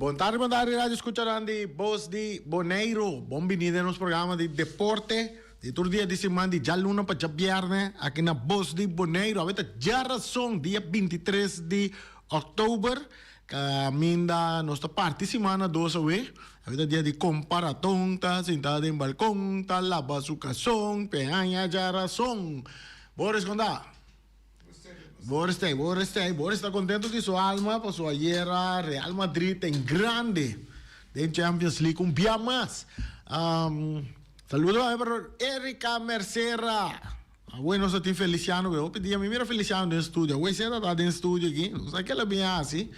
Bon tardi, bon tardi radio escuchanan di Bos di Boneiru. Bon bini den nos programa di deporte di tur dia di siman di djaluna pa djabierne aki na Bos di Boneiru. Awe ta djarason dia 23 di oktober kaminda nos ta parti siman na dos awe. Awe ta dia di komparaton ta sinta den balkon ta laba su kason pe haña djarason. Boris konta? Boris ta ei, Boris ta ei. Boris ta contento di su alma pasobra ayera Real Madrid en grande den Champions League un bia mas. Saludo tambe pa Erika Mercera. Awe nos ta tin Feliciano be. Hopi dia mi mira Feliciano den studio. Awe si e ta ta den studio aki. No sa ke el a bin hasi.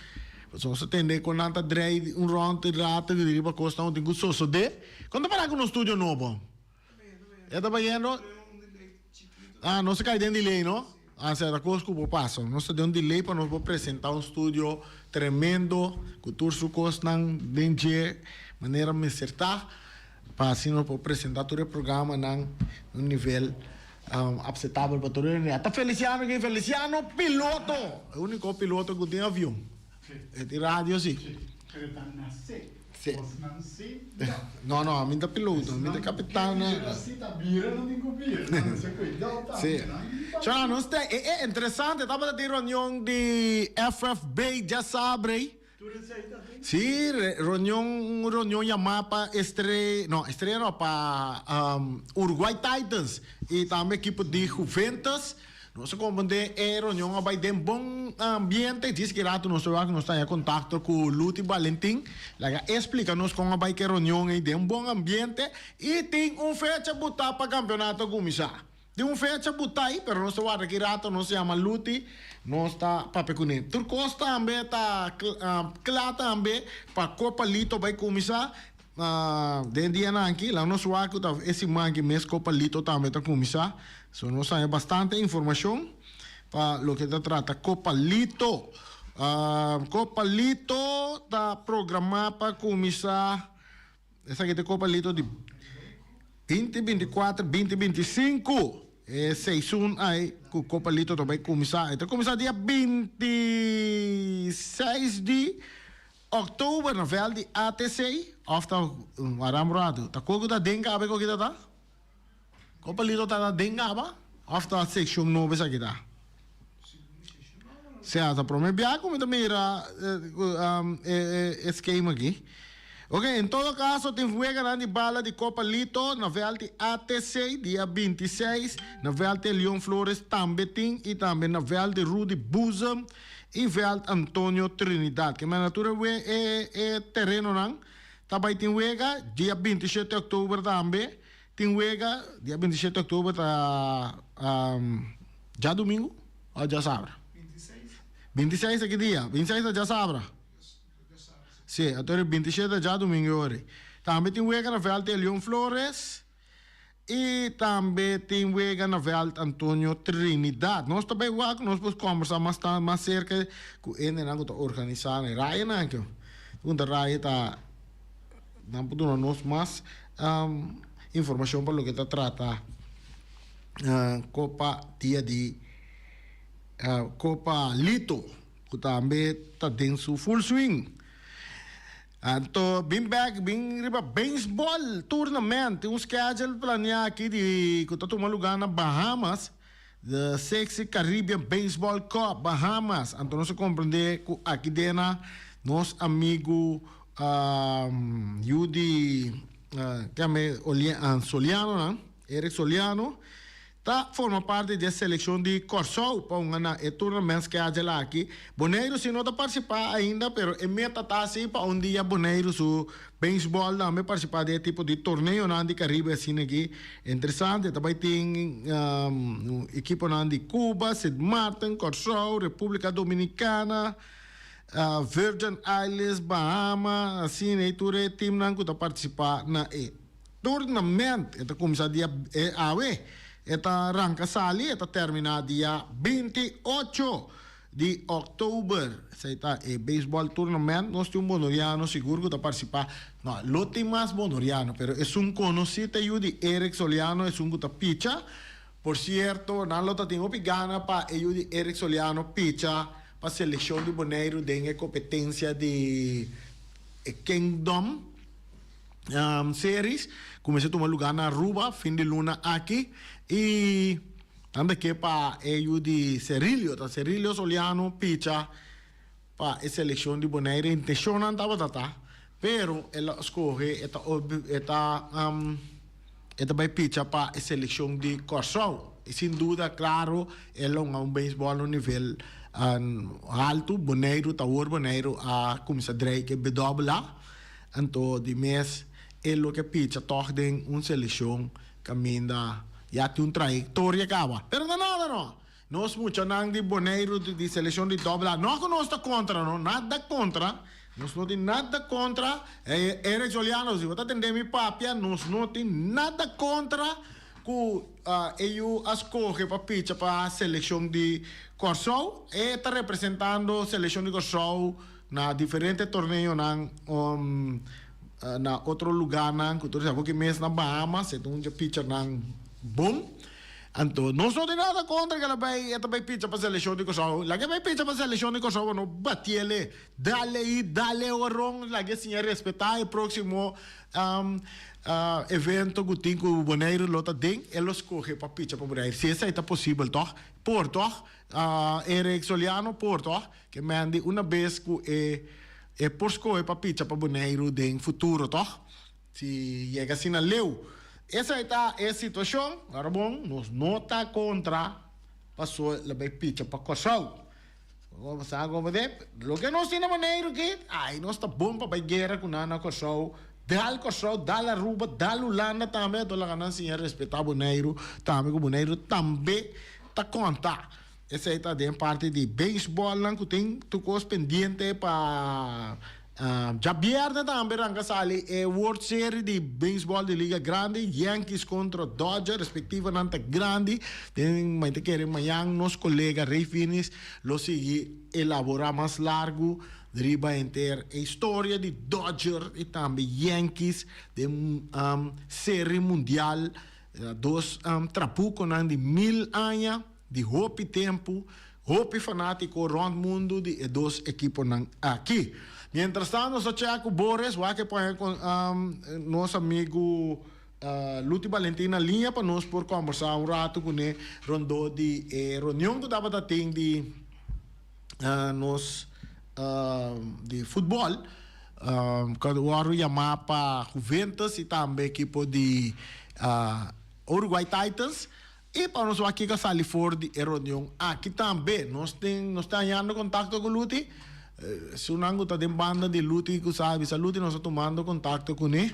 Pasobra nos ta tende kon nan ta drei un rond rato riba kosnan ku tin ku sosode. Kon ta para ku nos studio nobo? E ta bayendo. Ah, nos a kai den delay, no? Ah, sa ta kos ku por pasa. Nos ta den un delay pa nos por presentá un studio tremendo ku tur su kosnan den dje manera mester ta pa asina nos por presentá tur e programanan na un nivel apsetabel pa tur hende. Ata Feliciano aki, Feliciano piloto! E úniko piloto ku tin avion. E tin radio si. Pero ta nase. Si. Bosnan si no. No, no, ami ta piloto, mi ta kapitan. Bira si ta bira no tin ku bira. Nan mester kuidou tambe. Si. Chona, nos ta, e e interesante, tabata tin reunion di FFB djasabre. Tur esei ta tin? Si, reunion, un reunion yamá pa Estre, no, Estrella no, pa Uruguay Titans i tambe ekipo di Juventus. Nos a comprende e reunion a bay den bon ambiente. Djis ki rato nos ta wak nos ta haña contacto cu Luti Valentin. Laga e splica nos con a bay cu e reunion ey den bon ambiente. Y tin un fecha buta pa campeonato cuminsa. Tin un fecha buta ey, pero nos ta warda ki rato nos yama Luti, nos ta papia cune. Tur cos tambe ta cla tambe pa Copa Lito bay cuminsa. Den dianan aki, laga nos wak ku ta e siman aki mes Copa Lito tambe ta kuminsá. So nos haña bastante informashon pa loke ta trata Copa Lito. Copa Lito ta programá pa kuminsá, esaki ta e Copa Lito di binti 24, 2025. E seizoen ai ku Copa Lito ta bai kuminsá. E ta kuminsá dia 26 di Oktober na vèlt di ATC òf ta waram ratu ta koko ta den kaba e koki ta ta? Kon palito ta ta den kaba òf ta sekshon nobo esaki ta? Sea ta prome bia ku mi ta mira e skema aki. Ok en todo kaso tin weganan di bala di Kopa Lito na vèlt di ATC dia 26 na vèlt di Leon Flores tambe tin i tambe na vèlt di Rudy Boezem. I vèlt Antonio Trinidad. Ke manda tur e we e e terenonan ta bai tin wega dia 27 oktober tambe tin wega dia 27 oktober ta djadumingu o djasabra? 26 ta ki dia? 26 ta djasabra? Si, anto e 27 ta djadumingu e ora ei. Tambe tin wega na vèlt Elion Flores. I tambe tin wega na vèlt Antonio Trinidad. Nos ta bai wak, nos por kòmbersá mas ta mas serka ku hendenan ku ta organisá e rayanan aki. Ku ta raya ta nan por duna nos mas informashon pa loke ta trata Kopa dia di Kopa Lito ku tambe ta den su full swing. Anto bin bek bin riba baseball tournament. Tin un schedule planea aki di ku ta tuma luga na Bahamas, the Sexy Caribbean Baseball Cup Bahamas. Anto nos a comprende ku aki dena nos amigu yu di keme Soliano nan, Eric Soliano. Ta forma parti di e selekshon di Kòrsou pa hunga na e tournament schedule aki. Boneiru si no ta partisipá ainda pero e meta ta si pa un dia Boneiru su beisbòl tambe partisipá den e tipo di torneonan di Karibe asina aki. Interesante ta bai tin ekiponan di Cuba, Sint Maarten, Kòrsou, Repúblika Dominikana, Virgin Islands, Bahama asina ei tur e teamnan ku ta partisipá na e. Tournament e ta kuminsá dia awe, e ta ranka sali, e ta terminá dia 28 di òktober. Esei ta e beisbòl tournament. Nos tin un bonoriano sigur ku ta partisipá. No, lo tin mas bonoriano, pero esun konosí ta yu di Eric Soliano, esun ku ta picha. Por sierto, nan lo ta tin hopi gana pa e yu di Eric Soliano picha pa selekshon di Boneiru den e kompetensia di. E Kingdom Series ku mester tuma lugá na Aruba fin di luna aki i nan ta ke pa e yu di Cerilio, ta Cerilio Soliano picha pa e selekshon di Bonaire. Intenshonnan tabata ta, pero el a skohe e ta e ta e ta bai picha pa e selekshon di Kòrsou. I sin duda klaro el a hunga un beisbòl na un nivel haltu. Boneiru ta awor Boneiru a kuminsá drei ku e BAA. Anto di mes e lo ke picha tòg den un selekshon kaminda ya tin un trayektoria kaba. Pero ta nada no! Nos muchanan di Boneiru di selekshon di AA no ku nos ta kontra no, nada kontra. Nos no tin nada kontra. Eric Soliano si bo ta tende mi papia nos no tin nada kontra ku e yu a skohe pa picha pa selekshon di Kòrsou. E ta representando selekshon di Kòrsou na diferente torneonan na otro lugánan ku tur esaki. Hopi mes na Bahamas e ta un dje pichanan bon. Anto nos no tin nada kontra ku el a bai e ta bai picha pa selekshon di Kòrsou. Laga e bai picha pa selekshon di Kòrsou bo no batiel e. Dale i dale oron laga e siña respetá e próksimo evento ku tin ku Boneiru lo ta den, e lo skohe pa picha pa Boneiru. Si esei ta posibel tòg? Por tòg? Eric Soliano por tòg? Ke men di una bes ku e e por skohe pa picha pa Boneiru den futuro tòg? Si yega asina leu. Esei ta e situashon. Ora bon, nos no ta kontra paso lo bai picha pa Kòrsou. Bo sa como de loke nos tin na Boneiru ki, ai nos ta bon pa bai guera ku nan na Kòrsou, dal Kòrsou, dal Aruba, dal Hulanda tambe, anto laga nan siña respetá Boneiru tambe ku Boneiru tambe ta konta. Esei ta den parti di beisbòlnan ku tin tur kos pendiente pa Djabièrnè tambe ranka sali e World Series di beisbòl di Liga Grandi, Yankees kontra Dodgers, respektivonan ta grandi. Den mi ta kere mañan nos kolega Ray Finis lo sigui elaborá mas largu riba henter e historia di Dodgers i tambe Yankees den Serie Mundial. Dos trapukonan di mil aña. Di hopi tempu, hopi fanátiko rònt mundu di e dos ekiponan aki. Mientrastanto nos ta chèk ku Boris, wak e pone nos amigu Luti Balentin na liña pa nos por kòmbersá un ratu kuné rondó di e reunion ku tabata tin di nos di futbòl ku a wòrdu yamá pa Juventus i tambe ekipo di Uruguay Titans. I pa nos wak kiko a sali for di e reunion aki tambe. Nos tin, nos ta hañando kontakto ku Luti. Esunnan ku ta den banda di Luti ku sa bisa Luti nos ta tumando kontakto kuné.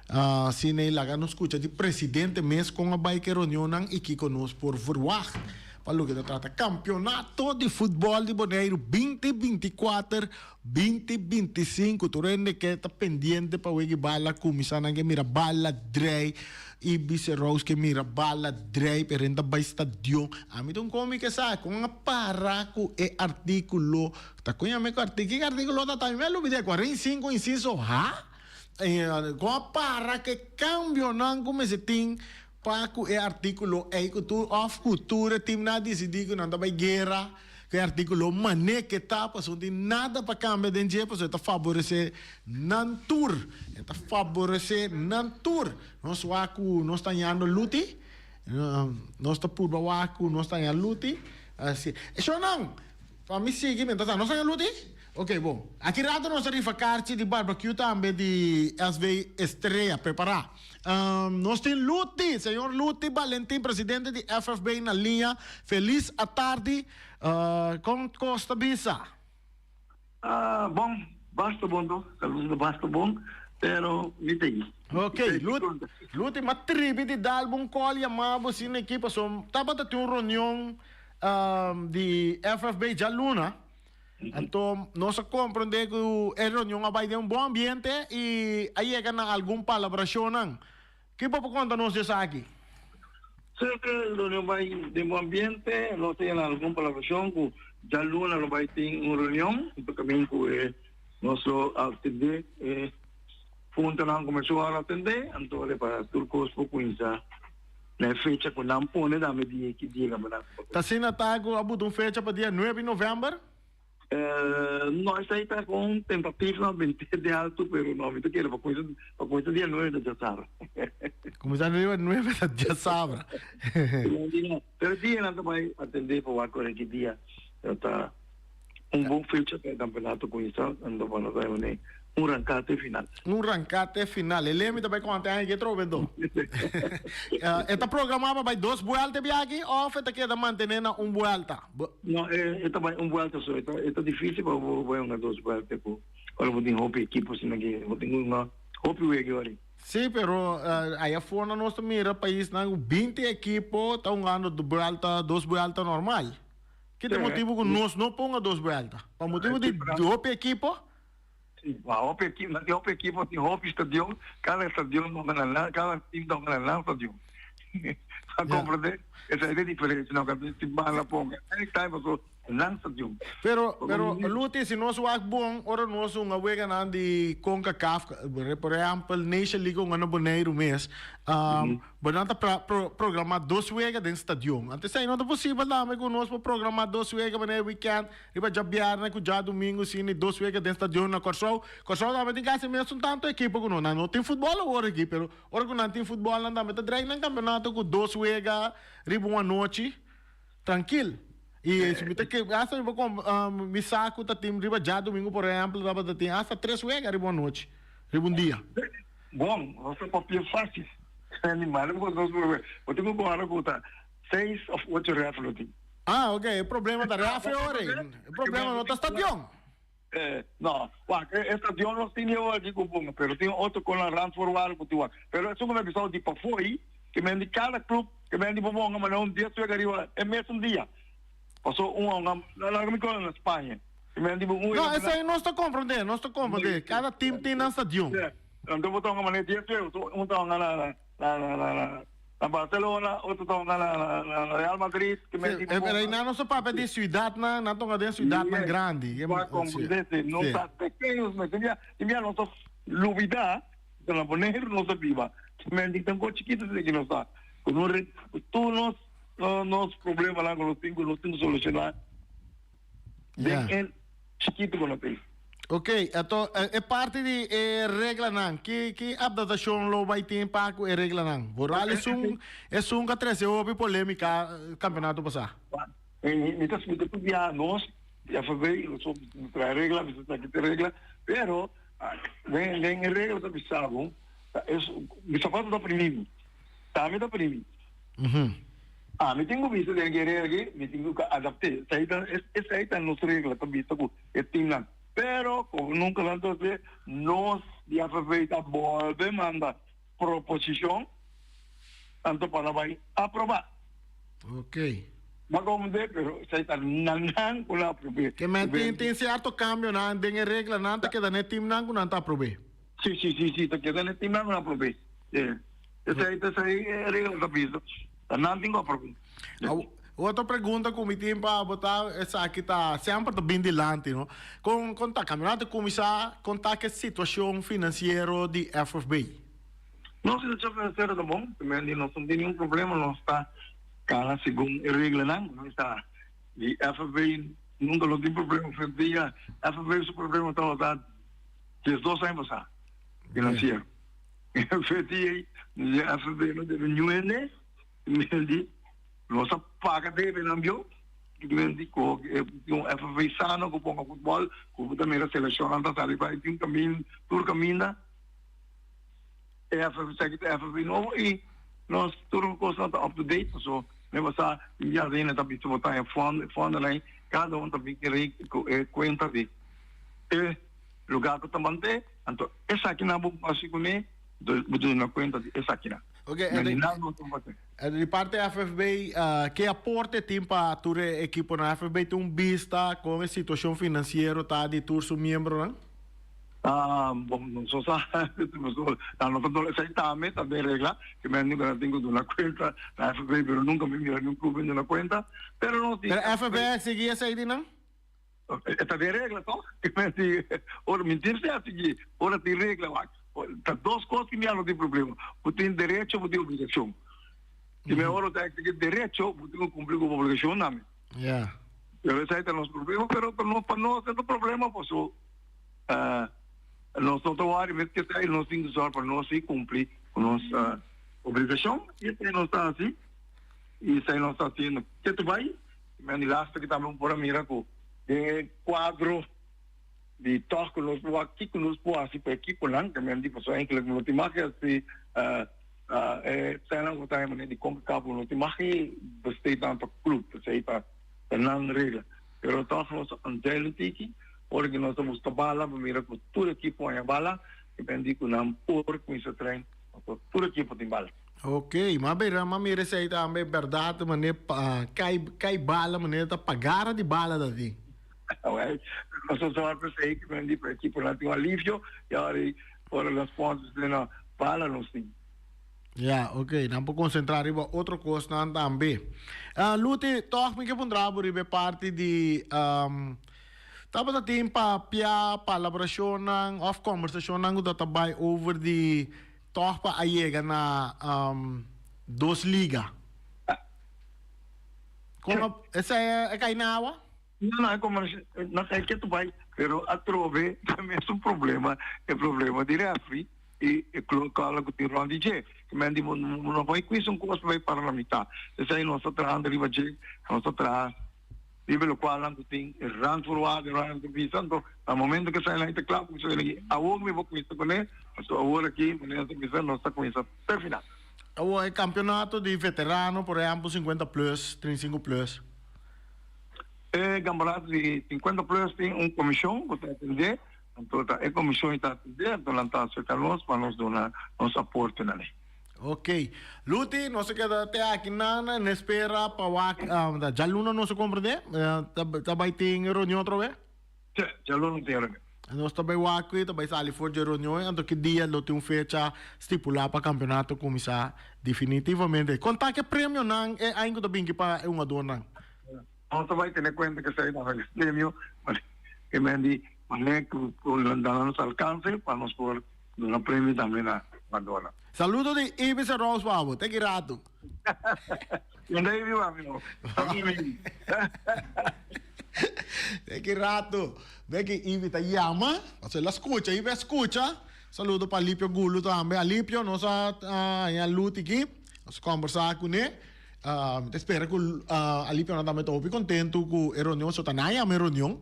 Asina e laga nos skucha di presidente mes kon a bai ku e reunionnan i kiko nos por verwagt pa loke ta trata kampionato di futbòl di Boneiru binti 24 2025 tur hende ke ta pendiente pa wega e bala kuminsá nan ke mira bala drei i bisa Rose ke mira bala drei pero hende ta bai stadion ami ta un komi ke sa kon a para ku e artikulo ta kon yama e artikulo kiko artikulo ta ta mi a lubida 45 insiso ha kon a para ku e kambionan ku mester tin Pa ku e artíkulo ei ku tur òf ku tur e timnan a disidí ku nan ta bai guera ku e artíkulo mané ke ta pasobra no tin nada pa kambia den dje pasobra e ta faboresé nan tur e ta faboresé nan tur nos wak ku nos ta hañando luti nos ta purba wak ku nos ta haña luti asi shownan pa mi sigui mientras tanto nos ta haña luti? Ok bon aki rato nos ta rifa karchi di barbecue tambe di SV Estrella prepará. Nos tin Luti, señor Luti Balentin, presidente di FFB na liña. Felis atardi. Kon kos ta bisa? Bon, basta bon to. Salud ta basta bon, pero mi ta ei. Ok, Luti, m'a tribi di dal bo un call yama bo asina aki pasobra tabata tin un reunion di FFB djaluna. Anto nos a comprende cu e reunion a bay den un bon ambiente y a yega na algun palabracionnan. Ki bo por conta nos di esaki? Si, e reunion bay den bon ambiente, nos a yega na algun palabracion cu djaluna lo bay tin un reunion y pa camin cu e nos lo atende e puntonan cu mester worde atende, anto pa tur cos por cuminsa. Na e fecha ku nan pone tambe di ki dia nan. Ta asina ta ku a buta un fecha pa dia nuebe di novèmber? No, esei ta con tentativa binte di alto, pero no, mi ta kere pa cuminsa, pa cuminsa dia nuebe ta djasabra. Cuminsa dia nuebe ta djasabra. Pero dianan ta bai atende pa wak ora ki dia ta un bon fecha pa e campeonato cuminsa, anto pa nos bai mane un ranca te final. Un ranca te final. E lemi ta bai conta aña ke trobe anto. E ta programa pa bai dos buelta e biaha aki of e ta keda mantene na un buelta? No, e ta bai un buelta so. E ta e ta dificil pa bo bai hunga dos buelta ku ora bo tin hopi ekipo asina ke bo tin ku hunga hopi wega ora. Sí, pero aya for na nos ta mira paisnan ku binti ekipo ta hungando buelta dos buelta normal. Ki ta e motibu ku nos no por hunga dos buelta? Pa motibu di hopi ekipo? Sí, pa hopi ekipo, nan tin hopi ekipo, tin hopi stadion, kada stadion ta hunga na kada tim ta hunga na nan stadion. Sa komprende? Esei ta e diferensia, no ka tin bala ponga anytime paso nan stadion. Pero, pero Luti, si nos wak bon, ora nos hunga weganan di Concacaf, por ehempel Nation League hunga na Boneiru mes, bo nan ta programa dos wega den stadion. Anto esei no ta posibel tambe ku nos por programa dos wega manera weekend, riba djabièrnè ku djadumingu asina, dos wega den stadion na Kòrsou. Kòrsou tambe tin kasi mesun tantu ekipo ku nos. Nan no tin futbòl awor aki, pero ora ku nan tin futbòl nan tambe ta drei nan kampeonato ku dos wega riba un anochi. Trankil. I si mi ta ke hasta mi por kom mi sa ku ta tin riba djadumingu por ehempel tabata tin hasta tres wega riba un anochi, riba un dia. Bon, nos ta papia fácil. Animal bo nos por bo tin ku kòrda ku ta seis òf ocho rèf lo tin. Ah, ok, e problema ta rèf e ora ei. E problema no ta stadion. No, wak, e stadion nos tin yeu aki ku bunga, pero tin otro kon nan randvoorwaarden ku tin wak. Pero esun ku mi a bisa di pafó ei, ke men di kada club, ke men di bo bonga manera un dies wega riba e mesun dia. Paso un a hunga, laga mi kono na Spaña, ke men di bo un wega. No, esei nos ta komprondé, nos ta komprondé. Kada team tin nan stadion. Anto bo ta hunga manera dies wega, un ta hunga na na Barcelona, otro ta hunga na Real Madrid. Sí, pero einan nos ta papia di ciudadnan, nan ta hunga den ciudadnan grandi. Bo comprende, sí. Nos ta pequeños mes, tin bia, tin bia nos ta lubida cu na Boneiru nos ta biba. Men tin tan cos chikito asina ki nos ta, cu no re, cu tur nos, nos problemanan cu nos tin, cu nos tin cu soluciona den e chikito cu nos tin. Ok, anto e parti di e reglanan, ki ki adaptacion lo bay tin pa cu e reglanan? Vooral esun esun cu a trece hopi polemica campeonato pasa. Mi ta mi ta studia nos di FB, nos traha regla, mi ta sa ki ta regla, pero den den e regla ta bisa bo, ta es mi zapato ta primi, tambe ta primi. Ami tin cu bisa den e regla aki, mi tin cu adapte, esey ta esey ta nos regla ta bisa cu e teamnan. Pero como nunca nan ta hacié, nos di FFA ta bolbe manda proposicion anto pa nan bay aproba. Ok. Bo a comprende? Pero esey ta na nan cu nan aprob'é. Ke men tin tin cierto cambionan den e reglanan ta keda n'e teamnan cu nan ta aprob'é. Si, si, si, si, ta keda n'e teamnan cu nan aprob'é. Esey ta esey e regla ta bisa. Ta nan tin cu aprob'é. Otro pregunta cu mi tin pa bo ta esaki ta semper ta bin dilanti no. Con con ta campeonato cuminsa con ta ke situacion financiero di FFB? Nos situacion financiero ta bon, primer di nos no tin ningun problema, nos ta cana segun e reglanan, nos ta di FFB nunca lo tin problema, dia FFB su problema tabata 12 aña pasa financiero. FFB no debe niun hende. Men di, Nos a paga debenan bieu. Men di, Ku tin un FFA sano ku ponga futbòl, ku bo ta mira selekshonnan ta sali bai tin kamin, tur kaminda. E FFA esaki ta FFA nobo i nos tur kosnan ta up to date. Paso mi a sa tin biaha ainda ta bisa bo ta haña fòndo, e fòndonan ei kada un ta bin ku e kuenta di e lugá ku ta mant'é. Anto esakinan bo hasi kuné. Bo duna cuenta di esakinan. Ok, en di parte FFB, ke aporte tin pa tur e ekiponan? FFB tin un bista kon e situacion financiero ta di tur su miembronan? Bon, nos no sa, no ta duna, esei tambe ta den regla, ke men nunca tin ku duna cuenta na FFB, pero nunca mi mira niun club duna cuenta, pero nos di. Pero FFB a exigi esei di nan? E ta den regla toch? Ora mi tin sea sigui, ora tin regla wak. Ta dos cos ki mi a no tin problema. Bo tin derecho, bo tin obligacion. Si mi ora ta exigi derecho, bo tin cu cumpli cu bo obligacion tambe. Ja. Pero esei ta nos problema, pero ta no pa nos e ta problema paso nos no ta wòri mes ke esei, nos tin ku sòru pa nos si kumpli ku nos obligashon i esei nos ta hasi i esei nos ta hasiendo ketu bai. Men di laster ki tambe bo por a mira ku den e kuadro di tòg ku nos por wak kiko nos por hasi pa ekiponan, ke men di pasobra enkele ku no tin mag hasi e sènnan ku ta hema di Concacaf no tin mag besteed nan pa club, esei ta nan regla. Pero tòg nos a anzèl un tiki ora ku nos a buska bala pa mira ku tur ekipo haña bala, ke men di ku nan por kuminsá train pasobra tur ekipo tin bala. Ok, m'a bira m'a mira esei tambe bèrdat manera pa kai kai bala manera ta pagara di bala ta tin. Awel, nos ta zorg p'esei ku men di pa ekiponan tin un alivio i ora ora nan sponsors den nan bala nos tin. Ya, ok, nan por konsentrá riba otro kosnan tambe. Luti, tòg mi ke puntra bo riba e parti di tabata tin papia, palabrashonnan òf kòmbersashonnan ku ta ta bai over di Tòg pa a yega na dos liga. Kon a esei a kai na awa? No, no, e komo no kai ketu bai, pero atrobe ta mesun problema, e problema di refri i e klokala ku tin rònt di dje. Ki men di bo no bai kuis un kos pa bai para na mitá. Esei nos ta trahando riba dje, nos ta traha Riba e lokualnan ku tin e randvoorwaarden ora nan ta bisa, anto na momento ku esainan ta kla, bo bisa aki, awor mi por kuminsa kuné, pasobra awor aki manera ta bisa nos ta kuminsa te final. Awor e kampeonato di veterano, por ehèmpel sinkuenta plus, trinta i sinku plus. E kampeonato di sinkuenta plus tin un komishon ku ta atendé, anto ta e komishon i ta atendé, anto nan ta aserka nos pa nos duna nos aporte na lei. Ok. Luti, nos a keda te aki nan en espera pa wak djaluna nos a komprendé? Ta bai tin reunion otro be? Sí, djaluna tin reunion. Nos ta bai wak ta bai sali for dje reunion anto ki dia lo tin un fecha stipulá pa kampeonato kuminsá definitivamente. Konta ke premionan e aña ku ta binki pa e hungadornan? Nos ta bai tene kuenta ku esei nan e premio ke men di manera ku nan ta na nos alkanse pa nos por duna premio tambe na hungadornan. Saludo di Ibis en Rose pa bo. Te ki rato. Kende Ibi wa mi? Ami. Te ki rato. Ve ki Ibi ta yama. Pasobra el a scucha. Ibi a scucha. Saludo pa Alipio Gulu tambe. Alipio, nos a haña Luti aki. Nos a combersa cune. Mi ta spera cu Alipio nan tambe ta hopi contento cu e reunion. So ta nan yama e reunion.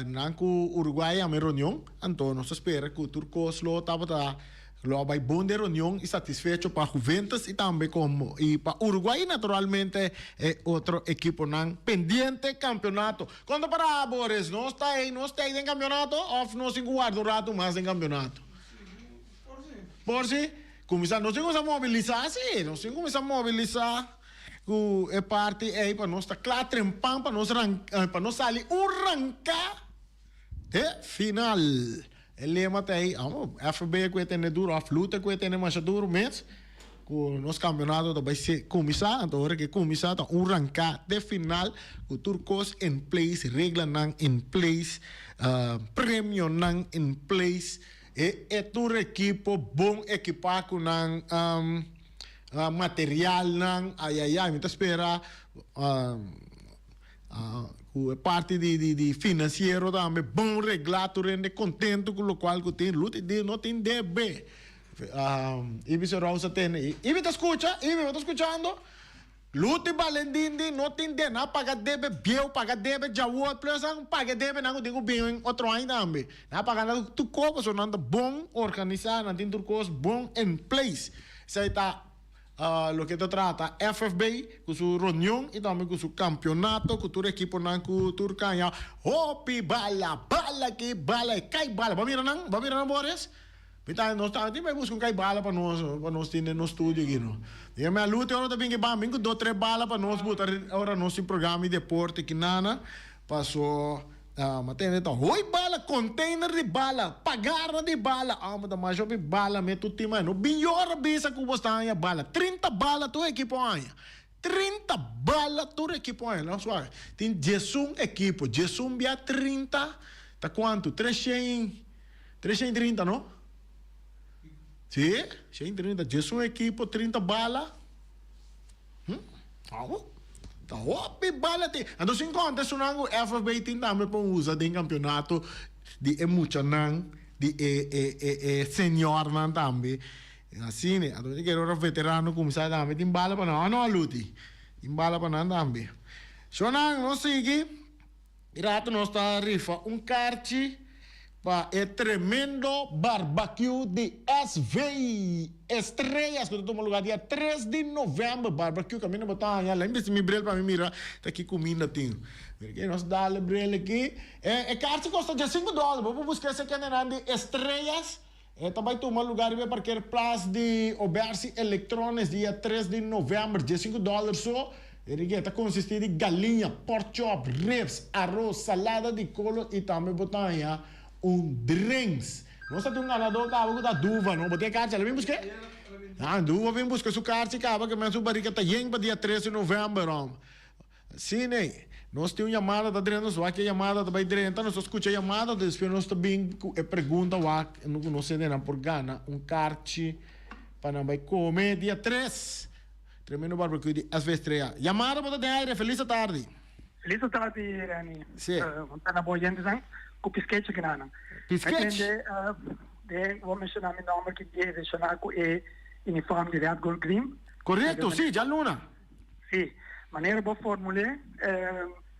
Nan cu Uruguay yama e reunion. Anto nos ta spera cu tur cos lo tabata. Lo a bai bon den reunion y satisfecho pa Juventus y tambe como y pa Uruguay y naturalmente e otro equiponan pendiente campeonato. Cuando para Boris? Nos ta ey, nos ta ey den campeonato of nos tin cu warda un rato mas den campeonato? Por si. Cuminsa, nos tin cuminsa mobilisa si, nos tin cuminsa mobilisa cu e parti ey pa nos ta cla trempan pa nos ranca, pa nos sali un ranca te final. E lema ta ei, amo, FB ku e tene duro òf Luther ku e tene masha duro mes, ku nos kampionato ta bai se kuminsá, anto ora ku e kuminsá ta un ranká te final ku tur kos in place, reglanan in place, premionan in place, e e tur ekipo bon ekipá ku nan materialnan, ayayay mi ta spera. Ku e parti di di finansiero tambe bon reglá tur hende kontentu ku lokual ku tin Ruth di no tin debe Ibi Serou sa tende Ibi ta skucha Ibi bo ta skuchando Luti Balendin di no tin debe nan a paga debe bieu paga debe djawor plus nan paga e debe nan ku tin ku bin otro aña tambe nan a paga nan tur kos pasobra nan ta bon organisá nan tin tur kos bon en place esei ta. Loke ta trata FFB ku su reunion i tambe ku su kampionato ku tur ekiponan ku tur kaña hopi bala, bala ki bala e kai bala. Bo a mira nan? Bo a mira nan Boris? Mi ta nos ta tin bai buska un kai bala pa nos pa nos tin den nos studio aki no. Diga mi a Luti ora ta bin ki ban bin ku dos tres bala pa nos buta ora nos tin programa di deporte kinana paso. Ma tende ta hoi bala, container di bala, pagarna di bala. Amo ta masha hopi bala me tur tin mai. No bin yora bisa ku bo sta haña bala. Trinta bala tur ekipo haña. 30 bala tur ekipo haña. Nan suave. Tin diesun ekipo. Diesun bia 30 ta kuantu? Treshen, treshen i trinta no? Si, shen i trinta. Diesun ekipo, 30 bala. Hm, amo. Ta hopi bala tin. Anto sin konta esunnan ku FFB tin tambe por usa den kampionato di e muchanan, di e e e e seniornan tambe. Asina, anto mi ta kere ora veterano kuminsá tambe tin bala pa nan. Òf no, Luti? Tin bala pa nan tambe. Shownan, nos sigui. Di rato nos ta rifa un karchi pa e tremendo barbecue di SV Estrellas ku ta tuma lugar dia tres di november. Barbecue kaminda bo ta haña. Lain bisti mi bril pa mi mira ta ki kuminda tin. Mira ke nos dal e bril aki. E karchi kosta diesinku dòler. Bo por buska esei kendenan di Estrellas. E ta bai tuma lugar riba e parkeerplaats di Obersi Electronics dia tres di november, diesinku dòler so. E rige ta konsistí di galiña, pork chop, ribs, aros, salada di kolo i tambe bo ta haña un drinks. Nos ta tin un ganadó kaba ku ta Duva, no? Bo tin e karchi? Ala bin busk'é? Ah, Duva bin buska su karchi kaba ke men su barika ta yen pa dia tres di november, hòm. Sí, Ney. Nos tin un yamada ta drenta, nos wak e yamada ta bai drenta, nos ta skucha e yamada, despues nos ta bin ku e pregunta wak ku nos hendenan por gana un karchi pa nan bai kome dia tres. Tremendo barbecue di SV Estrella. Yamada bo ta den aire, felis atardi. Felis atardi, Reni. Sí. Bo ta na bo oyentenan ku piskech aki nan. Piskech? Den bo menshoná mi nòmber ki dia relashoná ku e uniform di Red Gold Green. Korekto, sí, djaluna. Sí, manera bo formul'é,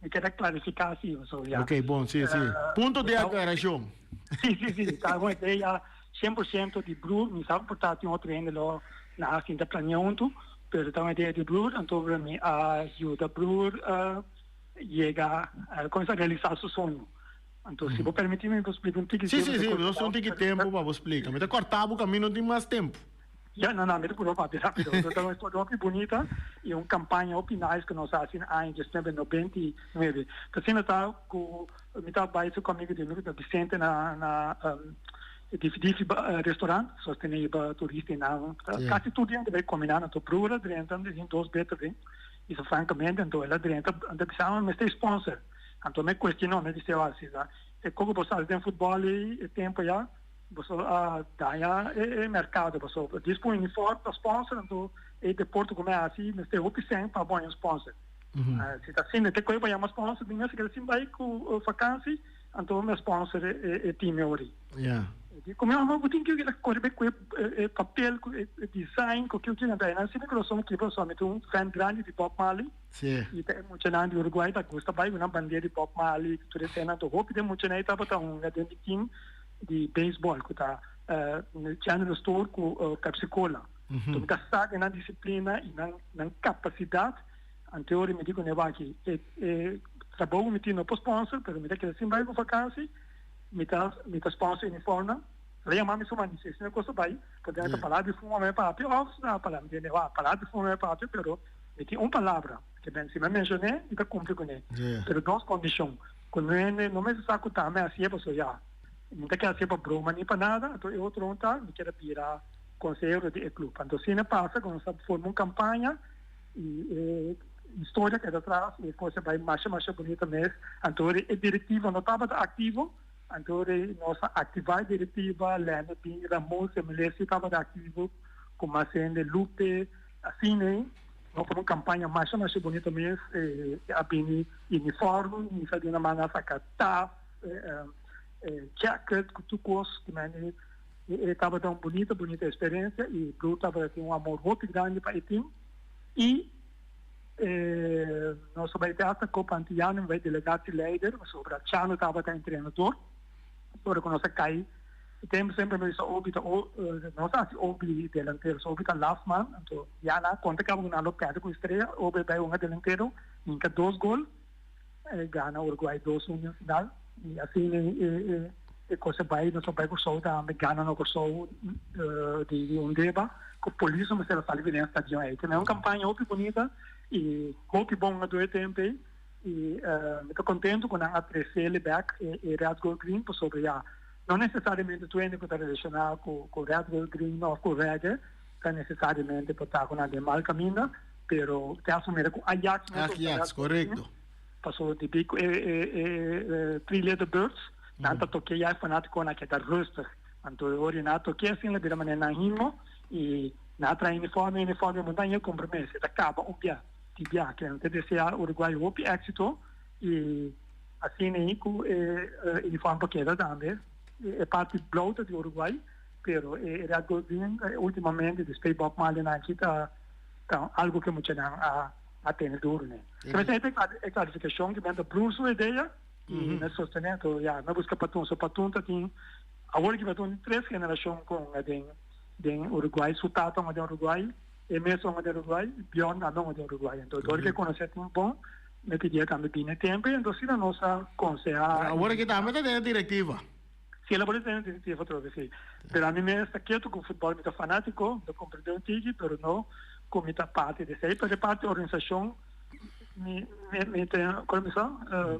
mi keda klarifiká si, so ya. Ok, bon, sí, sí. Punto di aklarashon. Sí, sí, sí, ta un idea 100% di broer, mi sa ku por ta tin otro hende lo na a sinta planea huntu, pero ta un idea di broer, anto mi a yuda broer yega, kuminsá realisá su soño. Anto si bo permití mi, mi por splika un tiki. Sí, sí, sí, nos un tiki tempu pa bo splika. Mi ta kòrtá bo kaminda, no tin mas tempu. Ya, no, no, mi ta puru papia rápido. So, ta un historia hopi bunita i un kampaña hopi nice ku nos a hasi na aña diesnuebe nobenta i nuebe. Ta asina ta ku mi ta bai su ku amigu di mi ku ta Vicente na na Difi Difi restaurant, sostené iba turista i nan. Kasi tur dia nan ta bai kome nan, anto broer a drenta, mi tin dos beter den, i so frankamente anto el a drenta, anto a bisa mi mester sponsor. Anto mi kuestionó, mi bis'é, si ta e koko bo sa hasi den futbòl ei e tempu ya, Boso a daña e mercado paso dis pon uniform pa sponsor anto e deporte cu mi a haci mester hopi cen pa pon un sponsor. Si ta asina te coe pa yama sponsor mi mester keda sin bay cu vakantie anto mi a sponsor e team e ori. Di cu mi ama bo tin cu core bay cu e papel cu e design cu kico kico anto aynan si mi corazon kibra pasobra mi ta un fan grandi di Bob Marley y ta e muchanan di Uruguay ta gusta bay cu nan bandera di Bob Marley cu tur esena anto hopi den muchanan ey tabata hunga den di team di baseball ku ta General Store ku Pepsi Cola. Enton mi ta sa di nan disiplina i nan nan kapasidat. Anteori mi di ku nebo aki e e trabou ku mi tin no por sponsor pero mi ta keda sin bai ku vakansi mi ta mi ta sponsor uniformnan. El a yama mi su man di si esei kos ta bai pasobra mi ta palabra di fuma mi papia òf na palabra mi di nebo a palabra di fuma mi papia pero mi tin un palabra ke si mi a menshon'é mi ta kumpli kuné pero dos kondishon ku no mester sa ku tambe hasié pasobra ya. Mi ta keda hacié pa broma ni pa nada, anto e otro ta mi keda bira consehero di e club. Anto asina pasa cu nos a forma un campaña y e historia keda atras y e cos a bay masha masha bunita mes. Anto e directiva no tabata activo, anto nos a activa e directiva, Lene bin, Ramon Semelesi tabata activo cu mas hende, Lupe, asina ey nos forma un campaña masha masha bunita mes, a bini uniform, mi sa di na man a saca tas, jacket ku tur kos ku men e tabata un bunita bunita eksperensia i Blue tabata tin un amor hopi grandi pa e tim i nos a bai te hasta Copa Antiyano mi bai delegatie leider pasobra Chano tabata entrenador ora ku nos a kai e tempu semper mi bisa Obi ta nos a hasi Obi delantero so Obi ta last man anto ya nan a konta kaba ku nan lo pèrdè ku Estrella Obi a bai hunga delantero hinka dos gol. Gana Uruguay dos un den final y asina e cos a bay nos a bay Corsou tambe gana na Corsou di un deba cu polis no mester a sali den stadion ey ta un campaña hopi bunita y hopi bon a dura e tempo ey y mi ta contento cu nan a trece bek e Red Gold Green pasobra ya no necesariamente tur hende cu ta relaciona cu Red Gold Green of cu reggae ta necesariamente por ta cu nan den mal caminda. Pero te hace mira cu Ajax mes Ajax, correcto. Paso di bi cu e e e Three Little Birds, nan ta toke ya e fanaticonan a keda rustig. Anto e ora nan a toke asin la bira manera nan himno y nan a traha uniforme, uniforme montaña cumpra mes. E ta caba un bia. di biaha. Ke nan ta deseá Uruguay hopi éksito i asina ei ku e uniform por keda tambe. E parti blou ta di Uruguay, pero e Red Gold Green ultimamente despues Bob Marley nan aki ta ta algo ku e muchanan a a tene duru ne. Entonces e ta e klarifikashon ku mi a Bruce su idea i mi a sostené. Anto ya mi a buska Patun. So Patun ta tin awor ki Patun tin tres generashon kon aden den Uruguay. Su tata un den Uruguay, e mes un den Uruguay, Bjorn tambe un den Uruguay. Anto dor ku e konosé tin bon mi pidié tambe bini tempu i anto asina nos a konsehá. Awor ki tambe ta den e direktiva. Si el a por den e direktiva atrobe si. Pero ami mes ta ketu ku futbòl, mi ta fanátiko, mi ta komprendé un tiki, pero no ku mi ta parti di esei. Pero e parti organisashon mi mi ta kon mi sa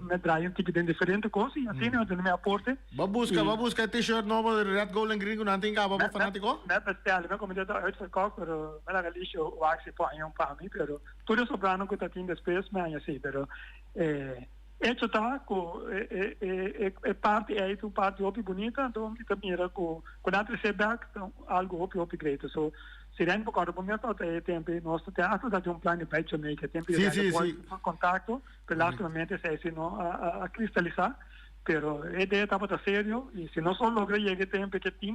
mi a draai un tiki den diferente kos i asina mi a duna mi aporte. Bo buska bo buska e t-shirt nobo di red gold and green ku nan tin kaba pa fanátiko? Mi a bestèl, mi a kuminsá ta uitverkocht pero mi laga Lisio wak si por haña un pa mi pero tur e sobranan ku ta tin despues mi haña si pero e Hecho ta cu e parti ey ta un parti hopi bunita, anto mi ta mira cu cu nan trece bek ta algo hopi hopi great. So si Renny por corda bo mes tabata e tempo ey nos ta tin hasta ta tin un plan di bay Jamaica, e tempo ey Renny boy por contacto, pero lastimamente esey si no a cristalisa, pero e idea tabata serio y si nos lo logra yega e tempo ey ke tin,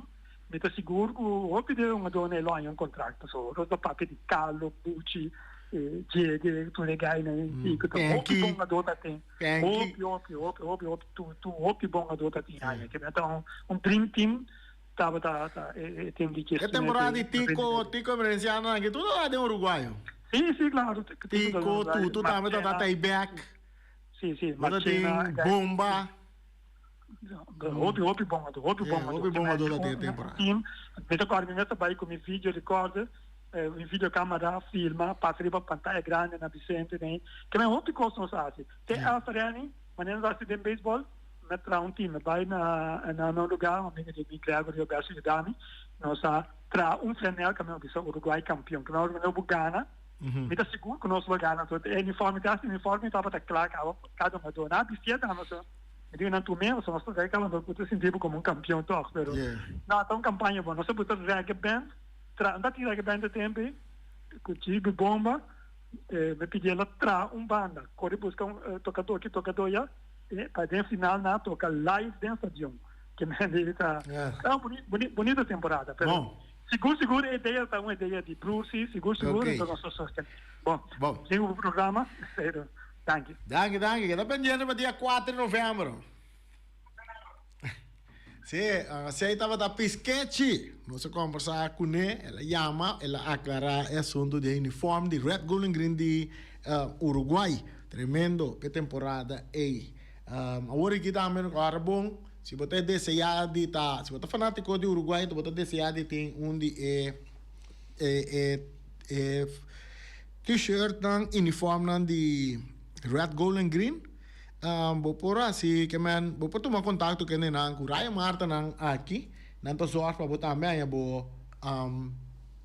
mi ta sigur cu hopi di e hungadornan ey lo haña un contracto. So nos ta papia di Carlo, Buchi, Djege, tur e gainan ey cu ta hopi bon hungador ta tin. Hopi, hopi, hopi, hopi, hopi, tur, tur hopi bon hungador ta tin aña. Ke ta un dream team tabata ta e team di E temporada di Tico, Tico Emerenciano nan aki tur tabata den Uruguayo. Si, si, claro. Tico, Tutu tambe tabata tey bek. Si, si. Bo ta tin Bomba. Hopi, hopi bon hungador, hopi bon hungador. Hopi bon hungador ta tin e temporada. Team, mi ta corda mi mes ta bay cu mi video recorder, mi video camera filma, pasa riba pantaya grandi na Vicente den. Ke men hopi cos nos a haci. Te hasta Renny, manera nos a haci den baseball, mi a traha un team, mi bay na na un lugar, un amigo di mi Gregory Roberto yuda mi, nos a traha un flanel cu mi a bisa Uruguay campeon. Ke men ora bo gana, mi ta sigur cu nos lo gana. E uniforme, te hasta e uniforme tabata cla caba, cada hungador. Nan a bistié tambe so. Mi digo nan tur mes, nos ta dai caba bo ta sinti bo como un campeon toch, pero no ta un campaña bon. Nos a buta reggae band, tra, unda tin reggae band e tempo ei, cu Gibi Bomba, mi pidi el a traha un banda, core busca un tocador aki, tocador ya, pa den final nan a toca live den stadion. Ke men di ta, ta un bunita temporada, pero sigur sigur e idea ta un idea di broer si, sigur sigur, enton nos ta sostene. Bon, sigue cu programa, pero. Danki. Danki, danki. Keda pendiente pa dia 4 di november. Sí, así tabata Piskechi. Nos a conversa kuné, el a yama, el a aclará e asunto di e uniform di Red, Gold and Green di Uruguay. Tremendo p'e temporada ei. Awor aki tambe no kòrda bon, si bo ta deseá di ta, si bo ta fanátiko di Uruguay, bo ta deseá di tin un di e e e T-shirtnan, uniformnan di Red, Gold and Green. Bo por hasi ke men, bo por tuma kontakto ku hendenan ku Raya Martanan aki. Nan ta zòrg pa bo tambe haña bo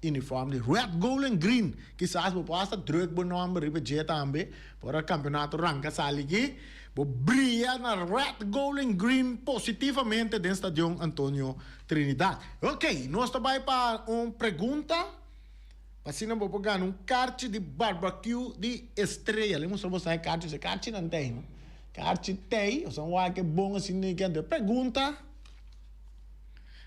uniform di Red, Gold and Green. Kisas bo por hasta druk bo nòmber riba dje tambe. Ora kampionato ranka sali aki, bo bria na Red, Gold and Green positivamente den Stadion Antonio Trinidad. Ok, nos ta bai pa un pregunta. Asina bo por gana un karchi di barbecue di Estrella. Lei mustra boso e karchi, e karchinan t'ei, no? Karchi t'ei, boso a wak e bon asina di kende. Pregunta,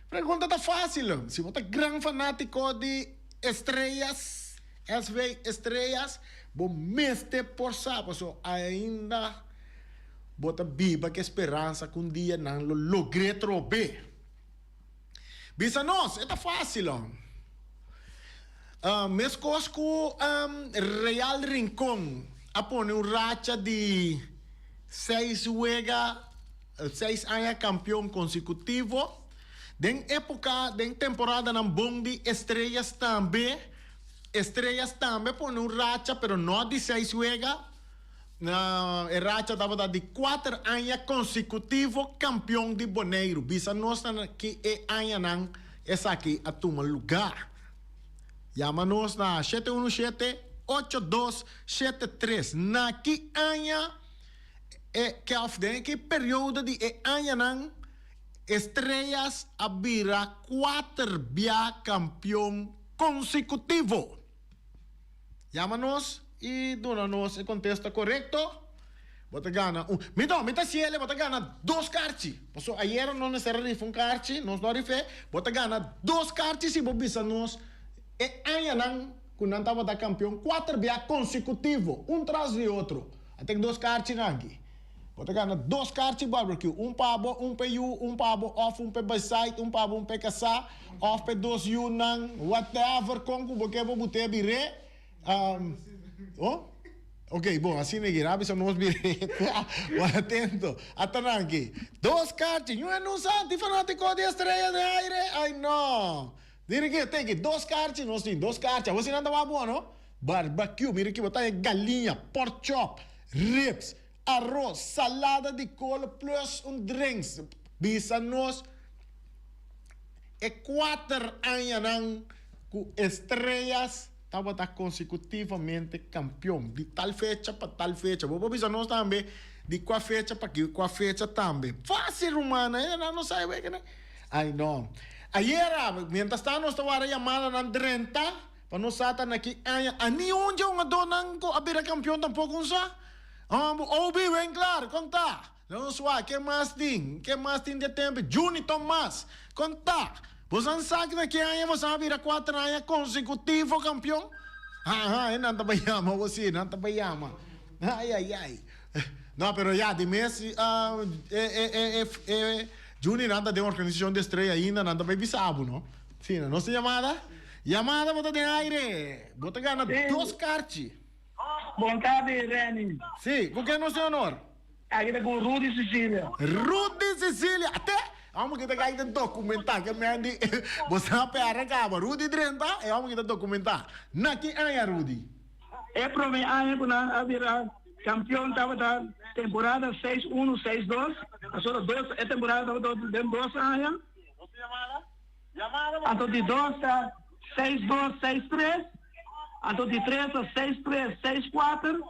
pregunta ta fácil. Si bo ta gran fanátiko di Estrellas, SV Estrellas, bo mester por sa, pasobra ainda bo ta biba ku e speransa ku un dia nan lo logr'é trobe. Bisa nos, e ta fácil. Meskos ku Real Rincon a pone un racha di seis wega, seis aña kampion konsekutivo, den époka, den temporadanan bon di Estrellas tambe, Estrellas tambe a pone un racha, pero no di seis wega. Na e racha tabata di kuater aña konsekutivo kampion di Boneiru. Bisa nos na ki e añanan esaki a tuma lugá. Yama nos na shete unu shete, ocho dos shete tres. Na ki aña e ke òf den ki periodo di e añanan Estrellas a bira kuater bia kampion konsekutivo? Yama nos. i duna nos e kontesta korekto, bo ta gana un. Mi no, mi ta hasiel, bo ta gana dos karchi. Pasobra ayera nos mester a rifa un karchi, nos no a rif'é. Bo ta gana dos karchi si bo bisa nos e añanan ku nan tabata kampion kuater bia konsekutivo, un tras di otro. A tek dos karchinan aki. Bo ta gana dos karchi barbecue, un pa bo, un pa e yu, un pa bo òf un pa e baisait, un pa bo, un pa e kasá, òf pa e dos yunan, whatever, kon ku bo ke bo but'é bir'é. Oh? Ok, bon, asina e gira bisa nos bir'é. Bon, atento. Ata nan aki. Dos karchi. Ñu e no sa, tin fanátiko di Estrella den aire? Ai no. Mira aki, teki, dos karchi nos tin, dos karchi. Awor si nan ta wak bo, no? Barbecue, mira aki bo ta e galiña, pork chop, ribs, aros, salada di kolo plus un drinks. Bisa nos e kuater añanan ku Estrellas tabata konsekutivamente kampion, di tal fecha pa tal fecha. Bo por bisa nos tambe di kua fecha pa kua fecha tambe. Fásil rumannan, e nan no sabe weke nan. Ay no. Ayera, mientras ta nos ta wara yamadanan drenta. Pa nos sa ta na ki aña a ni un dje hungadónan ku a bira kampion tampoko un sa. Homber, Obi Winklaar, kon ta? Lo nos wak, ken mas tin? Ken mas tin di e tempu? Juni Tomas, kon ta? Boso an sa ki na ki aña boso a bira kuater aña konsekutivo kampion? Ha ha, e nan ta bai yama bo si, nan ta bai yama. Ai ai ai. No, pero ya, di mes e e e Juni nan ta den organisashon di Estrella ainda, nan ta bai bisa bo, no? Si, nos tin yamada? Yamada bo ta den aire. Bo ta gana dos karchi. Bon tardi Renny. Si, ku ken nos tin honor? Aki ta ku Rudy Cecilia. Rudy Cecilia! Ate! Amo ki ta kai ta dokumentá ke men di bo sa pera kaba. Rudy drenta e amo ki ta dokumentá. Na ki aña Rudy? E promé aña ku nan a bira kampion tabata temporada seis uno seis dos, pasobra dos e temporada tabata den dos aña. Anto di dos ta seis dos seis tres, anto di tres ta seis tres seis kuater,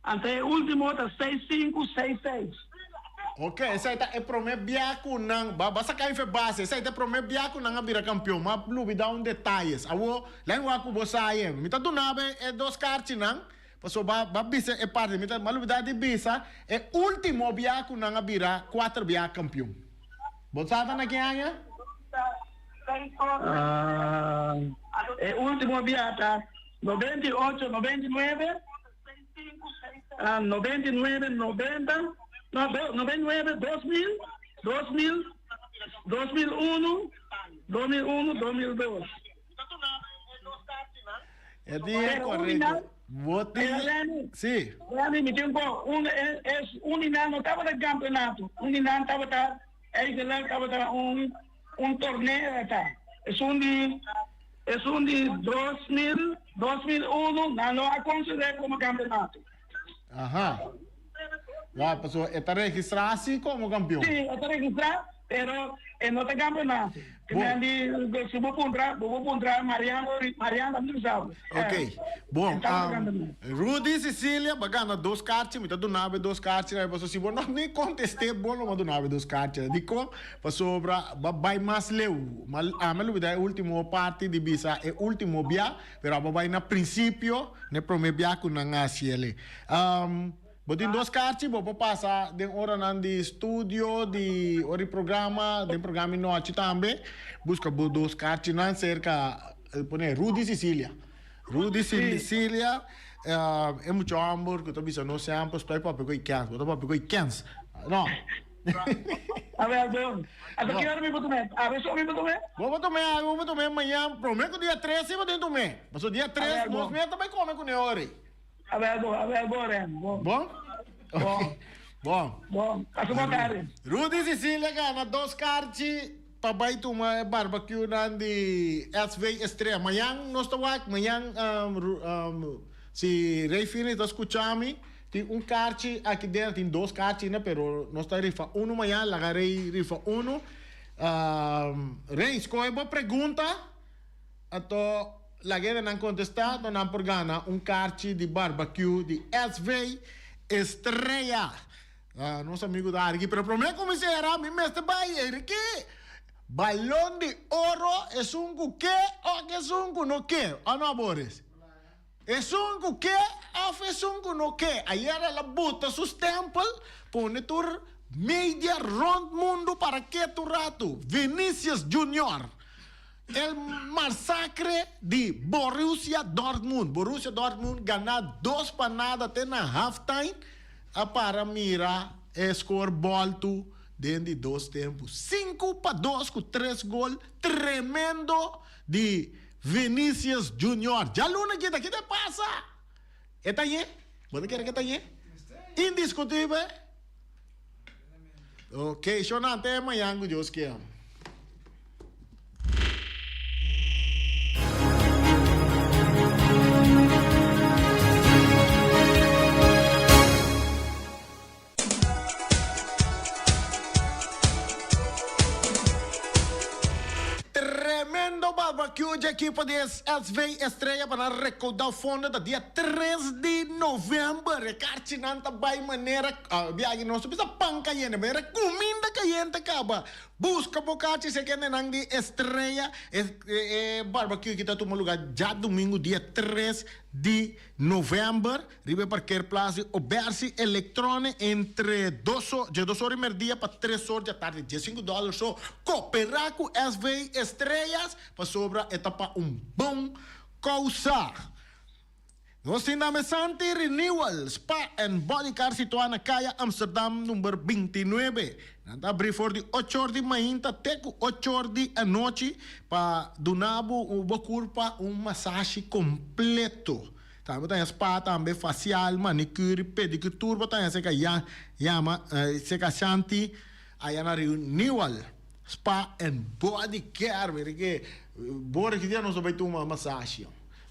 anto e ultimo ta seis sinku seis seis. Ok, esei ta e prome bia ku nan, ba ba saka infe base, esei ta e prome bia ku nan a bira kampion, ma lubida un detayes. Awo, lei wak ku bo sa aye, mi ta duna bo e dos karchinan, paso ba ba bisa e parti, mi ta, ma lubida di bisa e ultimo bia ku nan a bira kuater bia kampion. Bo sa ta na ki aña? E ultimo bia ta 98, 99, 99, 90, no, 99, 2000, 2000, 2001, 2001, 2002. E dia korekto. Bo tin, si. Remy, mi tin ku un es un di nan no tabata kampeonato, un di nan tabata eigenlijk tabata un un torneo e ta. Esun di esun di 2000, 2001 nan no a konsider'é komo kampeonato. Aha. Wou, pasobra e ta registrá si komo kampion. Si, e ta registrá, pero e no ta kampeonato. Bon. Nan di, si bo puntra, bo por puntra Mariano, Mariano tambe sa. Ok. Bon, Rudy Cecilia bo a gana dos karchi, mi ta duna bo e dos karchinan pasobra si bo no ni kontest'é bo lo mi a duna bo e dos karchinan. Dikon? Pasobra bo a bai mas leu. Ami a lubida e ultimo parti di bisa e ultimo bia, pero abo a bai na prinsipio. N'e prome bia ku nan a hasi el. Bo tin dos karchi, bo por pasa den oranan di studio, di ora di programa, den programa di nochi tambe. Buska bo dos karchinan serka, pone Rudy Cecilia. Rudy Cecilia e mucha hòmber ku ta bisa nos semper, stoi papia ku e kèns, bo ta papia ku e kèns. No. Awel bon. Ata ki ora mi por tum'é? Awe so mi por tum'é? Bo por tum'é awe, bo por tum'é mañan, promé ku dia tres si bo tin tum'é. Pasobra dia tres nos mester bai kome kuné ora ei. Awel bon, awel bon Ren. Bon. Bon? Bon. Bon. Bon. Pasa bon tardi. Rudy Cecilia gana dos karchi pa bai tuma e barbecue nan di SV Estrella. Mañan nos ta wak, mañan si Rey Fini ta skucha mi. Tin un karchi aki den, tin dos karchi na, pero nos ta rifa uno mañana, laga Rey rifa uno. Rey, skohe bo pregunta, anto laga e nan kontestá, anto nan por gana un karchi di barbecue di SV Estrella. Nos amigo ta arki, pero promé ku mi sera, mi mester bai Enrique. Balon di oro, esun ku ke o esun ku no ke, o no Boris? Esun ku ke òf esun ku no ke. Ayer el a buta su stèmpel pone tur media rònt mundu para ketu ratu. Vinicius Junior, el masakre di Borussia Dortmund. Borussia Dortmund gana dos pa nada te na halftime a para mira e score bòltu den di dos tempu. 5-2 ku tres gol tremendo di Vinicius Junior. Djaluna kita, kita pasa? E ta ñe? Bo ta kere ke ta ñe? Indiscutible? Ok, shonan, te mañan ku Dios kier. Tremendo barbecue dje ekipo di SV Estrella pa nan rekoudá fondo ta dia tres di november. E karchinan ta bai manera biaha nos ta bisa pan kayente, manera kuminda kayente kaba. Buska bo karchi si e kendenan di Estrella. E barbecue aki ta tuma lugá djadumingu dia tres di november. Riba e parkeerplaats di Obersi Electrone entre dos or, dje dos or di merdia pa tres or di atardi, diesinku dòler so. Koperá ku SV Estrellas pasobra e ta pa un bon kousa. Nos tin tambe Santi Renewal Spa and Body Car situá na Kaya Amsterdam number 29. Nan ta abrí for di ocho or di mainta te ku ocho or di anochi pa duna bo bo kurpa un masashi kompleto. Tambe ta haña spa tambe, facial, manicure, pedicure, tur bo ta haña cerca ya yama cerca Shanti aya na Renewal Spa and Body Care. Mira ke bora ki dia nos ta bai tuma masashi.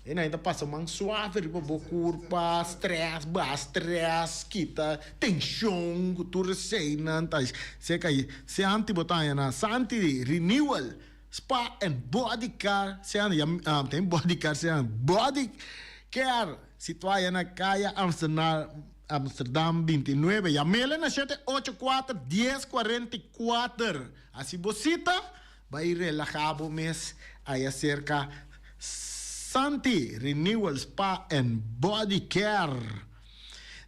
E nan ta pasa man suave riba bo curpa, stress, baha stress, kita tension ku tur eseinan ta cerca Shanti bo ta haña na Shanti Renewal Spa and Body Care sean ya tin Body Care sean Body Care situá ya na Kaya Amsterdam Amsterdam 29. Yam'el na shete ocho kuater dies kuarenta i kuater. Hasi bo sita, bai relahá bo mes aya serka Santi Renewal Spa and Body Care.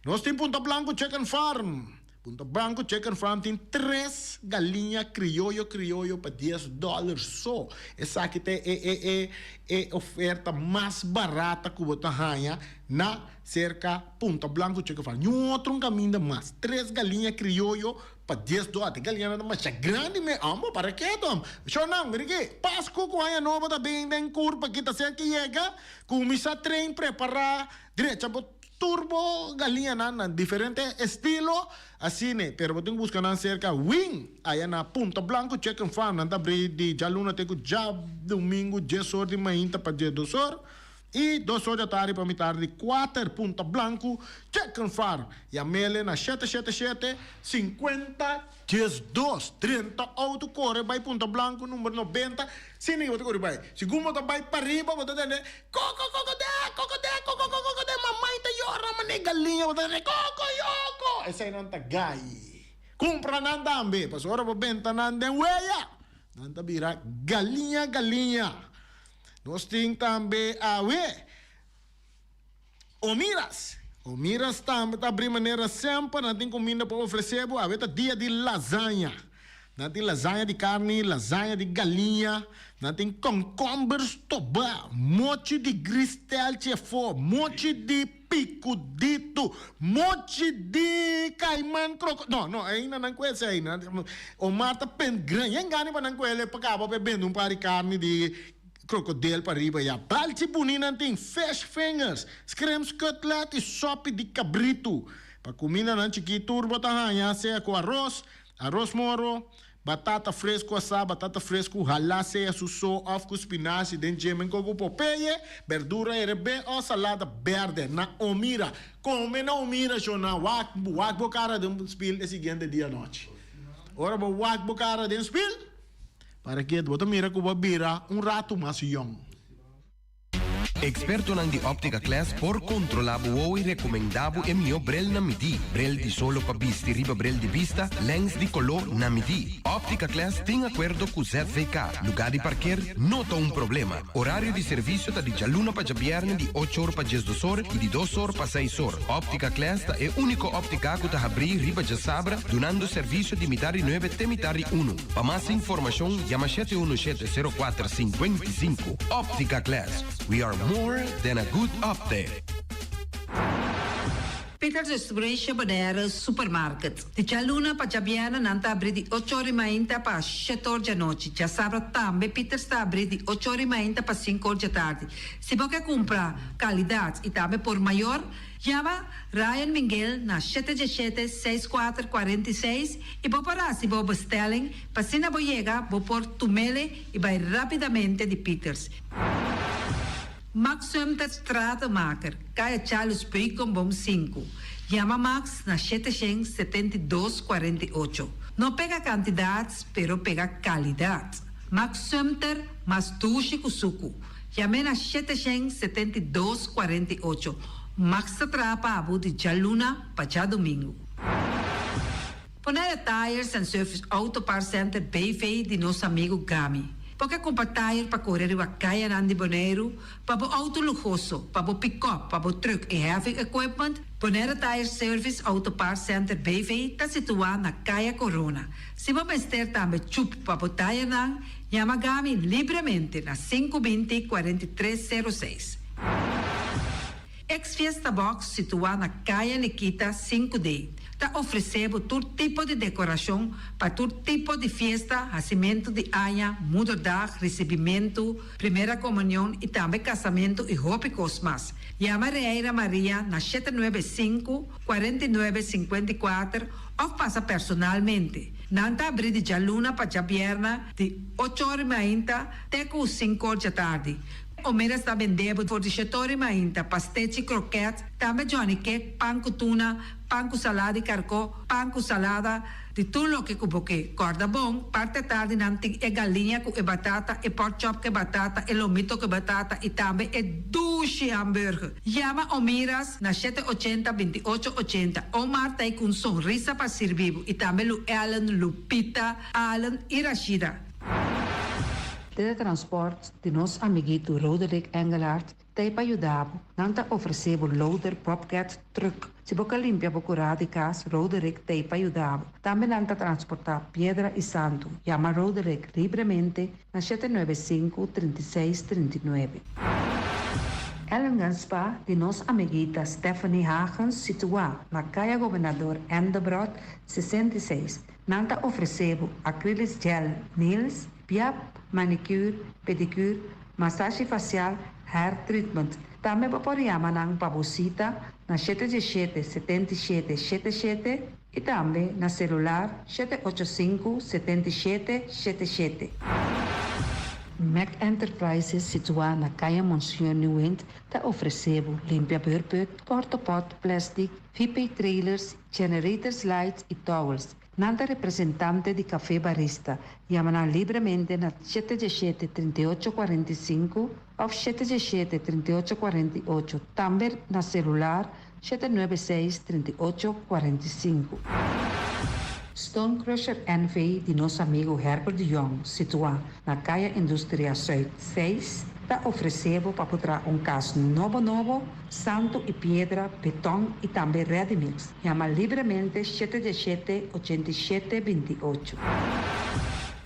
Nos tin Punta Blanco Chicken Farm. Punta Blanco Chicken Farm tin tres galiña crioyo crioyo pa dies dollar so. Esaki ta e e e e oferta mas barata cu bo ta haña na cerca Punta Blanco Chicken Farm. Niun otro un caminda mas. Tres galiña crioyo pa dies dollar. E galiñanan ta masha grandi me. Amo para ke tom. Shornan, mira aki. Pascu cu aña nobo ta bin den curpa aki ta cerca yega. Cuminsa train prepara drecha bo. Tur bo galiñanan na diferente estilo asina, pero bo tin ku buska nan serka Wing aya na Punta Blanco Chicken Farm. Nan ta abri di djaluna te ku djadumingu dies or di mainta pa diesdos or i dos or di atardi pa mitar di kuater. Punta Blanco Chicken Farm. Yam'ele na shete shete shete sinkuenta 12, 30 auto kore bai Punta Blanco number 90, sin ningun bo ta kore bai. Segun bo ta bai pariba bo ta tende koko koko de koko de koko koko koko de mamai ta yora mane galiña bo ta tende koko yoko eseinan ta gai. Kumpra nan tambe pasobra ora bo benta nan den weya nan ta bira galiña galiña. Nos tin tambe awe. Omiras. Omiras tambe ta abri manera semper. Nan tin kuminda pa ofresé bo. Awe ta dia di lasaña. Nan tin lasaña di karni, lasaña di galiña. Nan tin kònkòmber stobá, mochi di gristelchi afó, mochi di pikuditu, mochi di kaiman kroko. No, no, ainda nan ku esei. Omar ta pen gran. Yen gana pa nan ku el pa kaba pa e bende un par di karni di Krokodil pa riba ya. Balchi buni nan tin fish fingers, shrimps cutlet y sopi di kabritu. Pa kuminda nan chikí tur bo ta haña sea ku aros, aros moro, batata fresku asá, batata fresku halá sea su so òf ku spinashi den djemen koko popeye, berdura herebé òf salada bèrdè. Na Omira. Kome na Omira shona wak wak bo kara den spil e siguiente dia anochi. Ora bo wak bo kara den spil. Para ke bo ta mira ku bo a bira un ratu mas yòn. Ekspertonan di Optica Class por kontrolá bo wowo i rekomendá bo e mihó brel na midí. Brel di solo pa bisti riba brel di bista, lèns di koló na midí. Optica Class tin akuerdo ku ZVK. Lugá di parker no ta un problema. Orario di servisio ta di djaluna pa djabièrnè di ocho or pa diesdos or i di dos or pa seis or. Optica Class ta e úniko óptika ku ta habrí riba djasabra dunando servisio di mitar di nuebe te mitar di unu. Pa mas informashon yama shete unu shete sero kuater sinkuenta i sinku. Optica Class, we are more than a good optic. Peters Restauration Bonaire Supermarket. Di djaluna pa djabièrnè nan ta abrí di ocho or di mainta pa shete or djanochi. Djasabra tambe Peters ta abrí di ocho or di mainta pa sinku or djatardi. Si bo ke kumpra kalidat i tambe por mayor, yama Ryan Minguel na shete djeshete seis kuater kuarenta i seis i bo por hasi bo bestelling pa asina bo yega bo por tumele i bai rapidamente di Peters. Max Sumter Stratenmaker, Kaya Charles Beukenboom sinku. Yama Max na 772 48. No pega kantidat, pero pega kalidat. Max Sumter, mas dushi ku suku. Yam'é na 772 48. Max ta traha pa bo di djaluna pa djadumingu. Bonaire Tires and Service Auto Parts Center BV di nos amigu Gami. Bo ke kumpra tire pa kore riba kayanan di Boneiru, pa bo outo luhoso, pa bo pikòp, pa bo trùk i heavy equipment? Bonaire Tire Service Auto Parts Center BV ta situá na Kaya Corona. Si bo mester tambe chup pa bo tirenan, yama Gami libremente na sinku binti 43 sero seis. Ex Fiesta Box situá na Kaya Nikita sinku D ta ofresé bo tur tipo di dekorashon pa tur tipo di fiesta, hasimentu di aña, moederdag, risibimentu, primera komunion i tambe kasamentu i hopi kos mas. Yama Reira Maria na 795, 49, 54 òf pasa personalmente. Nan ta abrí di djaluna pa djabièrnè di ocho or i mainta te ku sinku or djatardi. Omeras ta bende bo for di shetori mainta, pastechi, kroket, tambe johnny cake, pan ku tuna, pan ku salada di karkó, pan ku salada, di tur loke ku bo ke. Kòrda bon, parti atardi nan tin e galiña ku e batata, e pork chop ku e batata, e lomito ku e batata i tambe e dushi hamburger. Yama Omiras na shete ochenta, 28 80. Omar ta ei ku un sonrisa pa sirbi bo i tambe Lu Ellen, Lupita, Allen i Rashida. Teletransport di nos amiguito Roderick Engelhardt ta ei pa yuda bo. Nan ta ofresé bo loader, bobcat, truck. Si bo ka limpia bo kurá di kas, Roderick ta ei pa yuda bo. Tambe nan ta transportá piedra i santu. Yama Roderick libremente na 795 36 39. Ellingan Spa di nos amiguita Stephanie Hagens situá na Kaya Gobernador Endebrot 66. Nan ta ofresé bo acrylic gel nails, piap, manicure, pedicure, masashi fasial, hair treatment. Tambe bo por yama nan pa bo sita na 717 77 77 i tambe na selular 785 77 77. Mac Enterprises situá na Kaya Monsieur Nieuwind ta ofresé bo limpia beurput, portapot, plastic, VP trailers, generators lights i towels. Nan ta representante di Café Barista. Yama nan libremente na 717 38 45 òf 717 38 48. Tambe na selular 796 38 45. Stone Crusher NV di nos amigu Herbert de Jong, situá na Kaya Industria Zuid 6, ta ofresé bo pa traha un kas nobo nobo, santu i piedra, beton i tambe ready mix. Yama libremente 717 87 28.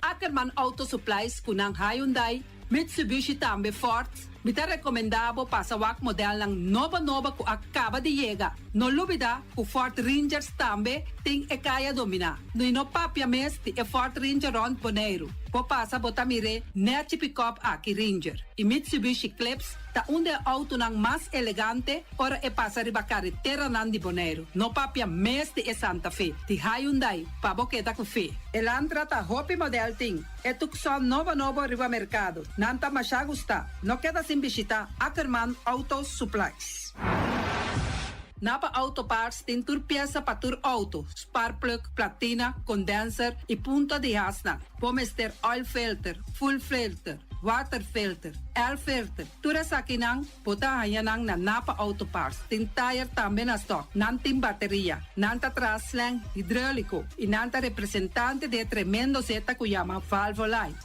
Ackerman Auto Supplies ku nan Hyundai, Mitsubishi tambe Ford. Mi ta rekomendá bo pasa wak modelnan nobo nobo ku a kaba di yega. No lubidá ku Ford Rangers tambe tin e kaya dominá. No no papia mes di e Ford Ranger rònt Boneiru. Bo pasa bo ta mir'é nèchi pick-up aki Ranger. I Mitsubishi Eclipse ta un di e outonan mas elegante ora e pasa riba kareteranan di Boneiru. No papia mes di e Santa Fe, di Hyundai, pa bo keda ku fe. Elantra ta hopi model tin. E Tucson nobo nobo riba merkado. Nan ta masha gusta. No keda sin bishitá Ackerman Auto Supplies. Napa Auto Parts tin tur piesa pa tur auto, sparkplug, platina, condenser y punta di hasnan. Bo mester oil filter, fuel filter, water filter, air filter, tur esakinan bo ta haña nan na Napa Auto Parts. Tin tire tambe na stock. Nan tin bateria. Nan ta traha slang hidrolico y nan ta representante di e tremendo zeta cu yama Valvoline.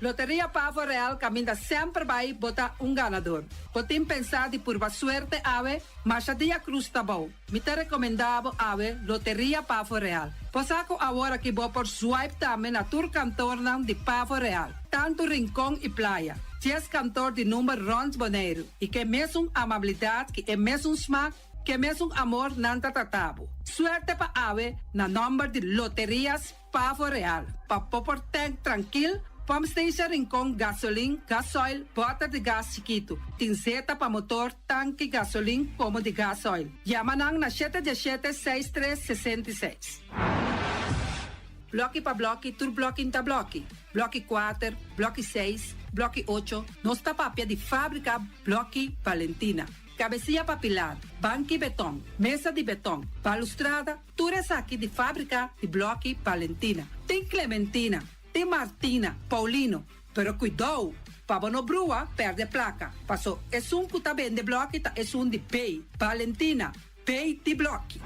Loteria Pavo Real caminda semper bay bo ta un ganador. Bo tin pensá di purba suerte awe? Masha dia cruz ta bou. Mi ta recomendá bo awe Loteria Pavo Real. Bo sa cu awor aki bo por swipe tambe na tur kantornan di Pavo Real, tantu Rincon y Playa. Dies kantor di number rond Boneiru y ke mesun amabilidad ki e mesun smaak, ke mesun amor nan ta trata bo. Suerte pa awe na nomber di Loterias Pavo Real, pa bo por tank trankil, pump station Rincon, gasolin, gasoil, bòter di gas chikitu. Tin zeta pa motor, tanki gasolin komo di gasoil. Yama nan na shete diesshete seis tres 66. Blòki pa blòki, tur blòki n'ta blòki. Blòki kuater, blòki seis, blòki ocho, nos ta papia di fábrika Blòki Valentina. Kabesia pa pilar, banki beton, mesa di beton, balustrada, tur esaki di fábrika di blòki Valentina. Tin Clementina, tin Martina, Paulino, pero kuidou pa bo no brua pèrdè plaka, paso esun ku ta bende blòki ta esun di B, Valentina, B di blòki.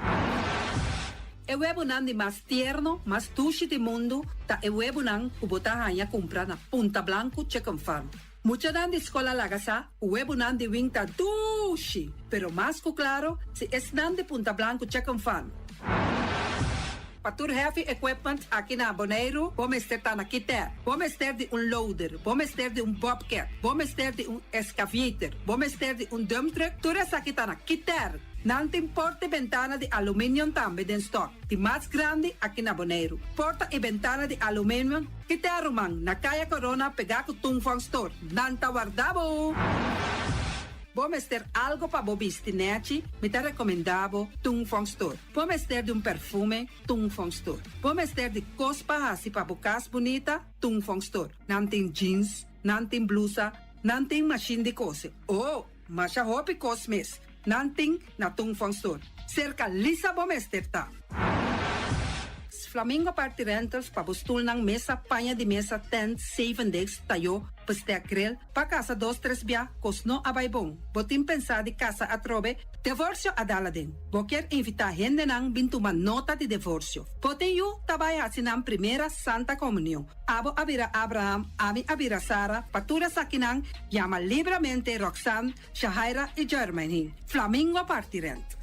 E webunan di mas tierno, mas dushi di mundu ta e webunan ku bo ta haña kumpra na Punta Blanco Chicken Farm. Muchanan di skol a laga sa ku webunan di wing ta dushi, pero mas ku klaro si esnan di Punta Blanco Chicken Farm. Pa tur heavy equipment aki na Boneiru bo mester ta na Kiter. Bo mester di un loader, bo mester di un bobcat, bo mester di un excavator, bo mester di un dump truck, tur esaki ta na Kiter. Nan tin porta i bentana di aluminium tambe den stock, di mas grandi aki na Boneiru. Porta i bentana di aluminium Kiter ruman, na Kaya Corona pegá ku Tung Fong Store. Nan ta warda bo! Bo mester algo pa bo bisti nèchi? Mi ta rekomendá bo Tung Fong Store. Bo mester di un perfume? Tung Fong Store. Bo mester di kos pa hasi pa bo kas bunita? Tung Fong Store. Nan tin jeans, nan tin blusa, nan tin mashin di kose. Oh! Masha hopi kos mes nan tin na Tung Fong Store. Serka Lisa bo mester ta. Flamingo Party Rentals pa bo stulnan, mesa, paña di mesa, tent, zeven desk, tayó, bestek, grill, pa kasa dos tres bia, kos no a bai bon. Bo tin pensá di kasa atrobe? Devorsio a dal aden. Bo kier invitá hendenan bin tuma nota di devorsio. Bo tin yu ta bai hasi nan primera Santa Komunion. Abo a bira Abraham, ami a bira Sara, pa tur esakinan Yama libramente Roxanne, Shahaira i Jermaine. Flamingo parti rent.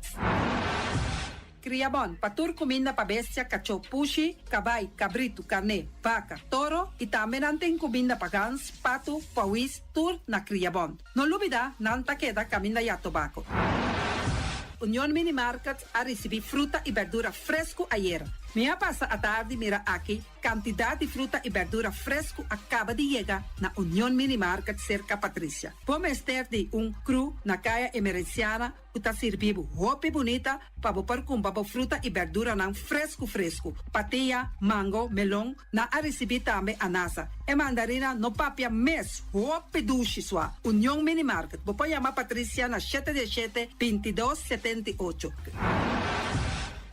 Kria bon pa tur kuminda pa bestia, kachó, pushi, kabai, kabritu, karné, baka, toro i tambe nan tin kuminda pa gans, patu, pawis, tur na Kria Bon. No lubida nan ta keda kaminda ya tobako. Union Mini Market a risibí fruta i berdura fresku ayera. Mi a pasa atardi mira aki Kantidat di fruta i bèrdura fresku a kaba di yega na Union Mini Market serka Patricia. Bo mester di un kru na Kaya Emerenciana ku ta sirbi bo hopi bunita pa bo por kumpra bo fruta i bèrduranan fresku fresku. Patia, mango, melon, nan a risibí tambe anasa. E mandarina no papia mes, hopi dushi sua. Union Mini Market, bo por yama Patricia na shete diesshete, 22, 78.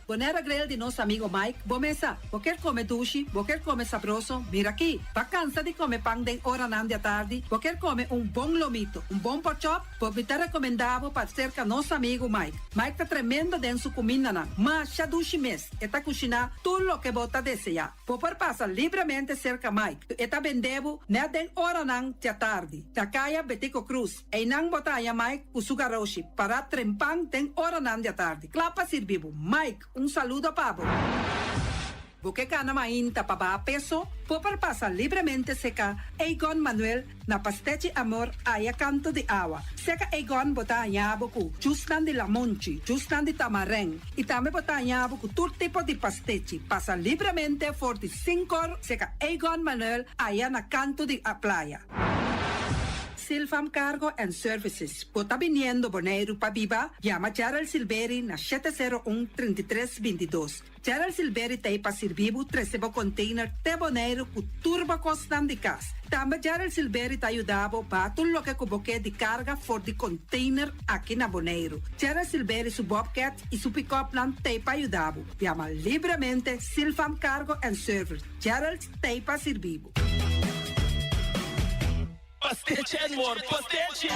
Bonera Grill di nos amigo Mike, bo mesa. Bo kier come dushi, bo kier come sabroso, mira aki. Bo a cansa di come pan den oranan di atardi, bo kier come un bon lomito, un bon porkchop, bo mi ta recomenda bo pa cerca nos amigo Mike. Mike ta tremendo den su cumindanan, masha dushi mes, e ta cushina tur loke bo ta desea. Bo por pasa libremente cerca Mike, e ta bende bo net den oranan di atardi, na caya Betico Croes. Einan bo ta haña Mike ku su garoshi pará trempan den oranan di atardi, kla pa sirbi bo. Mike, un saludo pa bo. Bo ke gana mainta pa baha peso? Bo por pasa libremente seka Egon Manuel na Pastechi Amor aya kanto di awa. Seka Egon bo ta haña bo ku jusnan di lamonchi, jusnan di tamarèn i tambe bo ta haña bo ku tur tipo di pastechi. Pasa libremente for di sinkor seka Egon Manuel aya na kanto di playa. Silvam Cargo and Services. Bo ta biniendo Boneiru pa biba? Yama Gerald Silberi na 701 33 22. Gerald Silberi ta ei pa sirbi bo trese bo container te Boneiru ku tur bo kosnan di kas. Tambe Gerald Silberi ta yuda bo baha tur loke ku bo ke di karga for di container aki na Boneiru. Gerald Silberi su bobcat i su pick-upnan ta ei pa yuda bo. Yama libremente Silvam Cargo and Service. Gerald ta ei pa sirbi bo. Pastechi and more, pastechi!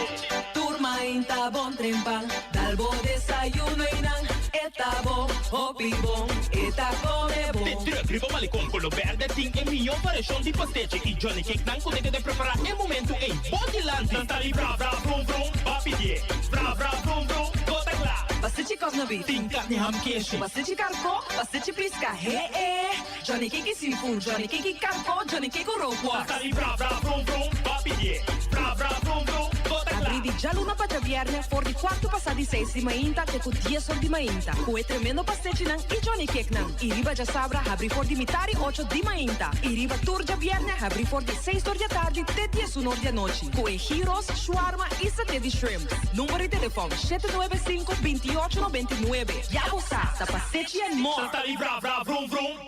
Tur mainta bon trempan, dal bo desayuno y nan e ta bon, hopi bon, e ta come bon. De truck riba Malecon Colo Berde tin e miyo variacion di pastechi y Johnny Cake nan cu ta keda prepara e momento ey bo dilanti. Nan ta di bra bra vrum vrum, ba pidie, bra bra vrum vrum, bo ta cla. Pastechi kòs na beef. Tin carni ham keshi. Pastechi karko, pastechi pisca, he e. Johnny Cake seafood, Johnny Cake karko, Johnny Cake rookworst. Ta di bra bra vrum vrum, ba pidié. Bra bra vrum vrum, bo ta kla. Abrí di djaluna pa djabièrnè for di kuartu pasá di seis di mainta te ku dies or di mainta ku e tremendo pastechinan i Johnny Cakenan. I riba djasabra habrí for di mitari ocho di mainta i riba tur djabièrnè habrí for di seis or di atardi te diesun or di anochi ku e gyros, shawarma i saté di shrimp. Number di telefòn, 795 28 99. Ya bo sa, ta pastechi and more! Ta di bra bra vrum vrum.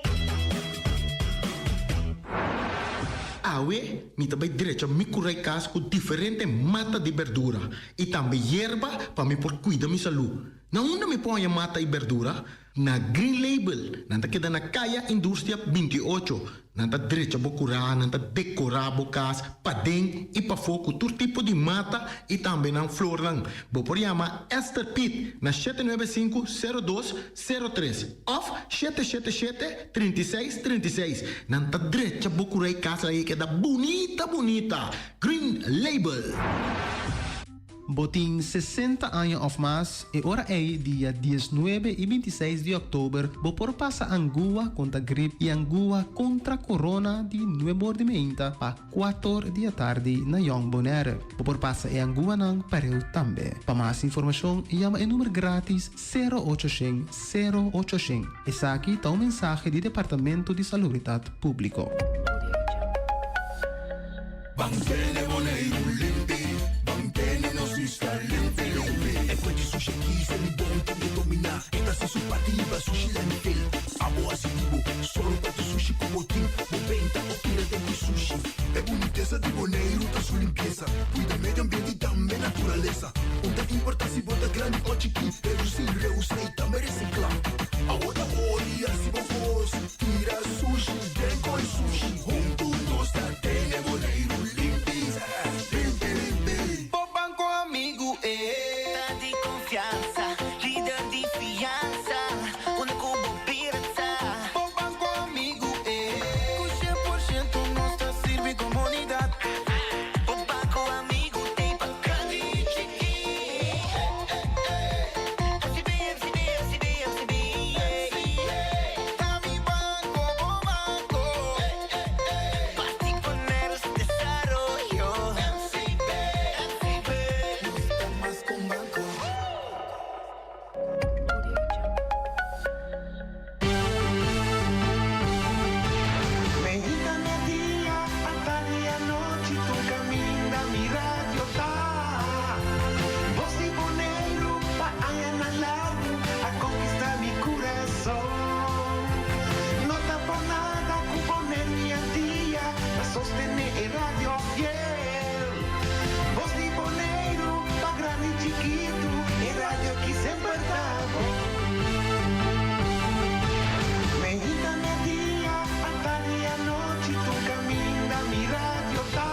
Awe mi ta bai drecha mi kurai kas ku diferente mata di berdura i tambe yerba pa mi por kuida mi salú. Na unda mi por haña mata i berdura? Na Green Label. Nan ta keda na Kaya Industria 28. Nan ta drecha bo kurá, nan ta dekorá bo kas paden i pafó ku tur tipo di mata i tambe nan flornan. Bo por yama Esther Piet na 795 02 03 òf 777 36 36. Nan ta drecha bo kurá i kas laga e keda bunita bunita. Green Label. Bo tin 60 aña òf mas? E ora ei, dia 19 i 26 di òktober, bo por pasa angua kontra grip i angua kontra korona di nuebe or di meinta pa kuator di atardi na Jong Bonaire. Bo por pasa e anguanan pareu tambe. Pa mas informashon, yama e number grátis sero ocho shen sero ocho shen. Esaki ta un mensahe di Departamento di Salubridat Públiko. Ban tene Boneiru limpi, ban tene nos isla limpi limpi. E fuente sushi aki se mi bon tin ke dominá. E ta hasi su parti riba sushi landfill. Abo hasi di bo, solo pa tur sushi ku bo tin. Bo benta o tira den di sushi. E bunitesa di Boneiru ta su limpiesa. Kuida medio ambiente i tambe naturalesa. Un ta importá si bo ta grandi o chikí. Redusí, reusá i tambe resiklá. Awo ta ori hasi bo kos. Tira sushi den koi sushi. Huntu nos ta tene Boneiru limpi, limpi, limpi. Bo banco amigu e. Ta di confiansa, lider di fiansa, unda cu bo bira ta. Bo banco amigu e. Cu 100% nos ta sirbi comunidad. Bo banco amigu t'ey pa grandi y chiki. FCB, FCB, FCB, FCB, yeah. Ta mi banco, bo banco. Parti poner su desaroyo. FCB, FCB. Nos ta mas cu un banco. Meinta media, atardi anochi tur caminda mi radio ta. Voz di Boneiru pa añanan largu a conquista mi curason. No ta por nada cu Boneiru y Antia ta sostene e radio fiel. Voz di Boneiru pa grandi y chikitu, e radio ki semper ta bon. Meinta media, atardi anochi tur caminda mi radio ta.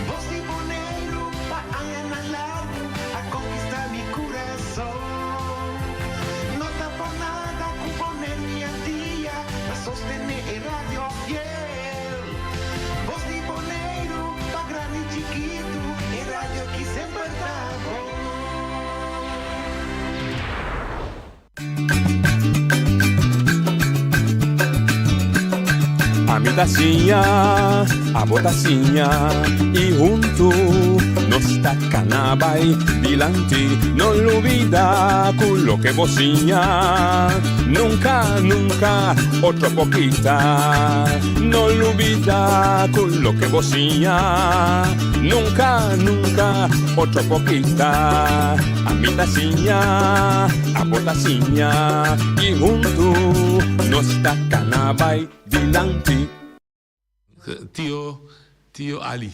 Voz di Boneiru pa añanan largu a conquista mi curason. No ta por nada cu Boneiru y Antia ta sostene e radio fiel. Voz di Boneiru pa grandi y chikitu, e radio ki semper ta bon. Ami ta siña, abo ta siña, i huntu nos ta. ta kana bai dilanti. No lubida ku loke bo siña nunka, nunka otro por kita. No lubida ku loke bo siña nunka, nunka otro por kita. Ami ta siña, abo ta siña i huntu nos ta kana bai dilanti. Tio Tio Ali.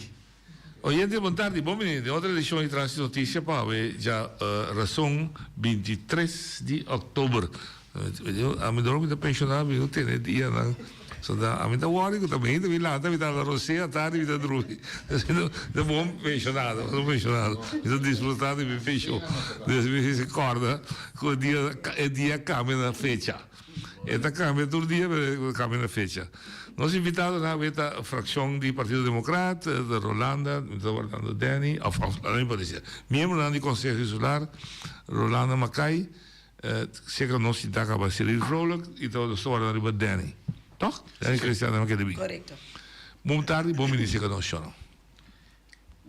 Oyente bon tardi, bon bini den otro edicion di Trans Noticia pa awe dja rason 23 di october. Ami dor mi ta pensiona mi no tene dianan so ta ami ta worry cu ta meinta mi lanta mi ta hala rosea tardi mi ta drumi mi ta bon pensionado bon pensionado mi ta disfruta di mi pension des mi si corda cu e dia e dia cambia na fecha. E ta cambia tur dia pero e cambia na fecha. Nos invitadonan awe ta fraccion di Partido Democrat, Rolanda, mi ta wardando Danny, of of laat mi por dicier, miembronan di Conseho Insular, Rolanda Mackay, cerca nos sinta caba Cyril Vrolijk y ta nos ta wardando riba Danny. Toch? Danny Christian tambe keda bin. Correcto. Bon tardi, bon bini cerca nos, Shona.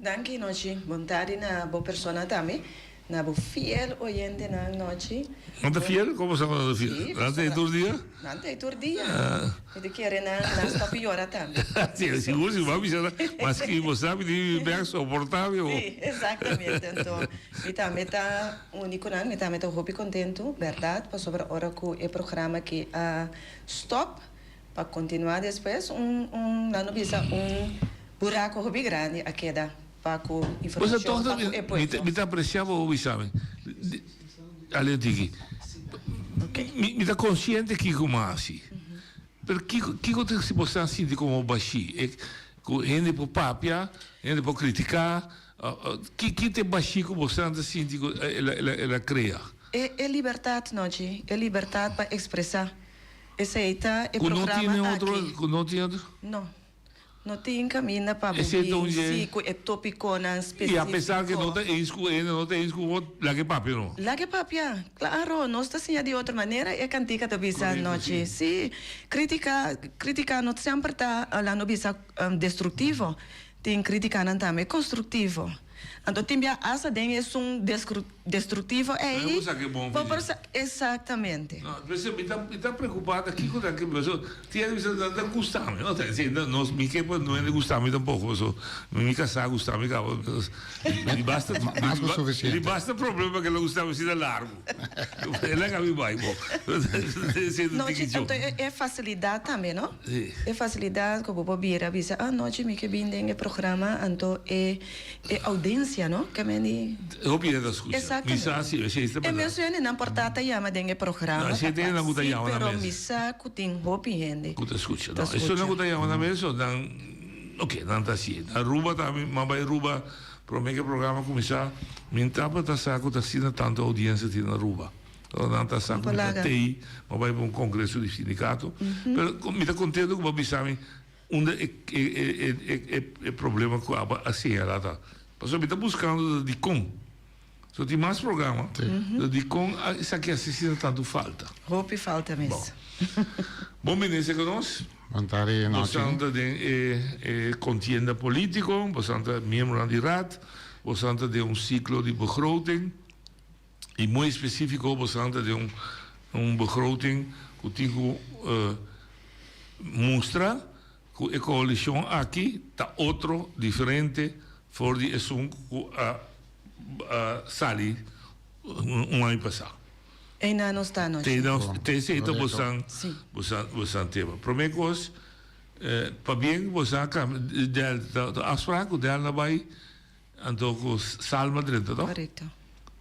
Danki Nochi. Bon tardi na bo persona tambe, na bo fiel oyentenan Nochi. Nan ta fiel? Como bo sa cu nan ta fiel? Sí, Nan ta ei tur dia? Nan ta ei tur dia. Mi ta kere nan nan stop yora tambe. Sí, sigur si bo a bisa nan, maske bo sa mi tin mi bek soporta mi bo. Sí, exactamente. Anto mi tambe ta uni cu nan, mi tambe ta hopi contento, berdad, pasobra ora cu e programa aki a stop, Pa kontinuá despues un un nan no bisa un buraco hopi grandi a keda pa ku Boso informashon toch pa ku e pueblo. Mi ta aprecia bo bisa mi. Ale un tiki. Mi ta consciente kiko mi a haci. Pero kiko kiko ta si bo sa sinti como bashi? E ku hende por papia, hende por critica. Ki ki ta e bashi ku bo sa ta sinti ku el a el a crea? E e libertad nochi, e libertad pa expresa. Esei ta e Ku no programa tiene otro, aki. ku no tin otro? No. No tin kaminda pa bo Esei ta bin un dje. si ku e topikonan I apesar ke no spesifiko. ta eens ku ene, no ta eens ku bo, laga e papia no. Laga e papia. Klaro, nos ta siña di otro manera, e kantika ta bisa Korekto, anochi. si. Si, kritika, kritika no semper ta, laga no bisa, destruktivo. Tin kritikanan tambe konstruktivo. Anto tin bia asta den esun destruktivo ei, bo por sa exactamente. No, p'esei mi ta mi ta preocupa ta kico ta ke paso tin hende bisa nan ta gusta mi no ta si no mi ke pa no hende gusta mi tampoco paso mi casa gusta mi caba mi basta Mas ku suficiente. mi basta problema ke lo gusta mi asina largo e laga mi bai bo No, anto e facilidad tambe no. E facilidad cu bo por bira bisa ah nochi mi ke bin den e programa anto e e audiencia no ke men di. Hopi hende ta scucha. Exactamente. Mi sa si esey ta E berdad. mes hendenan por ta ta yama den e programa No, esey ta hendenan cu ta si yama nan pero mes. mi sa cu tin hopi hende Cu ta scucha. ta No, esunnan scucha. cu ta yama nan mes so nan ok nan ta hacié. Na Aruba tambe mi a bay Aruba prome cu e programa cuminsa mi tabata sa cu ta asina tanto audiencia tin na Aruba. Nan ta sa ku mi ta tei, mi a bai pa un kongreso di sindikato. Pero mi ta kontento ku bo a bisa mi unda e e problema ku abo a señalá ta. Pasobra mi ta buskando ta dikon. So tin mas programa, pero dikon esaki a asina tantu falta. Hopi falta mes. Bon bini esei ku nos. Bon tardi nochi. Bosan ta den e kontienda polítiko, bosan ta miembronan di raad, bosan ta den un siklo di begroting. Y muy específico boso ta den un begroting cu tin cu mustra cu e coalicion aki ta otro, diferente for di esun cu a sali un aña pasa. Eynan nos ta anochi. Te esey ta boso boso tema. Prome cos, pabien boso a cambia, Del, ta afspraak cu Del na bay. Anto ku Salma drenta to? Korekto.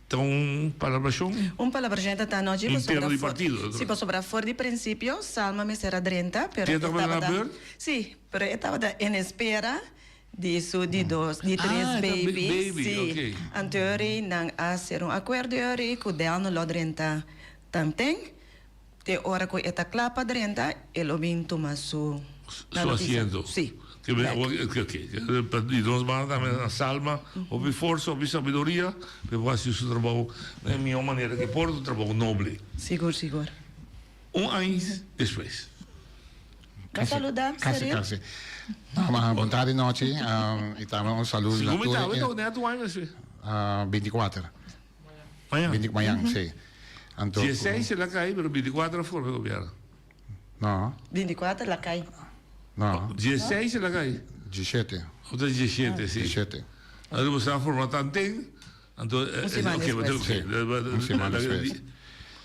Ta un palabrashon? Un palabrashon ta ta anochi pasobra Interno di partido. Si, pasobra for di prinsipio Salma mester a drenta, pero Te e tabata na tabata beurt? Si, pero e tabata en espera di su di dos, di tres Ah, e ta baby. baby, Si. oké. Anto yori nan a hacer un akuerdo yori ku Delno lo drenta tanten, te ora ku e ta kla pa drenta e lo bin tuma su Su asiento. Si. Ke be oke oke di nos banda tambe na Salma hopi forsa hopi sabiduria pa e por hasi su trabou na e mihó manera ke por un trabou noble. Sigur sigur. Un aña despues. Bo saluda, Kasi, Cyril. kasi. No, ma bon tardi nochi. Um, y tambe un saludo Segun mi na tawe tur. ta net un aña si. Ah, 24. Mañan. 20 mañan, sí. Anto, 16 el a kai, pero 24 a forma gobierno. No. 24 la kai. No. 16 el a kai. 17. Ota 17, sí. 17. Anto bo sa forma tanten, anto Un siman oké, despues. oké. Sí, un siman despues.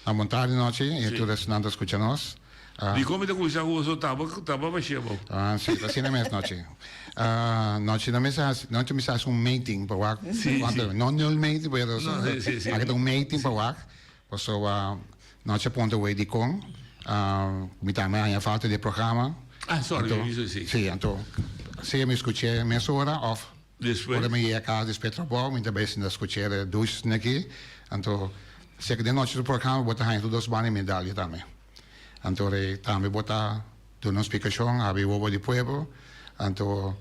Na bon tardi nochi y tur esnan ta scucha nos. Ah, Di kon mi ta kuminsá ku boso taba taba bashé bo? Ah, sí, asina mes nochi. Ah, nochi no mester hasi, nochi mester hasi un meeting pa wak. Sí, Cuanto, sí. no nul meeting, pero No, sí, sí, sí. aki ta un meeting pa wak. Pasobra nochi a punta wey dikon. Ah, mi tambe a haña falta di e programa. Ah, sorry, Anto, mi hizo sí. Sí, anto, sea mi skuch'é mesora òf Despues. ora mi yega kas despues trabou, mi ta bai sinta skuch'é e dushnan aki. Anto, sea ku den nochi su programa bo ta haña tur dos banda di medalya tambe. Anto rei tambe bo ta duna un splikashon, habri wowo di pueblo. Anto,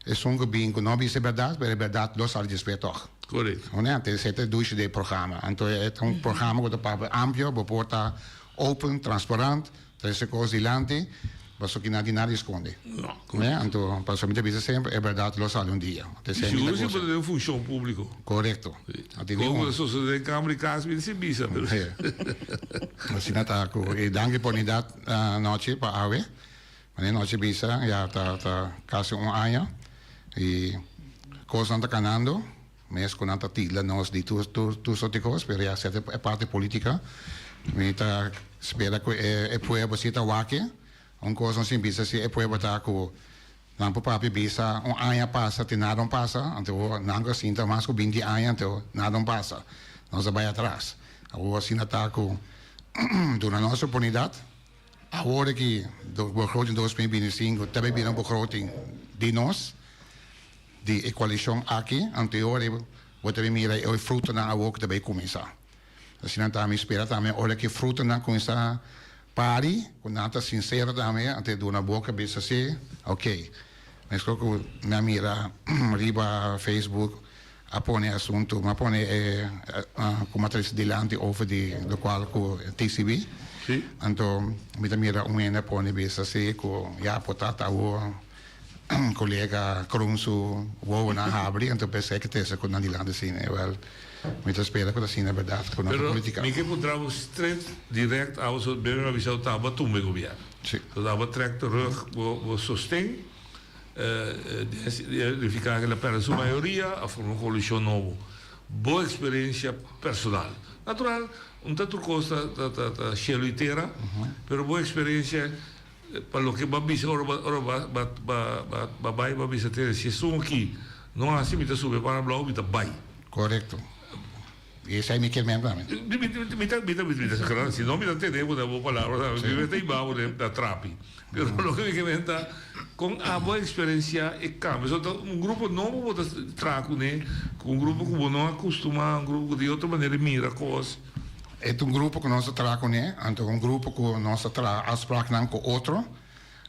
esun ku bin ku no bisa e bèrdat, pero e bèrdat lo sali despues tòg. Korekto. Ho ne? Anto esei ta e dushi di e programa. Anto e ta un programa ku ta papia amplio, bo por ta open, transparant, Trese kos dilanti, pasobra ki nan tin nada di skonde. No. Ne? Anto, pasobra mi ta bisa semper, e bèrdat lo sali un dia. Te I esei mi ta sigur si gosa. bo ta den funshon públiko. Korekto. A tin di Kon ku un. ta sosodé den kamer di kas mi ta sin bisa, pero. Sí. Asina ta ku e danki oportunidat anochi pa awe. Manera nochi bisa ya ta ta kasi un aña i kosnan ta kanando. Mes ku nan ta tilda nos di tur tur tur sorti kos, pero ya sete e parti politica. Mi ta spera ku e e pueblo si ta wak e. Un kos nos tin bisa si e pueblo ta ku nan por papia bisa un aña pasa te nada no pasa, anto nan ku a sinta mas ku binti aña anto nada no pasa. Nos a bai atras. Awor asina ta ku duna nos oportunidat. Awor aki begroting 2025 ta bai bira un begroting di nos. Di e koalishon aki, anto e ora bo ta bin mira e frutonan awor ku ta bai kuminsá. Asina ta mi spera tambe ora ku e frutonan kuminsá pari, ku nan ta sinsero tambe, anto e duna boka bisa si, ok. Meskos ku mi a mira riba Facebook a pone asuntu, mi a pone e ku a trese dilanti over di lokual ku TCB. Anto mi ta mira un hende a pone bisa si ku ya por ta ta awor. Kolega Kroon su wowonan habri, anto p'esei ke trese ku nan dilanti asina. E wèl, mi ta spera ku ta asina bèrdat, ku no ta Pero politika. mi ke puntra bo stret, dirèkt, abo so bebe mi a bisa bo ta abo a tumba e gobièrnu. Si. So ta abo a trèk terug bo bo sosten, nifiká ke el a pèrdè su mayoria, a forma un koalishon nobo. Bo eksperensia personal. Natural, un ta tur kos ta ta ta ta shelu i tera, pero bo eksperensia Pa loke bo a bisa ora bo ora bo ba ba ba bai bo a bisa Tere si esun aki no hasi mi ta sube para blou mi ta bai. Korekto. I esei mi kier men tambe. Mi mi mi ta mi ta mi ta claro si no mi ta tene bo na bo palabra mi mi ta hiba bo den na trapi. Pero loke mi kier men ta kon abo a eksperensia e kambio. So ta un grupo nobo bo ta traha kuné ku un grupo ku bo no a kustumá un grupo ku di otro manera mira kos. E ta un grupo ku nos ta traha kuné, anto un grupo ku nos ta traha afspraaknan ku otro.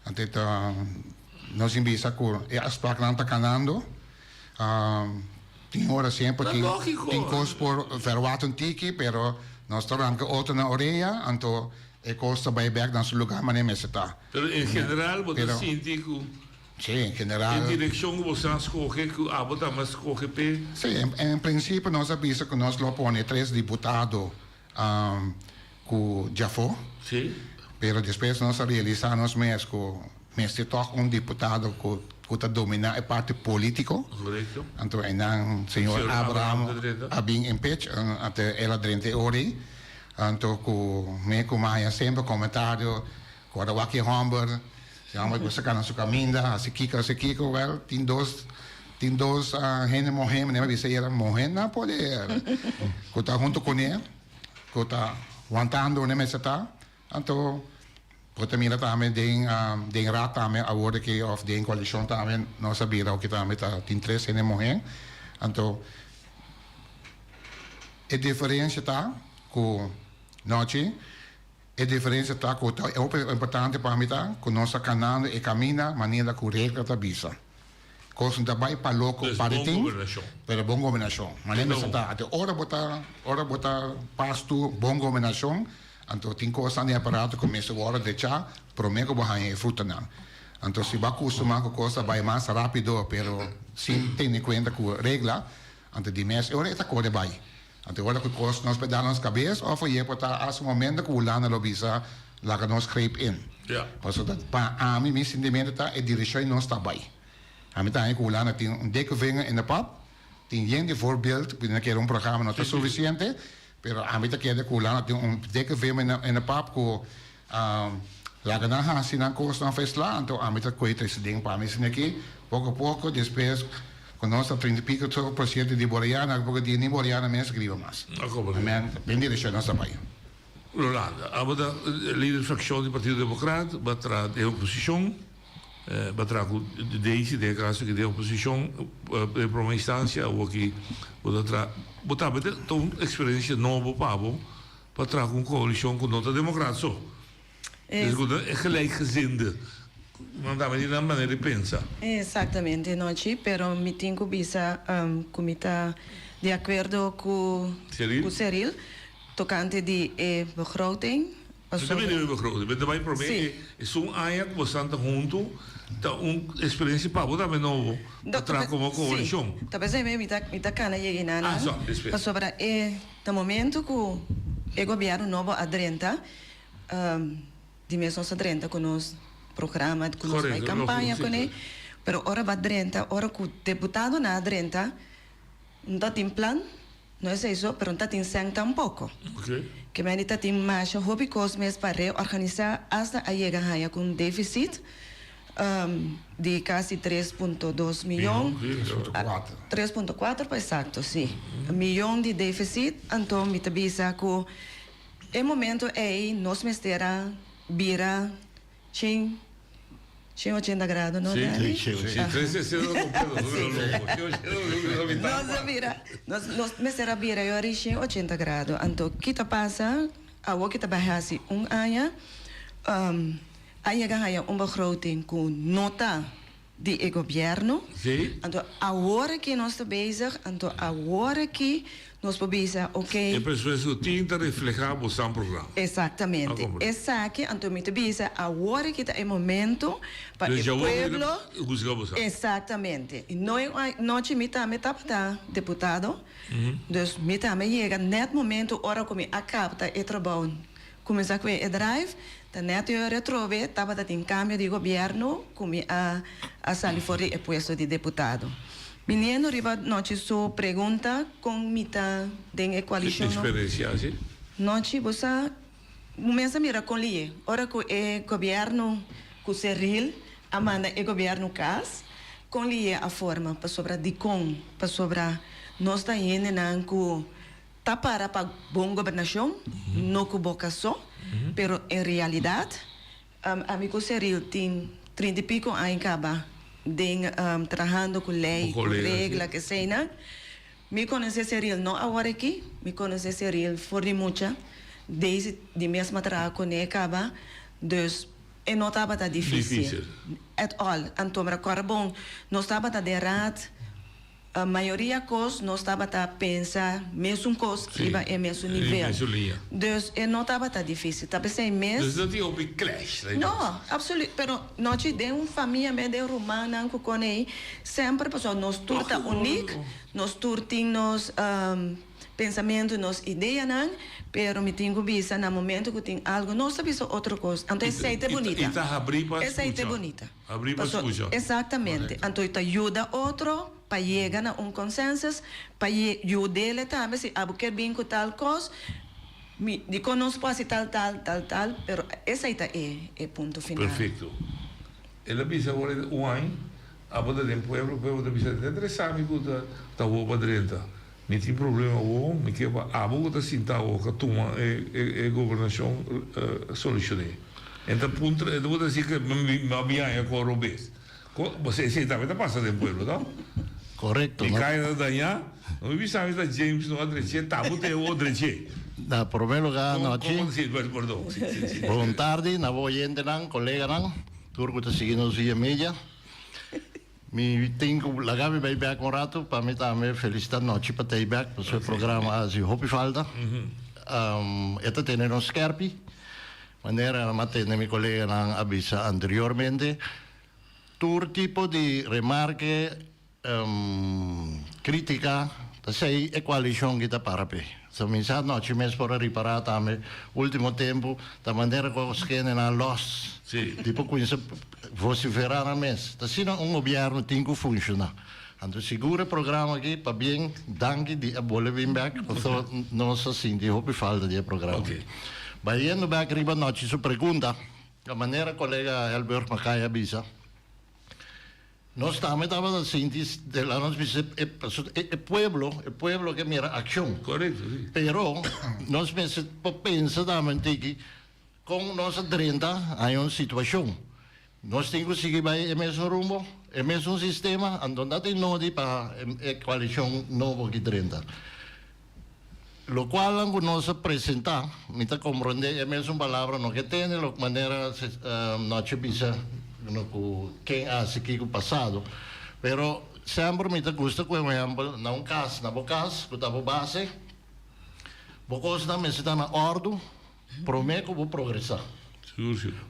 Anto e ta nos tin bisa ku e afspraaknan ta kanando. Tin ora semper tin tin kos por verwat un tiki, pero nos ta ranka otro na orea, anto e kos ta bai bèk na su lugá manera mester ta. Pero en general bo ta sinti ku Sí, en general. E direccion cu boso a scoge, cu abo tambe a scoge p'e. Sí, en principio nos a bisa cu nos lo pone tres diputado cu djafó. Sí. Pero despues nos a realisa nos mes cu mester toch un diputado cu cu ta domina e parti politico. Correcto. Anto einan señor Abraham a bin en pech, anto el a drenta e ora. Anto cu mi cu maya semper comentario cu ora wak e homber. Si homber gusta cana su caminda, haci kico, haci kico, wel, tin dos, tin dos hende mohe, manera mi bisa era mohe na poder, cu ta hunto cune, cu ta wantando unda mester ta, anto bo ta mira tambe den, den raad tambe awor aki, of den coalicion tambe, nos a bira oki tambe ta tin tres hende mohe, anto e diferencia ta cu nochi. E diferencia ta cu ta hopi importante pa mi ta cu nos ta canando e camina manera cu regla ta bisa. Cos no ta bay pa loco Dus pa bon di tin, gobernacion. pero bon gobernacion. Manera mester ta. Ate ora bo ta, ora bo ta pas tu bon gobernacion, Anto tin kosnan den aparato ku mester wòrdu drechá promé ku bo haña e frutanan. Anto si bo a kustumá ku kos ta bai mas rápido pero sin tene kuenta ku regla, anto di mes e ora e ta kore bai. Anto e ora ku kos nos por da nos kabes òf oye por ta hasta un momento ku Hulanda lo bisa laga nos greep in. Pasobra pa ami mi sintimentu ta e direkshon nos ta bai. Ami ta haña ku Hulanda tin un dikke vinger in de pap, tin yen di voorbeeld, ku na kere un programa no ta sufisiente, pero ami ta kere ku Hulanda tin un dikke vinger in de pap ku laga nan hasi nan kosnan feslá, anto ami ta kohe trese den pa ami esaki aki, poko poko despues ku nos ta trinta i piko por siento di Boreana, poko dia ni Boreana mes riba mas. Amen, den direkshon nos ta bai. Rolanda, abo ta lider frakshon di Partido Demokrat, bo a traha den oposishon, bo a traha ku Daisy den e kaso aki den oposishon den prome instansia, awor ki bo ta traha, bo tambe ta un eksperensia nobo pa bo pa traha ku un koalishon ku no ta demokrat so, es ku ta gelijkgezinde, nan tambe tin nan manera di pensa. Exactamente, Nochi, pero mi tin ku bisa ku mi ta di akuerdo ku Cyril. Tocante di e begroting, No ta pasobra. bini e begroting, bo ta bai prome Sí. e esun aña cu bosan ta hunto ta un experiencia pa bo tambe nobo pa traha como coalicion. Sí, ta pesey mi ta mi ta cana yega eynan Ah, so, despues. pasobra e ta momento cu e gobierno nobo a drenta, di mes nos a drenta cu nos programa, cu nos bai Correcto, campaña logico, sí, cune, pero ora bo a drenta, ora cu deputadonan a drenta, no ta tin plan. No esei so, pero no ta tin sèn tampoko. Ke mende ta tin masha hopi kos mes pa reorganisá asta a yega haña ku un defisit di kasi 3.2 miyon. 3.4 pa eksakto, si. Miyon di defisit, anto mi ta bisa ku e momento ei nos mester a bira Chin, 180 grado, no, Dani? Sí, sí, 360 completo, Nos a bira, nos, nos mester a bira yori 180 grado. Anto, ki ta pasa, awor ki ta bai hasi un aña, um, a yega haya un begroting ku no ta di e gobierno. Sí. Anto awor aki nos ta bezig, anto awor aki nos por bisa ok. E presupuesto tin ta refleha bo san programa. Exactamente. A comprende. Esaki anto mi ta bisa awor aki ta e momento pa Dus e dja awor pueblo. huzga bo san. Exactamente. Y no e nochi mi tambe tabata deputado, dus mi tambe yega net momento ora cu mi a capta e trabou Cuminsa cu e drive, ta net yo retrobe tabata tin cambio di gobierno cu mi a a sali for di e puesto di deputado. Biniendo riba nochi su pregunta con mi ta den e coalicion no. Experiencia si. Nochi bo sa bo mes a mira con liye ora cu e gobierno cu Cerril a manda e gobierno cas con liye a forma pasobra dicon pasobra nos ta hendenan cu Ta para pa bon gobernashon, no ku boka so, pero en realidat ami ku Cyril tin trinta i piko aña kaba den trahando ku lei, ku regla, ku eseinan. Mi konosé Cyril no awor aki, mi konosé Cyril for di mucha, desde di mes mi a traha kuné kaba, dus e no tabata difísil at all. Anto mi rekòrda bon, nos tabata den raad. Mayoria kos nos tabata pensa mesun kos riba e mesun nivel. Dus e no tabata difícil. Ta p'esei mes. Dus no tin hopi clash. No, absoluut. Pero nochi den un famia mes, den rumannan ku kon ei, semper pasobra nos tur ta unik, nos tur tin nos pensamentu, nos ideanan, pero mi tin ku bisa na momento ku tin algu nos ta bisa otro kos. Anto esei ta e bunita. I ta habrí pa skucha. Esei ta e bunita. Abrí pa Paso, skucha. Exactamente. Anto e ta yuda otro pa yega na un consensus, pa ye yud'ele tambe si abo kier bin cu tal cos, mi dicon nos por haci tal tal, tal tal, pero esey ta e e punto final. Perfecto. El a bisa awor e un aña, abo ta den pueblo, pueblo ta bisa, ta interesa mi cu ta ta awor pa drenta. Mi tin problema awor, mi kier pa abo cu ta sinta awor ka tuma e e gobernacion solucione. E ta puntra, e ta por deci cu mi a biaña cu robes. Bo esey tambe ta pasa den pueblo, no? Correcto. Mi caya ta daña, no mi bisa mi ta James no a dreche, ta bo te awor dreche. Na prome lugar anochi. Como, si, perdon, si, si, si. Bon tardi na bo oyentenan, coleganan, tur cu ta sigui nos via media. Mi tin ku laga mi bai bek un ratu pa mi tambe felisita Nochi pa tei bek pasobra e programa a hasi hopi falta. e ta tene nos skerpi, manera mi a tende mi koleganan a bisa anteriormente, tur tipo di remarke, Kritika ta sei e koalishon ki ta para p'e. So mi sa nochi mes por a ripará tambe ultimo tempu ta manera ku skenenan lòs di por kuminsá vosiferá nan mes. Ta asina un gobièrnu tin ku funshoná. Anto sigur e programa aki pabien danki di a bole bin bèk pasobra nos a sinti hopi falta di e programa aki. Bayendo bèk riba nochi su pregunta, ta manera kolega Helberg Mackay a bisa. Nos tambe tabata sinti de la nos bisa e e pueblo, e pueblo ke mira akshon. Korekto, si. Pero nos mester por pensa tambe un tiki kon nos a drenta haña un situashon. Nos tin ku sigui bai e mesun rumbo, e mesun sistema, anto no tin nodi pa e koalishon nobo aki drenta. Lokualnan ku nos a presentá, mi ta komprondé e mesun palabra no ke tene lo manera nochi bisa no ku ken a hasi kiko pasado, pero semper mi ta gusta ku un ehèmpel na un kas, na bo kas ku ta bo base, bo kosnan mester ta na òrdu promé ku bo progresá.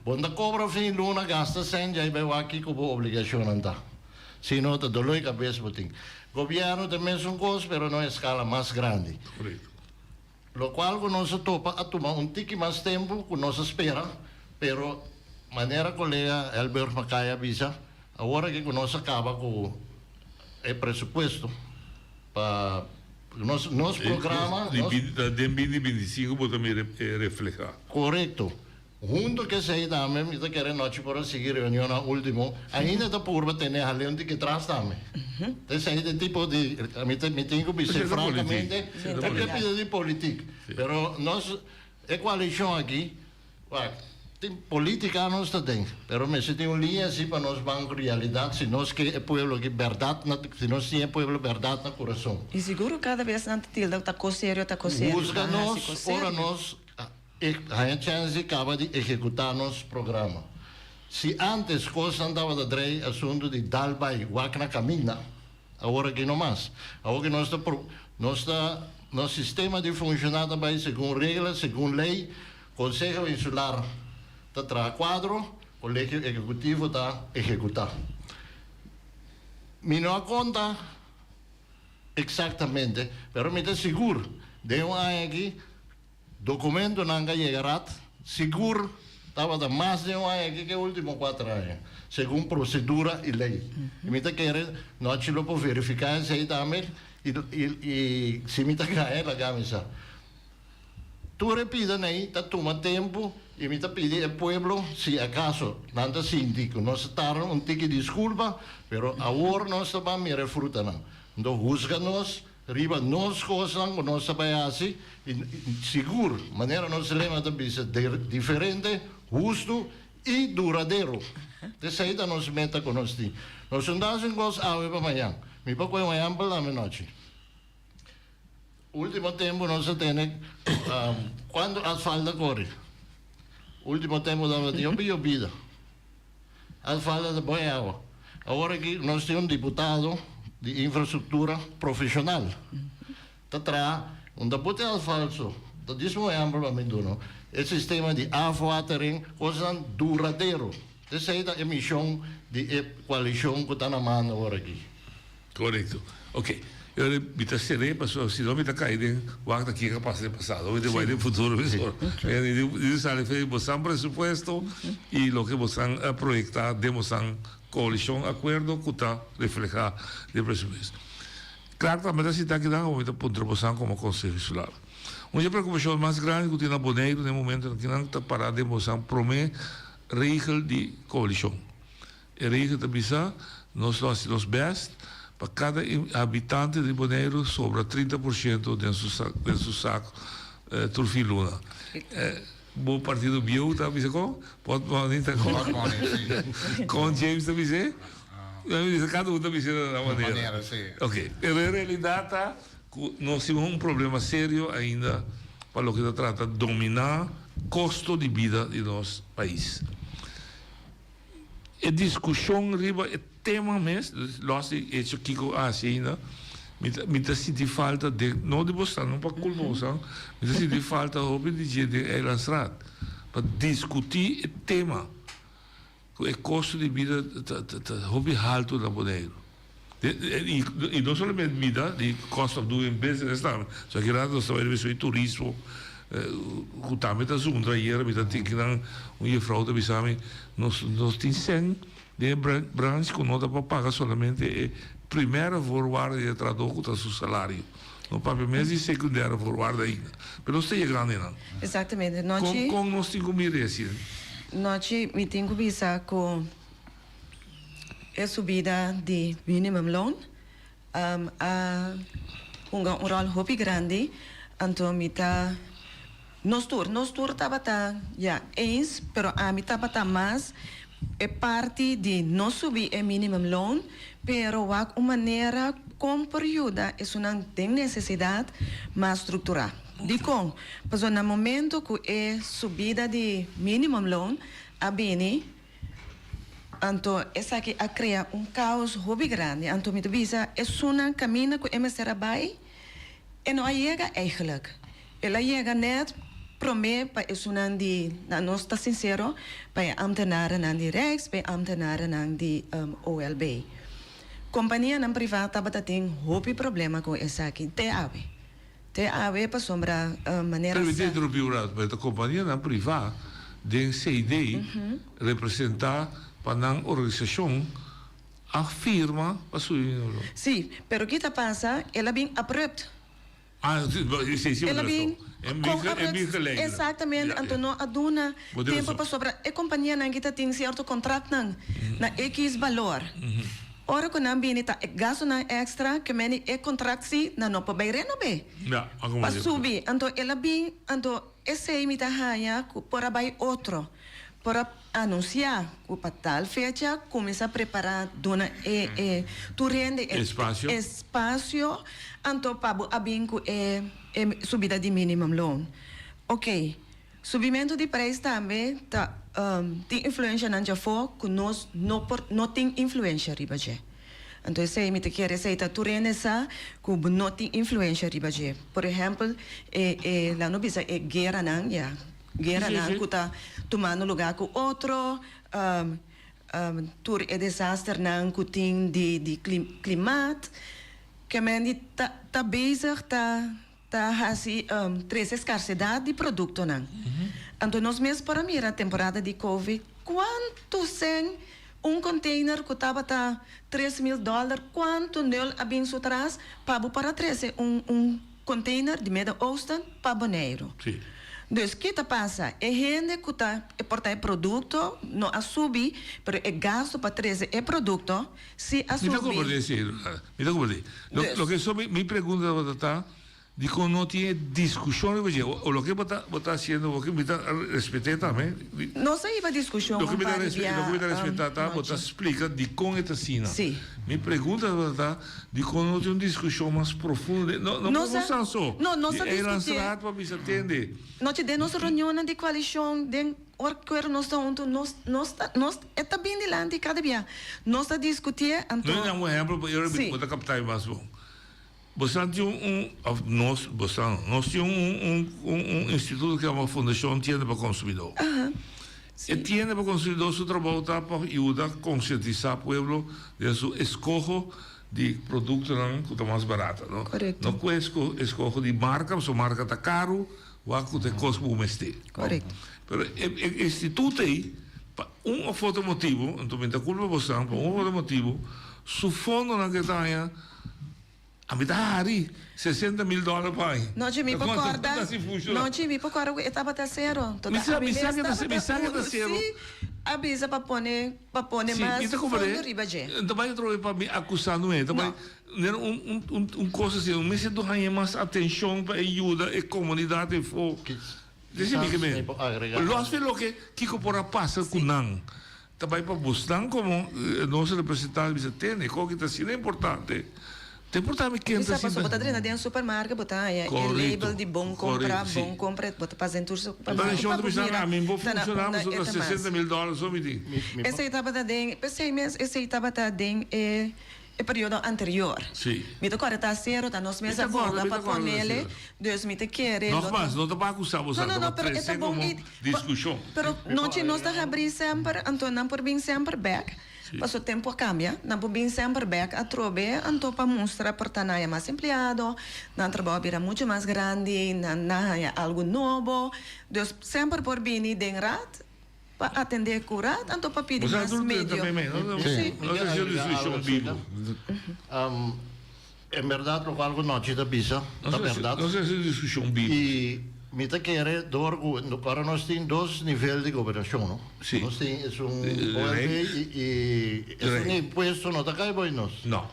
Bo no ta kobra fin luna gasta sèn djai bai wak kiko bo obligashonnan ta. Si no ta dolor di cabes bo tin. Gobierno ta mesun cos pero na un escala mas grandi. Correcto. Locual cu nos a topa a tuma un tiki mas tempo cu nos a spera pero manera colega Elberg Mackay a bisa awor aki cu nos a caba cu e presupuesto pa nos nos programa nos. Den binti binticinco bo ta mira e refleha. Correcto. Hunto ku esei tambe mi ta kere nochi por a sigui reunionnan ultimo, ainda ta purba tene jaleo di ketras tambe. Ta esei ta e tipo di, mi ta mi tin ku bis'é frankamente, ta ke pida di politik. Pero nos, e koalishon aki, wak, tin politika nos ta den, pero mester tin un liña asi pa nos ban ku realidat si nos ke e pueblo aki bèrdat na, si nos tin e pueblo bèrdat na kurason. I sigur kada bes nan ta tilda ku ta kos serio, ta kos serio, Husga nos ora nos. E haña chèns di kaba di ehekutá nos programa. Si ántes kosnan tabata drei asuntu di dal bai wak na kaminda, awor aki no mas. Awor ki nos ta nos ta nos sistema di funshoná ta bai segun regla, segun lei, Konseho Insular ta traha kuadro, Kolegio Ehekutivo ta ehekutá. Mi no a konta eksaktamente, pero mi ta sigur den un aña aki, Documentonan ka yega rat, sigur tabata mas den un aña aki ke ultimo cuater aña, segun procedura y ley. Y mi ta kere nochi lo por verifica esey tambe y y si mi ta gaña laga mi sa. Tur e pida ney ta tuma tempo y mi ta pidi e pueblo si acaso nan ta sinti cu nos ta tarda un tiki disculpa, pero awor nos ta ban mira e frutanan. Nto huzga nos Riba nos kosnan ku nos ta bai hasi i sigur, manera nos lema ta bisa, diferente, hustu i duradero. Esei ta nos meta ku nos tin. Nos no ta hasi un kos awe pa mañan. Mi por kohe un ehèmpel tambe nochi. Último tempu nos a tene kuantu asfalt a kore. Último tempu tabatin hopi yobida. Asfalt ta bon awa. Awor aki nos tin un diputado di infrastruktura profeshonal ta traha un ta pute asfalt so. Ta djis un ehèmpel pa mi duna. E sistema di afwatering, kosnan duradero. Esei ta e mishon di e koalishon ku ta na manda awor aki. Korekto. Ok. E ora mi ta ser'é pasobra si no mi ta kai den wak ta kiko a pasa den pasado. Mi ta bai den futuro mesora. Mi sali fe bosan presupuesto i loke bosan a proyektá den bosan koalishon akuerdo ku ta reflehá den presupuesto. Klar tambe ta sintá kinan ku mi ta puntra bosan komo Konseho Insular. Un dje preokupashon mas grandi ku tin na Boneiru den momentonan kinan ta pará den bosan promé regel di koalishon. E regel ta bisa, Nos lo hasi nos bèst pa kada habitante di Boneiru sobra 30 por shento den su den su sak tur fin luna. Bo partido bieu ta bisa kon? Pot money ta kon? Pot money, si. Kon James ta bis'é? Mi bisa kada un ta bis'é na nan manera. Manera, si. Ok. Pero e realidat ta ku nos tin un problema serio ainda pa loke ta trata dominá kosto di bida di nos pais. E diskushon riba e tema mes, los di hecho kiko a hasi ainda, Mi ta mi ta sinti falta den no di bosnan no pa culpa bosnan mi ta sinti falta hopi di dje den Eilandsraad pa discuti e tema cu e costo di bida ta ta ta hopi halto na Boneiru y y no solamente bida di cost of doing business tambe so aki rato nos ta bay riba e turismo cu tambe ta zundra ayera mi ta tin kinan un jefrouw ta bisa mi nos nos tin cen Den e branch cu no ta pa paga solamente e primera voorwaarde di e trahador cu ta su salario. No papia mes di secundaire voorwaarde ainda. Pero nos ta yegando einan. Exactamente. Nochi. Con con nos tin cu mira esei? Nochi mi tin cu bisa cu e subida di minimumloon a hunga un rol hopi grandi. Anto mi ta nos tur nos tur tabata ya eens pero ami tabata mas e parti di no subi e minimum loon pero wak un manera kon por yuda esunnan den nesesidat mas strukturá. Dikon? Pasobra na momento ku e subida di minimum loon a bini Anto esaki a krea un kaos hopi grandi. Anto mi ta bisa esunnan kaminda ku e mester a bai, e no a yega eigenlijk. El a yega nèt promé pa esunnan di, na nos ta sinsero, pa e ambtenarennan di Rijks, pa e ambtenarennan di OLB. Kompanianan privá tabata tin hopi problema ku esaki te awe. Te awe pasobra manera Pero mi ta sa. interrumpí un rato, pero ta kompanianan privá den CD representá pa nan organisashon a firma pa subi minimum loon. Sí, pero ki ta pasa, el a bin abrupt. Ah, sí, sí, sí, El a bin En kon bin, en bin abrupt, geleidelijk. exactamente, Ja, anto ja. no a duna Bo tin tempo razon. pasobra e kompanianan ki ta tin sierto kontraktnan na X balor. Ora ku nan bini ta e gastunan extra ke meni e kontrakt si nan no por bai renob'é Ja, a pa subi. Anto el a bin, anto esei mi ta haña ku por a bai otro, por a anunsiá ku pa tal fecha kuminsá prepará duna e e tur hende e Espasio. espasio anto pa bo a bin ku e e subida di minimumloon. Oké. Subimentu di prijs tambe ta tin influenshanan djafó ku nos no por no tin influensha riba dje. Anto esei mi ta kere esei ta tur hende sa ku bo no tin influensha riba dje. Por ehèmpel e e laat no bisa e gueranan ya gueranan ku ta tumando lugá ku otro tur e desasternan ku tin di di klimaat ke men di ta ta bezig ta Ta hasi trese skarsedat di produktonan. Anto nos mes por a mira temporada di covid kuantu sen un container ku tabata 3000 dòler kuantu nul a bin su tras pa bo por a trese un un container di Midden Oosten pa Boneiru. Dus ki ta pasa? E hende ku ta porta e produkto no a subi pero e gasto pa trese e produkto si a Mi ta subi. komprendé esei, mi ta komprendé. Lo loke so mi mi pregunta tabata ta dikon no tin e diskushon riba dje o loke bo ta bo ta hasiendo bo mi ta respet'é tambe. Nos a hiba diskushon Loke un mi ta par di bia loke mi ta respetá ta bo ta nochi. splika dikon e ta asina. Si. Mi pregunta tabata ta dikon no tin un diskushon mas profundo den no no Nos por a bosan so no nos di a diskutié. Eilandsraad pa bisa tende. Nochi den nos reunionnan di koalishon den Ora ku era nos ta huntu, nos, nos ta, nos, e ta bin dilanti kada bia. Nos ta diskutié, anto. No, un ehempel, pa ora Sí. bo ta kapta e mas bon. Bosan tin un, un, of nos, bosan no, nos tin un, un, un, un instituto ku yama Fundashon Tienda pa Konsumidó. Aha. E Tienda pa Konsumidó su trabou ta pa yuda konsientisá pueblo den su eskoho di produktonan ku ta mas barata, no? Korekto. No ku esko, eskoho di marka, pasobra marka ta karu, Wak ku ta e kos ku bo mester. Korekto. Pero e e instituto ei, pa un òf otro motibu, anto mi ta kulpa bosan, pa un òf otro motibu, su fondonan ku e ta haña, ami ta hari 60.000 dòler pa aña. Nochi mi por kòrda, nochi mi por kòrda ku e tabata sero. Mi sa, mi sa ku e ta, mi sa ku e ta sero. Sí, a bisa pa pone, pa pone Sí, mas mi ta komprendé. fondo riba dje. Ta bai atrobe pa mi akusá Noe, ta bai. Nera un un un un kos asina, un mester do haña mas atenshon pa e yuda e komunidat efo. Desi mi ke men. Los di loke kiko por a pasa ku nan, ta bai pa bosnan komo nos representante bisa tene koki ta asina importante. Ta importante mi ken ta Bisa pasobra bo ta sinta. drenta den supermarket bo ta haña e label di bon kompra, bon kompra, bo ta pasa den tur supermarket Pero pa bo bisa mira ami bo ta na funshoná unda pasobra e ta mas. 60.000 dòler so mi tin. Esei tabata den, p'esei mes esei tabata den e. e periodo anterior. Sí. Mi ta kòrda ta sero, ta nos mes a boga pa ponele, dus mi ta kere lo ta. Nogmas, no ta pa akusá bo sa, ta pa trese komo diskushon. Pero nochi nos ta habrí semper, anto nan por bin semper bèk, paso tempu a kambia, nan por bin semper bèk atrobe, anto pa mustra por ta nan haya mas empleado, nan trabou a bira muchu mas grandi, nan a haya algu nobo, dus semper por bini den raad. Pa atendé ku rat anto pa pidi mas medio. Sí. En berdad lokual ku Nochi ta bisa ta berdad. Nos hasi un diskushon bibu. I mi ta kere dor ku ora nos tin dos nivel di gobernashon no. Sí. Nos tin esun OLB i esun impuesto no ta kai boi nos. No.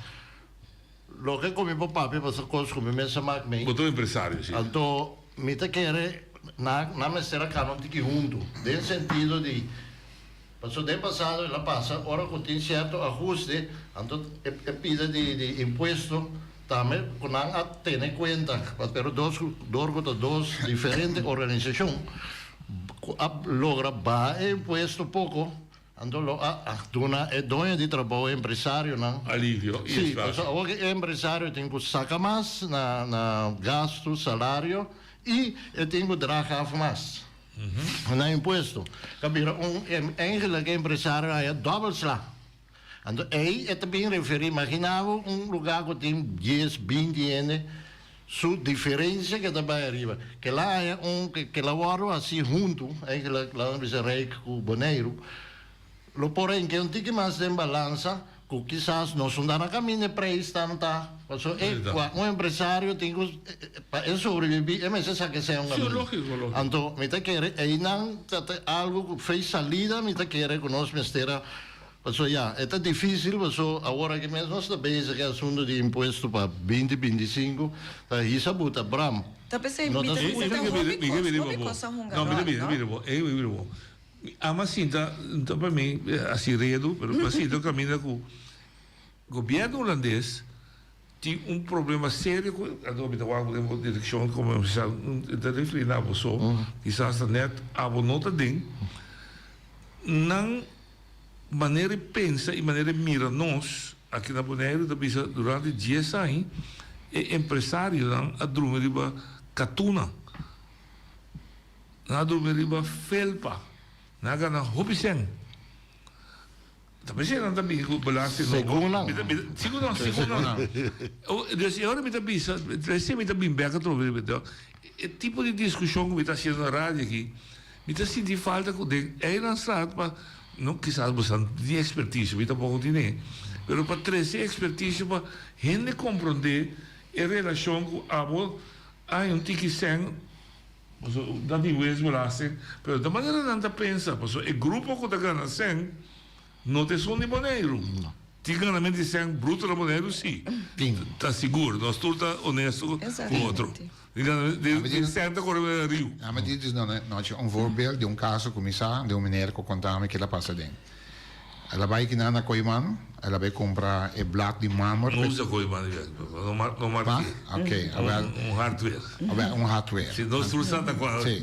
Loke ku mi por papia pasobra kos ku mi mes a mak mi. Bo ta un empresario, si. Anto mi ta kere nan nan mester a kana un tiki huntu den sentido di pasobra den pasado el a pasa ora ku tin sierto ahuste anto e e pida di di impuesto tambe ku nan a tene kuenta pero dos dor ku ta dos diferente organisashon ku a logra baha e impuesto poko. Anto lo a duna e doño di trabou, e empresarionan. Alivio i Sí, espacio. pasobra awor e empresario tin ku saka mas na na gastu, salario, i e tin ku draag af mas na impuesto. Ta bira un, eigenlijk e empresario haya dòbel sla. Anto ei e ta bin referí, imagina bo un lugá ku tin dies, binti hende, su diferencia ke ta bai ariba. Kela haya un, kela wòrdu hasi huntu, eigenlijk laat nos bisa Rijk ku Boneiru, lo por henke un tiki mas den balansa ku kisas nos no ta na kaminda e prijs tanta, pasobra e kua un empresario tin ku pa e sobrevivi e mester sa ke sea un kaminda. Anto mi ta kere einan ta algu ku fei salida mi ta kere ku nos mester a Paso ya, e ta dificil paso awor aki mes nos ta bezig e asunto di impuesto pa binti 25, ta hisa buta bram. Ta pesey No mi ta ta su. bisa ta hopi cos, hopi cos a hunga No, mi ta rol, bira, no? mira bo, ey mira bo. Mi ama sinta, no ta pa mi haci redu, pero pa sinta caminda cu gobierno Hulandes tin un problema serio cu, anto mi ta wak den bo direccion como mi sa, ta referi na bo so, kisas ta net abo no ta den, nan Manera e pensa i manera e mira nos aki na Boneiru ta bisa durante dies aña e empresarionan a drumi riba katuna, nan a drumi riba felpa, nan a gana hopi sèn. Ta p'esei nan ta bini ku belasting nobo. Segun nan. Mi ta mi ta sigur nan sigur nan. Dus e ora mi ta bisa, p'esei mi ta bin bèk atrobe riba e tipo di diskushon ku mi ta hasiendo na radio aki. Mi ta sinti falta cu den Eilandstraat pa, no kisas bo sa tin experticio, mi tampoco tine, pero pa trece experticio pa hende compronde e relacion cu abo hay un tiki cen, pasobra nan tin winstbelasting, pero ta manera nan ta pensa, pasobra e grupo cu ta gana cen no ta esun di Boneiru. Tin ganamento di cen bruto na Boneiru? Si. Ta sigur, nos tur ta honesto cu otro. Di cen ta kore na riu. Ami di djis nochi un voorbeeld di un caso cu mi sa di un meneer cu conta mi kila pasa den. El a bay kinan na Kooiman, el a bay cumpra e blad di marmer. No usa Kooiman di no mar no Pa? Ok, awel. Un hardware. Awel, un hardware. Si nos tur sa ta cual. Si.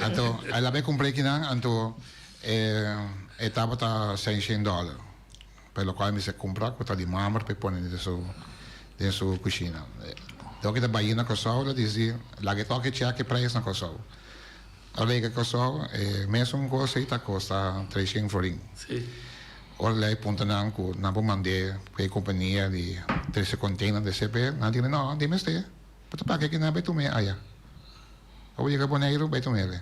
Anto el a bay cumpra kinan anto e tabata seishent dollar. Pa locual mi sa cumpra cu ta di marmer pa e pone den su den su cushina. Dor ki ta bay na Corsou la dici laga e toke check e prijs na Corsou. Ora yega Corsou e mesun cos ey ta costa treshen florin. Ora ley puntra nan cu nan por mande pa e compania di trece container di CP nan di no di mester bo ta paga kinan bay tum'e aya. Ora bo yega Boneiru bay tum'e.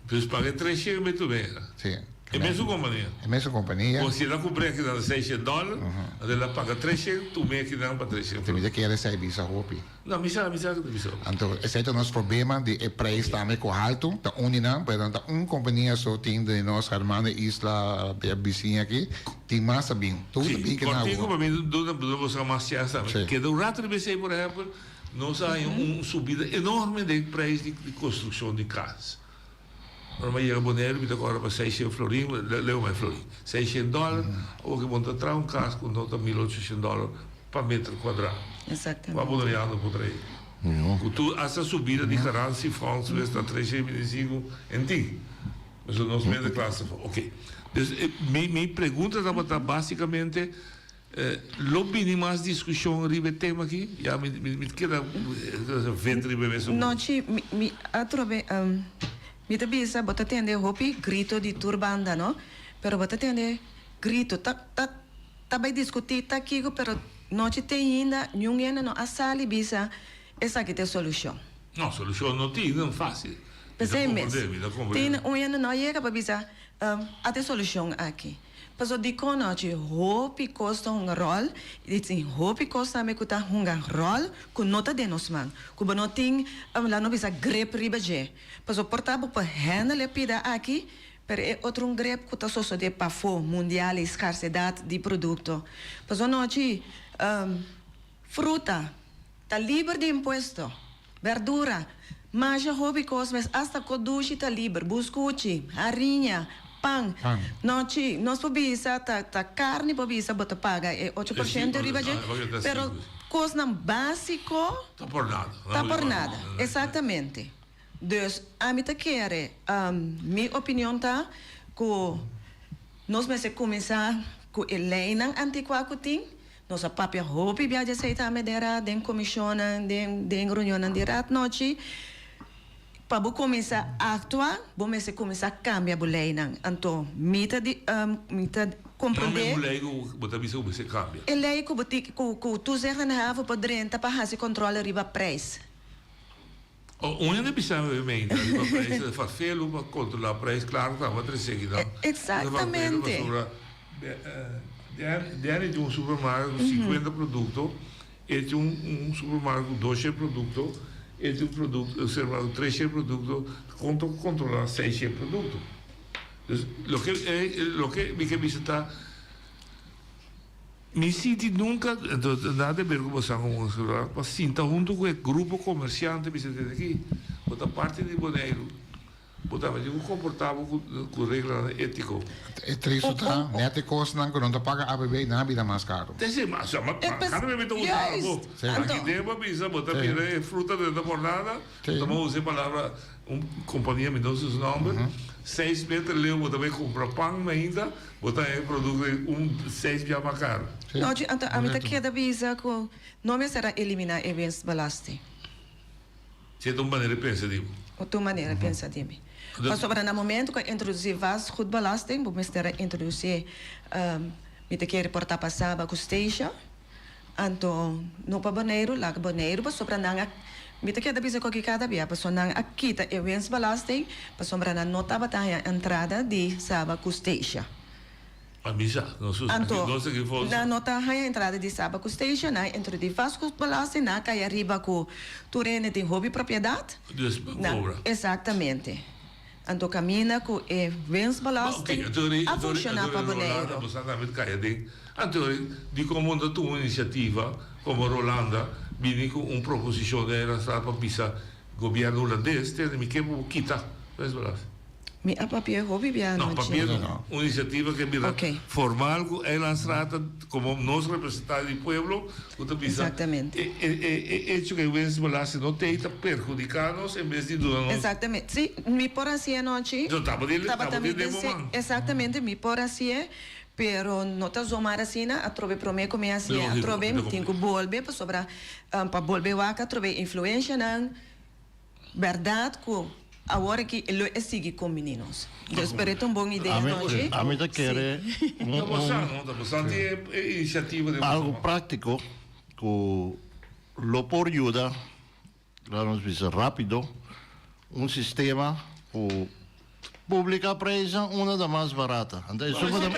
Dus paga e treshen bay tum'e. Si. E mesun kompania? E mesun kompania. Bo si el a kumpra akinan ta seishen dòler, anto el a paga treshen, tum'é akinan pa treshen. Anto mi ta kere esei bisa hopi. No, mi sa, mi sa ku ta bisa hopi. Anto esei ta nos problema di e preis tambe ku haltu, ta un di nan, pero no ta un kompania so tin di nos hermano isla bisiña aki, tin mas ta bin. Tur ta bin kinan awor. Kòrtiku pa mi duna duna boso a mas chèns tambe. Keda un rato riba esei, por ehèmpel, nos a haña un subida enorme den preis di konstrukshon di kas. Ora mi a yega Boneiru mi ta kòrda pa seishent florin, leu mai florin, seishent dòler, awor ke bo no ta traha un kas ku no ta mil ochoshent dòler pa meter kuadrá. Kua boneriano por traha ei? Ku tur asta subida di garantiefonds wes ta treshent binti sinku en tin. Pasobra nos middelklasse, oké. Dus mi pregunta tabata basikamente. Lo bini mas diskushon riba e tema aki? Ya mi mi ta keda vet riba e mesun. No chi, mi mi atrobe mi ta bisa bo ta tende hopi grito di tur banda no, pero bo ta tende grito ta ta ta bai diskutí ta kiko pero no chi te ainda niun hende no a sali bisa esaki ta e solushon. No, solushon no tin nan fásil. P'esei mes, tin un hende no a yega pa bisa a ta e solushon aki. Paso dikon nochi hopi kos ta hunga ròl i tin hopi kos tambe ku ta hunga ròl ku no ta den nos man, ku bo no tin laat nos bisa grip riba dje. Paso por ta bo por handle e pida aki, pero e otro un grip ku ta sosodé pafó, mundial i skarsedat di produkto. Paso nochi fruta ta liber di impuesto, berdura, masha hopi kos mes, asta kodushi ta liber, buskuchi, hariña, pan. Nochi, nos por bisa ta ta karni por bisa bo ta paga e 8% riba dje, pero kosnan básiko Ta por nada. Ta por nada, exactamente. Dus ami ta kere, mi opinion ta ku nos mester kuminsá ku e leinan antikuá ku tin. Nos a papia hopi bia dje esei tambe den raad, den komishonnan, den den reunionnan di raad nochi. Pa bo kuminsá aktua, bo mester kuminsá kambia bo leinan. Anto mi ta di mi ta komprondé. Nòmber bo lei ku bo ta bisa ku mester kambia? E lei ku bo tin ku ku toezicht en haven por drenta pa hasi kòntròle riba preis. Un hende bisa mi meinta riba prijs ta farfelu pa controla prijs claro ta tabata trece aki nan. Exactamente. Pasobra Danny tin un supermarket cu 50 producto, e tin un supermarket cu 200 producto, e tin un producto un supermarket cu 300 producto, con ta controla 600 producto? Dus loke loke mi ke bisa ta. Mi sinti nunca, entonces nada de ver cu boso como conservador, pa sinta hunto cu e grupo comerciante bisa tene aki, bo ta parti di Boneiru, bo tambe tin cu comporta bo cu reglanan etico. E tristo ta, net e cosnan cu no ta paga ABB, nan a bira mas caro. Te si, ma, ma, cada vez mi ta usa algo. Aki den bo bisa, bo ta mira e fruta den ta por nada, bo ta usa e palabra. Un kompania, mi no sa su nòmber, seis meter leu bo ta bai kumpra pan mainta, bo ta haña e produkto ei un seis bia mas karu. Nochi, anto ami ta keda bisa ku no mester a eliminá e winstbelasting. Si e ta un manera di pensa di bo. O ta un manera di pensa di mi. Pasobra na momento ku a introdusí vastgoedbelasting, bo mester a introdusí, mi ta kere por ta pasaba ku Stacia. Anto no pa Boneiru, laga Boneiru pasobra nan a, mi ta keda bisa ku aki kada bia, pasobra nan a kita e winstbelasting pasobra nan no tabata haña entrada di Saba ku Statia. A mi sa, nos aki Anto nos aki for. nan no ta haña entrada di Saba ku Statia, nan a introdusí vastgoedbelasting, nan a kai ariba ku tur hende tin hopi propiedat. Dus pa Nan, kobra. exactamente. Anto kaminda ku e winstbelasting a funshoná pa Boneiru. Anto dikon bo no ta tuma un inisiativa komo Rolanda bini ku un proposishon den Eilandsraad pa bisa gobièrnu hulandes tende mi ke pa bo kita winstbelasting? Mi a papia hopi bia No, anochi. papia no. Un inisiativa ke bira formal ku Eilandsraad ta komo nos representante di pueblo ku ta bisa Exactamente. e e e echo ku e winstbelasting no t'ei ta perhudiká nos en bes di duna nos. Exactamente. Si, mi por hasié anochi. No, tabata di Tabata tabata mi di den bo deseo. man. Exactamente, mi por hasié. Pero no ta zomaar asina, atrobe prome ku mi hasié, Lógico, atrobe mi mi ta tin ku bolbe pasobra pa bolbe wak atrobe influencianan. Berdad cu awor aki lo e sigui combini nos. Dus pero e ta un bon idea nochi. Ami ta kere un Ta bosan, no? Ta bosan tin e iniciativa den bosan algo man. practico cu lo por yuda, laat nos bisa rapido, un sistema cu Publica prijsnan unda ta mas barata. Anto esun ku ta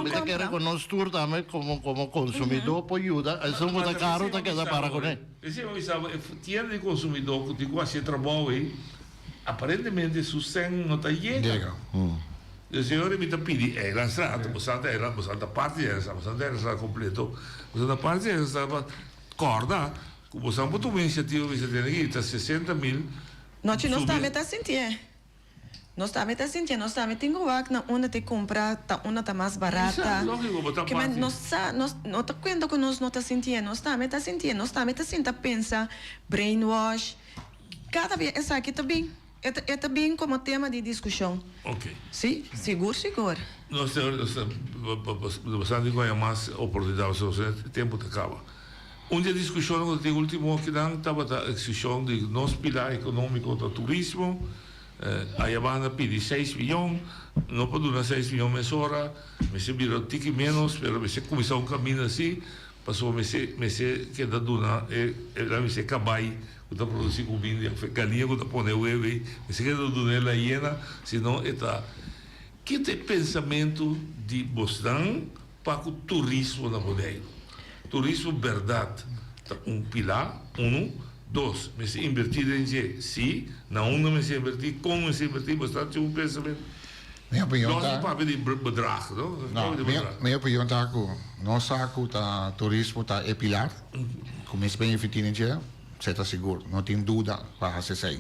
mi ta kere ku nos tur tambe komo komo konsumidó por yuda esun ku ta karu ta keda para kuné. Esei mi a bisa bo e tienda di konsumidó ku tin ku hasi e trabou ei aparentemente su sèn no ta yega. Dus e ora mi ta pidi Eilandstraat, bosan ta Eiland bosan ta parti di Eilandstraat, bosan ta Eilandstraat kompleto, bosan ta parti di Eilandstraat pa kòrda ku bosan por tuma inisiativa bisa tene ki ta 60.000 Nochi nos tambe ta sintié. Nos tambe ta sintié. Nos tambe tin ku wak na unda te kumpra ta unda ta mas barata. Ke men nos sa, nos no ta kuenta ku nos no ta sintié. Nos tambe ta sintié. Nos tambe ta sinta pensa brainwash. Kada bia esaki ta bin. E ta, e ta bin komo tema di diskushon. Ok. Sí, sigur sigur. Nos ta, nos ta bastante ku haña mas oportunidat pasobra nos e tempu ta kaba. Un di e diskushonnan ku ta tin ultimo akinan tabata e diskushon di nos pilar ekonómiko ta turismo. Ayabanda pidi seis miyon, no por duna seis miyon mesora, mester bira un tiki ménos, pero mester kuminsá un kaminda así, pasobra mester mester keda duna e e mester kabai ku ta produsí kuminda, òf e galiña ku ta pone webu ei, mester keda duna e la yena, sino e ta. Ki ta e pensamentu di bosnan pa ku turismo na Boneiru? Turismo bèrdat ta un pilá, unu. Dos, mester invertí den dje? Sí. Na unda mester invertí? Kon mester invertí? Bo ta tin un pensamentu? Mi opinion Nos ta. no papia di bedrag, no? Nos No, papia di mi, bedrag. mi opinion ta ku nos sa ku ta turismo ta e pilar ku mester bin invertí den dje, esei ta sigur, no tin duda pa hasi esei.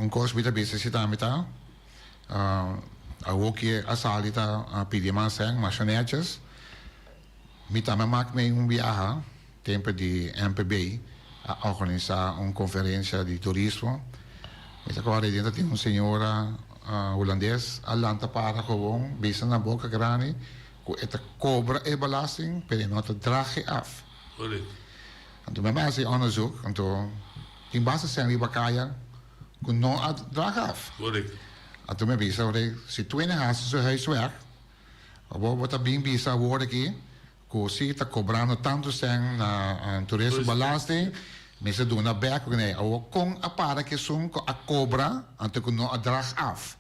Un kos mi ta bisa si tambe ta, awor ku a sali ta pidi mas sèn, masha nètjes. Mi tambe a mak mei un biaha tempu di MPB a organisa un conferencia di turismo. Mi ta corda dentro tin un señora hulandes a lanta para gewoon bisa na boca grandi cu e ta cobra e belasting pero e no ta draag e af. Anto mi a bai haci onderzoek anto tin basta cen riba caya cu no a draag af. Anto mi a bisa si twintig haci su huiswerk Abo bo ta bin bisa awor aki ku si ta kobrando tantu sèn na toerisme belasting, mester duna bèk ku nee. Awor kon a para ku esun ku a kobra anto ku no a drag af?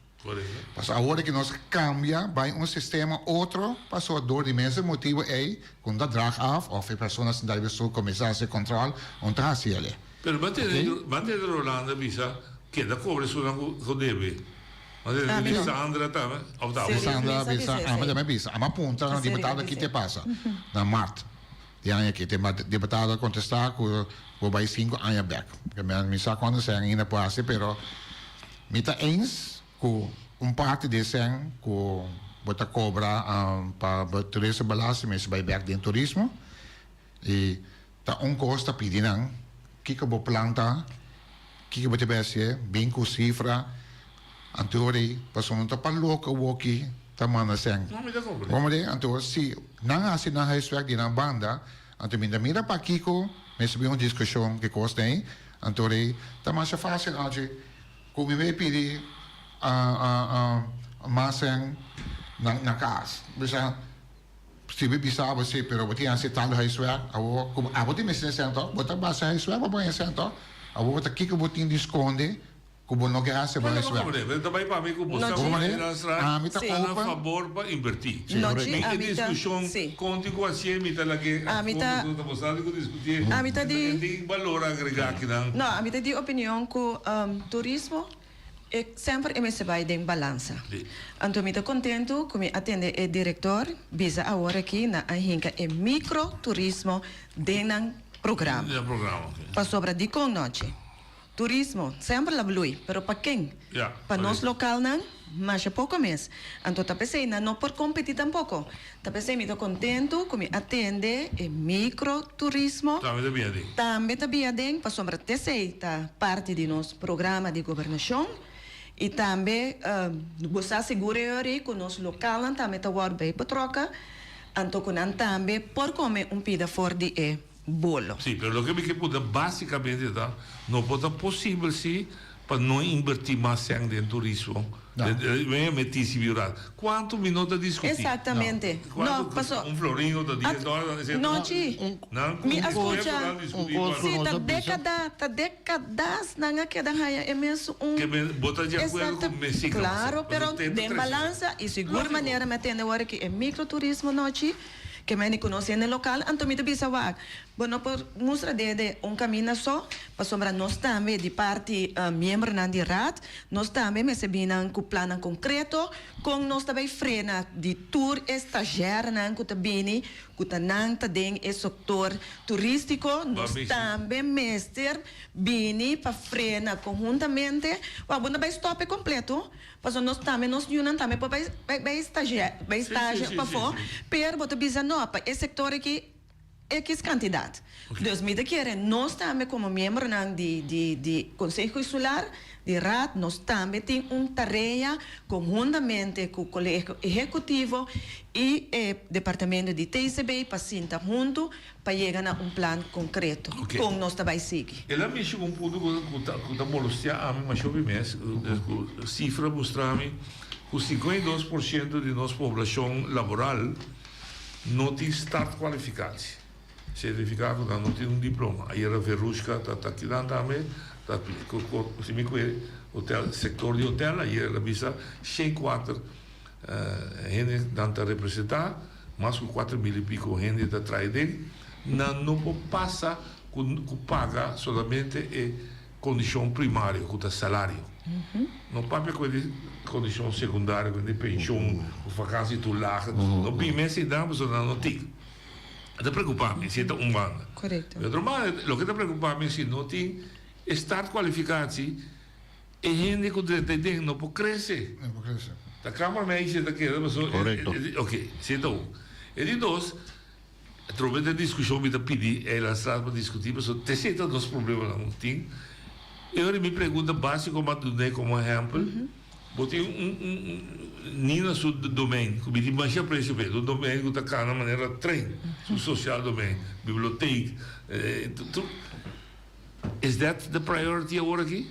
Pasobra awor aki nos a kambia bai un sistema otro pasobra dor di mes e motibu ei ku no ta drag af òf e persona sinta riba su kuminsá hasi kòntròl un ta hasi el'e. Pero ban tene Rolando a bisa keda kobra esunnan ku debe. Sandra tambe of ta abo? Sandra a bisa, ami tambe a bisa. Ami a puntra na diputado ki te pasa na mart di aña aki. Diputado a kontestá ku bo bai sinku aña bèk. Mi sa kuantu sèn ainda por hasi pero mi ta eens ku un parti di e sèn ku bo ta kobra pa toerisme belasting mester bai bèk den turismo i ta un kos ta pidi nan kiko bo plan ta, kiko bo ta bai hasié, bin ku sifra, anto ora pasobra no ta pa loko awoki ta manda sèn. Bo mira? Anto si nan hasi nan huiswerk di nan banda, anto mi ta mira pakiko mester bin un diskushon ki kos nei, anto ora ta masha fásil achi ku mi bai pidi mas sèn na kas. Bisa. Si bo bisa bo si, pero bo tin hasi tal huiswerk, awor ku abo tin mester sèn tòg, bo ta basa huiswerk pa bo haña sèn tòg, awor bo ta kiko bo tin di skonde ku bo no ke hasi bo huiswerk. Pero ta bai papia ku bo sa Bo manera? Landsraad Ami ta ta na open. fabor pa invertí. Sí, Mi e diskushon konti ku hasié mi ta lag'é Ami fondo ta ku ta bo sa di ku diskutié Ami ta di e tin balor agregá akinan. No, ami ta di opinion ku turismo E semper e mester bai den balansa. Anto mi ta kontentu ku mi a tende e direktor bisa awor aki nan a hinka e mikro turismo den nan programa. Pasobra dikon nochi? Turismo semper la blui, pero pa ken? Pa nos lokalnan? Masha poko mes. Anto ta p'esei nan no por kompetí tampoko. Ta p'esei mi ta kontentu ku mi a tende e mikro turismo. Tambe ta bia den. Tambe ta bia den pasobra t'esei ta parti di nos programa di gobernashon i tambe bo sa sigur e ora ei ku nos lokalnan tambe ta wòrdu bei betrokken anto ku nan tambe por kome un pida for di e bolo. Sí, pero loke mi ke puntra básikamente ta no por ta posibel si Pa no inverti mas sèn den turismo. Mi a metí si biurat. Kuantu mi no ta diskutí? Exactamente. No, paso. Un florin o ta dies dòler. Esei ta. No, chi. Mi a skucha. Si, ta dékada, ta dékadas nan a keda haña e mes un. Ke men, bo ta di akuerdo ku mi? Si, Klaro, pero den balansa i sigur manera mi a tende wòrdu ki e mikroturismo no, chi. Ke meni ku nos hende lokal, anto mi ta bisa wak, bo no por mustra dede un kaminda so, pasobra nos tambe di parti miembronan di Raad, nos tambe mester bini ku plannan konkreto kon nos ta bai frena di tur e stazjèrnan ku ta bini, ku ta nan ta den e sektor turístiko, nos tambe mester bini pa frena konhuntamente, wak bo no bai stòp e kompleto. Pasobra nos tambe, nos yunan tambe por bai bai bai stagiá, bai stage pafó, pero bo ta bisa no, pa e sektor aki X kantidat. Dus mi ta kere nos tambe komo miembronan di di di Konseho Insular, di Raad, nos tambe tin un tarea konhuntamente ku Kolegio Ehekutivo i e departamento di TCB pa sinta huntu pa yega na un plan konkreto kon nos ta bai sigui. El a mishi ku un punto ku ta ku ta molestiá ami masha hopi mes, ku sifra mustra mi ku 52 por siento di nos poblashon laboral no tin startkwalificatie, sertificado ku nan no tin un diploma. Ayera Verushka ta ta kinan tambe ta si mi ku e hotel sektor di hotel ayera el a bisa 104 hende nan ta representá, mas ku 4000 i piko hende ta trae den, nan no por pasa ku ku paga solamente e kondishon primario ku ta salario. No papia ku e di kondishon sekundario ku e di penshon ku vakansi toelage, no bin mes einan pasobra nan no tin. E ta preokupa mi si e ta un banda. Di otro banda loke ta preokupa mi si no tin e startkwalificatie e hende ku drenta aden no por krese. Ta kama meisje ta keda pasobra oke si e ta un. E di dos. Atrobe den diskushon mi ta pidi Eilandstraat pa diskutí pasobra te esei ta nos problemanan ku tin. E ora mi pregunta básiko m'a dun'é komo ehèmpel, bo tin un un un Nina su domein ku mi tin masha apresio p'e, un domein ku ta kana manera trein, su sosial domein, biblioteek, tur. Is that the priority awor aki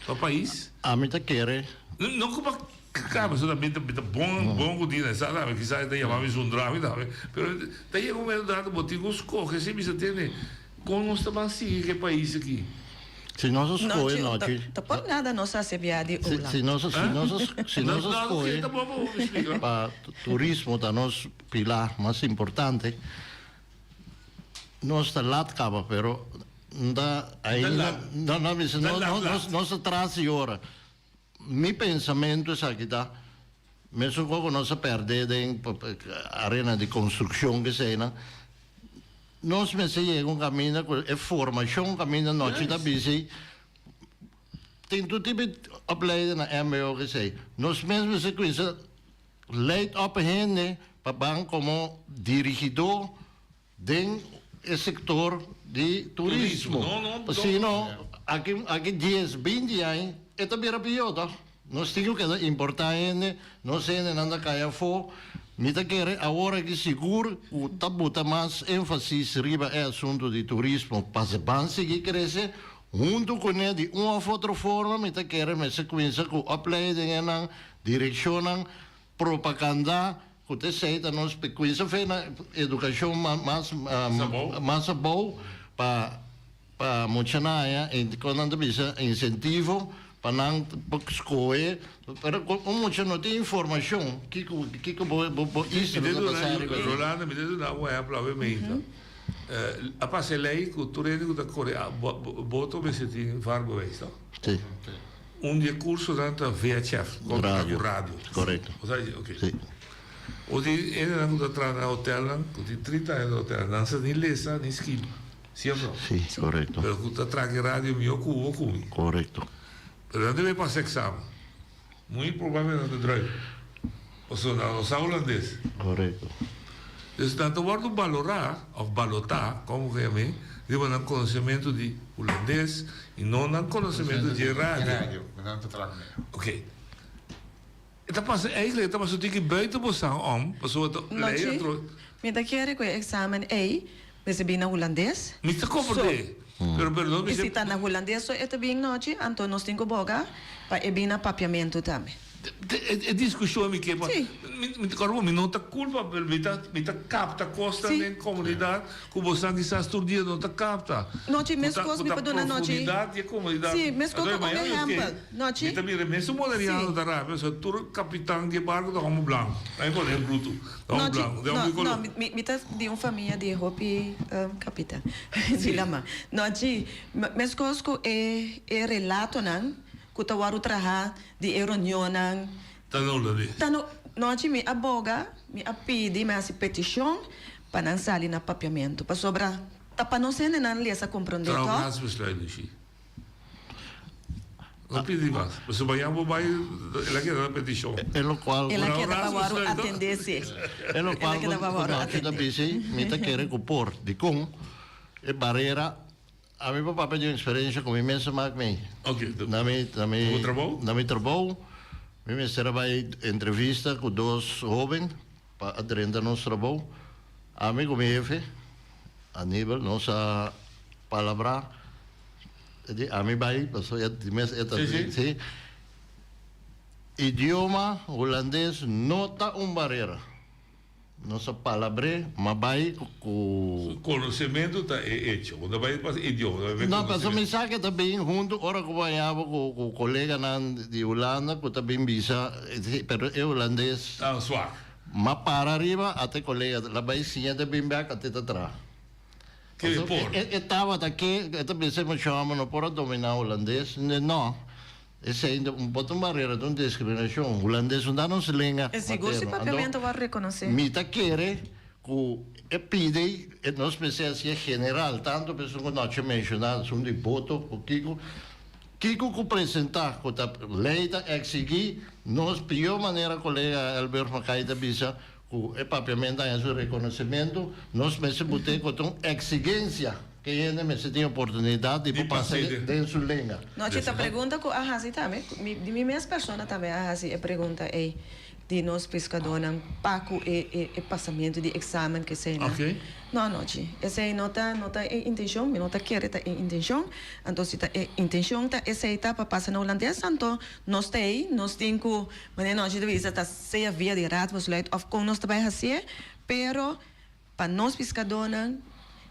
pa pais? Ami ta kere. No ku pa kaba so tambe ta bon bon ku tin esa tambe kisas e ta yama mi zundra mi tambe pero ta yega un momento dado bo tin ku skohe si bisa tende kon nos ta ban sigui ku e pais aki. Si nos a skohe nochi. Ta por nada nos a sebia di Ola. Si nos si nos si nos a skohe pa turismo ta nos pilar mas importante. Nos ta lat kaba pero nta ainda no no mi no no nos ta tras di ora. Mi pensamentu esaki ta mesun kos ku nos a pèrdè den arena di konstrukshon k'eseinan nos mester yega un kaminda ku e formashon kaminda nochi ta bisi tin tur tipo di opleiding na mbo k'esei nos mes mester kuminsa Leid op hende pa ban komo dirigidó den e sektor di turismo. Sino aki aki dies, binti aña e ta bira pió tòg. Nos tin ku keda importá hende, nos hendenan ta kai afó. Mi ta kere awor aki sigur ku ta buta mas énfasis riba e asuntu di turismo pa ban sigui krese huntu kuné di un òf otro forma mi ta kere mester kuminsá ku opleidingennan Direkshonnan propagandá ku ta esei ta nos pe kuinsa fe na edukashon mas mas abou pa pa muchanan haña kon nan ta bisa insentivo pa nan por skohe pero un mucha no tin informashon kiko kiko bo bo isla ta basa riba dje. Rolando mi ta duna un ehempel awe meinta a pasa e lei ku tur hende ku ta kore boto mester tin vaarbewijs to? Si. Un di e cursonan ta VHF, con ta cu radio. Correcto. O sa ok. Si. O tin hendenan cu ta traha na hotelnan, cu tin 30 aña na hotel, nan sa ni lesa ni skibi. Si of no? Si, correcto. Pero cu ta traha ki radio miho cu bo cu mi. Correcto. Pero nan debe pasa examen. Muy probable nan ta druip. Pasobra nan no sa hulandes. Correcto. Dus nan ta wordo balora of balota, como ke yam'é, riba nan conocemento di hulandes y no nan conocemento di e radio. Ok. E ta pasa eigenlijk, e ta pasa un tiki buiten bo san om, pasobra ta lei Nochi, atro. mi ta kere ku e examen ei mester bin na hulandes. Mi ta comprende, pero pero no I mester. si ta na hulandes so e ta bin nochi, anto nos tin ku boga pa e bin na papiamentu tambe. E discusion mi ke pa mi ta corda bo mi no ta culpa pero mi ta mi ta capta cosnan den comunidad cu bo san kisas tur dia no ta capta. Nochi mescos mi por duna nochi. Cu ta profundidad di e comunidad. Si, mescos cu un ehempel. Nochi. Mi ta mira mesun boneriano ta rabia pasobra tur capitan di e barco ta homber blanco. Ta mi pone bruto. Ta homber blanco. Den homber No, no, mi ta di un famia di hopi capitan di lama. Nochi, mescos cu e relatonan cu ta wordo traha di e reunionnan. Ta no lo di. Ta no, nochi mi a boga, mi a pidi, mi a hasi petishon pa nan sali na papiamentu, pasobra ta pa nos hendenan lesa komprondé, Trouw tòg? raadsbesluit, Lushi. No pidi mas. Pasobra mañan bo bai, el a keda na petishon. E lokual El a keda pa wòrdu atendé, sí. E lokual ku Nochi ta bisa ei, mi ta kere ku por. Dikon e barera, ami por papia di un eksperensia ku mi mes a mak mi. Na mi, na mi, na mi trabou, mi mester a bai entrevista ku dos hóben pa a drenta nos trabou. Ami ku mi hefe, Aníbal, nos a palabrá. E di, Ami bai, pasobra e di mes e ta di, si. Idioma hulandes no ta un barera. Nos a palabr'é, ma bai ku. Konosementu ta e echo. Bo ta bai pas idioma, bo ta bai No, pasobra mi sa ke ta bin huntu ora ku bo haña bo ku ku koleganan di Hulanda ku ta bin bisa, pero e hulandes. Ta swak. Ma para ariba, ata e kolega la bai siña ta bin bèk, ata e ta traha. Ke por? E tabata ke, e ta bisa mucha homber no por a dominá hulandes. No, esei bo ta un barera, ta un diskriminashon. Hulandes no ta nos lenga E sigur si materno. Anto, papiamentu wòrdu rekonosé. mi ta kere ku e pidi e nos mester hasié general, tantu pa esun ku nochi menshoná, esun di boto ku kiko. Kiko ku presentá ku ta lei ta eksigí, nos pió manera kolega Elbert Mackay ta bisa, Ku e papiamentu haña su rekonosementu, nos mester but'é ku ta un eksigensia ku e hende mester tin oportunidat di por pasa den su lenga. Nochi ta pregunta ku a hasi tambe, mi di mi mes persona tambe a hasi e pregunta ei di nos piskadónan pa ku e e pasamentu di eksamen ku eseinan. No anochi, esei no ta no ta e intenshon, mi no ta kere ta e intenshon, anto si ta e intenshon ta esei ta pa pasa na hulandes anto nos ta ei, nos tin ku Manera nochi ta bisa ta sea via di Raadsbesluit of kon nos ta bai hacié, pero pa nos piscadónan,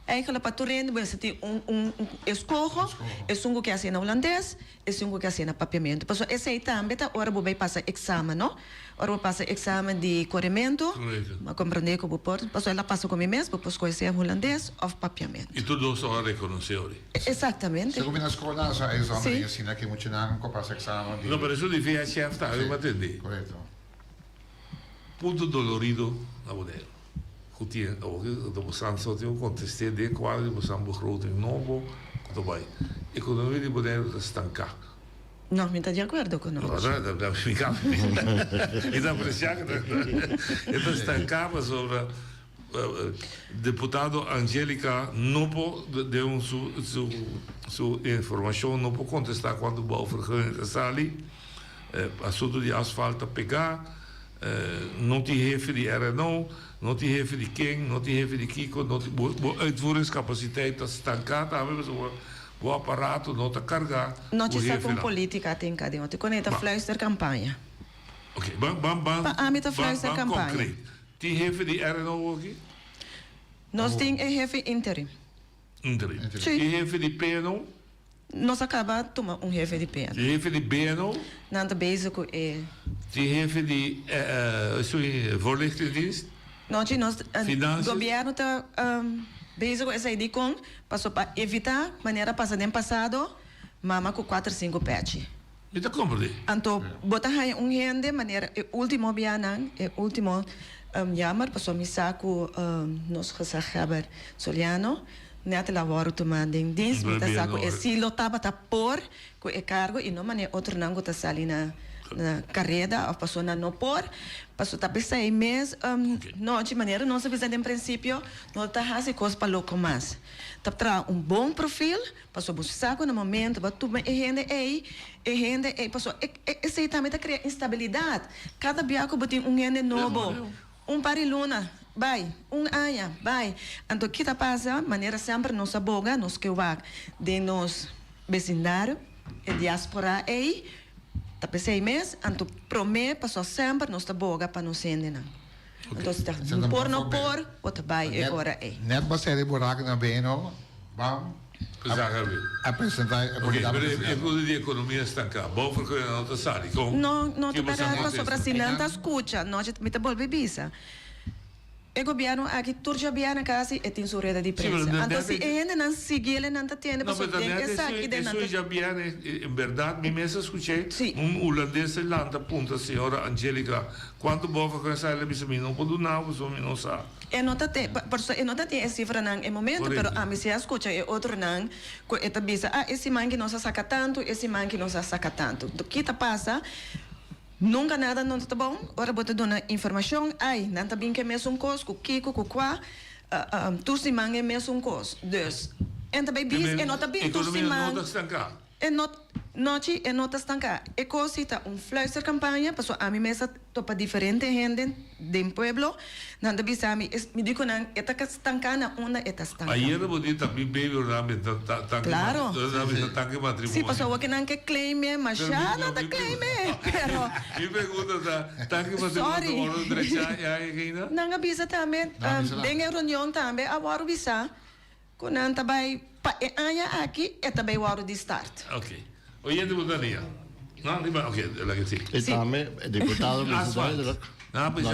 eigenlijk pa tur hende bo mester tin un un escoho, esun cu ke hacié na Hulandes, esun cu ke hacié na Papiamento. Pasobra esey tambe ta ora bo bai pasa examen, no? Ora bo pasa examen di coremento, bo a comprende cu bo por, pasobra el a pasa cu mi mes, bo por scoge sea Hulandes of Papiamento. Y tur dos a reconoce ori. Exactamente. Segun mi na school nan sa examen di asina ke muchanan ku pasa examen di. No, pero eso di VHF ta algo pa tende. Correcto. Punto dolorido na Boneiru. Ku tin awor ki ta bosan so tin un kontest'é den kuadro di bosan begroting nobo ku ta bai. Ekonomia di Boneiru ta stanká. No, mi ta di akuerdo ku nos. No, no, no, mi ka mi ta apresiá ku e ta stanká pasobra. Deputado Angelica no por den un su su su informacion no por contesta cuanto bouwvergunning ta sali, asunto di asfalt ta pega, no tin hefe di RNO, no tin hefe di ken, no tin hefe di kico, no tin bo bo uitvoeringscapaciteit ta stanca tambe pasobra bo aparato no ta carga No cu ci sa con hefenan. politica tin ca den otro, con e ta fluistercampaña. Ok, ban ban ban Pa ami ta ban ban fluistercampaña. concreet. Tin hefe di RNO aki? Nos tin e hefe interim. Interim. Sí. Tin hefe di PNO? Nos a kaba tuma un hefe di PNO. Tin hefe di BNO? Nan ta bezig ku e. Tin hefe di sorry, voorlichtingsdienst? No, chi nos Financiën? Gobierno ta bezig ku esei dikon? Paso pa evita manera pasa den pasado, mama ku kuater sinku pechi. Mi ta komprendé. Anto bo ta haña un hende manera e último bianan, e último, jammer, pasobra mi sa ku nos gezaghebber Soliano nèt el a wòrdu tumá den dins, mi ta sa ku e si lo tabata por ku e kargo i no manera otronan ku ta sali na na kareda òf pasobra nan no por, pasobra ta p'esei mes nochi manera nos a bisa den prinsipio no ta hasi kos pa loko mas, ta traha un bon profil. Pasobra bo sa ku na momento bo a tuma e hende ei, e hende ei, pasobra e e esei tambe ta krea instabilidat. Kada bia ku bo tin un hende nobo, un par di luna, bai, un aña, bai. Anto ki ta pasa? Manera semper nos a boga, nos ke wak den nos besindario, e diaspora ei, ta p'esei mes. Anto promé, pasobra semper nos ta boga pa nos hendenan. Anto si ta por no por, bo ta bai e ora ei. Net bo a seri buraku na beno, bam, a presenta e Ok, pero e punto di economia stanká. Bo vergunning no ta sali. Kon? No, no ta Ki bo sa berdad contesta? pasobra si nan ta skucha, no, mi ta bolbe bisa. E gobièrnu aki tur djabièrnè kasi e tin su rueda di prensa. Anto si e hendenan siguiel e nan ta tende pasobra den esaki den nan ta. Eso djabièrnè en bèrdat mi mes a skuch'é un hulandes a lanta puntra señora Angelica kuantu bòka ku esaki el a bisa mi no por duna bo pasobra mi no sa. E no ta ten pasobra e no ta tin e sifranan e momento pero ami si a skucha e otronan ku e ta bisa ah e siman ki nos a saka tantu e siman ki nos a saka tantu. Ki ta pasa? Nunka nada no ta bon ora bo ta duna informashon, ai, nan ta bin ku e mesun kos, ku kiko, ku kua, tur siman e mesun kos. Dus, en ta bai bis, e no ta bin tur siman. E no, nochi e no ta stanká. E kos si ta un fluistercampaña, pasobra ami mes a topa diferente hende den pueblo, nan ta bisa mi, mi di ku nan e ta stanká na unda e ta stanká. Ayera bo di ta mi baby ora nan benta tanke Claro. nan benta tanke matrimonio. Si, pasobra awor ke nan ke claim e, masha nan ta claim e, pero. Mi pregunta ta, tanke matrimonio ta Sorry. wòrdu drechá e aña ainda? Nan a bisa tambe, den e reunion tambe a wòrdu bisa ku nan ta bai pa e aña aki e ta bai wòrdu di start. Ok. Oyente bo ta nia? No, riba, ok, laga si. E tambe diputado bisa duidelijk. No, pues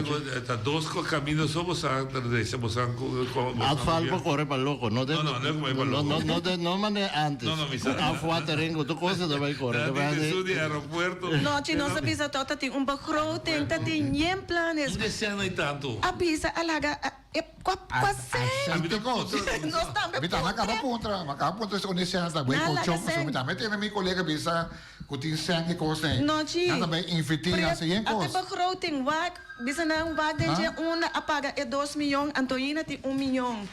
ta dos camino so bo sa ta drecha bo sa cu Asfalt por corre pa loco, no No, no, no es pa loco. No, no, no, no mane antes. No, no, mi sa. Afwatering, cu tur cosa ta bay corre. Ta bay di aeropuerto. No, chi nos a bisa toch ta tin un begroting, ta tin yen planes. Un decena y tanto. A bisa a laga E kua kua sèn? Ami ta puntra. Nos tambe Mi tambe a kaba puntra. Mi a kaba puntra si un sèn ta bai kolchon. Pasobra mi tambe tene mi kolega bisa ku tin sèn ki kos ei. No chi. Nan ta bai invertí na hasi yen kos. Ate begroting wak bisa nan wak den dje unda a paga e dos miyon anto hina tin un miyon.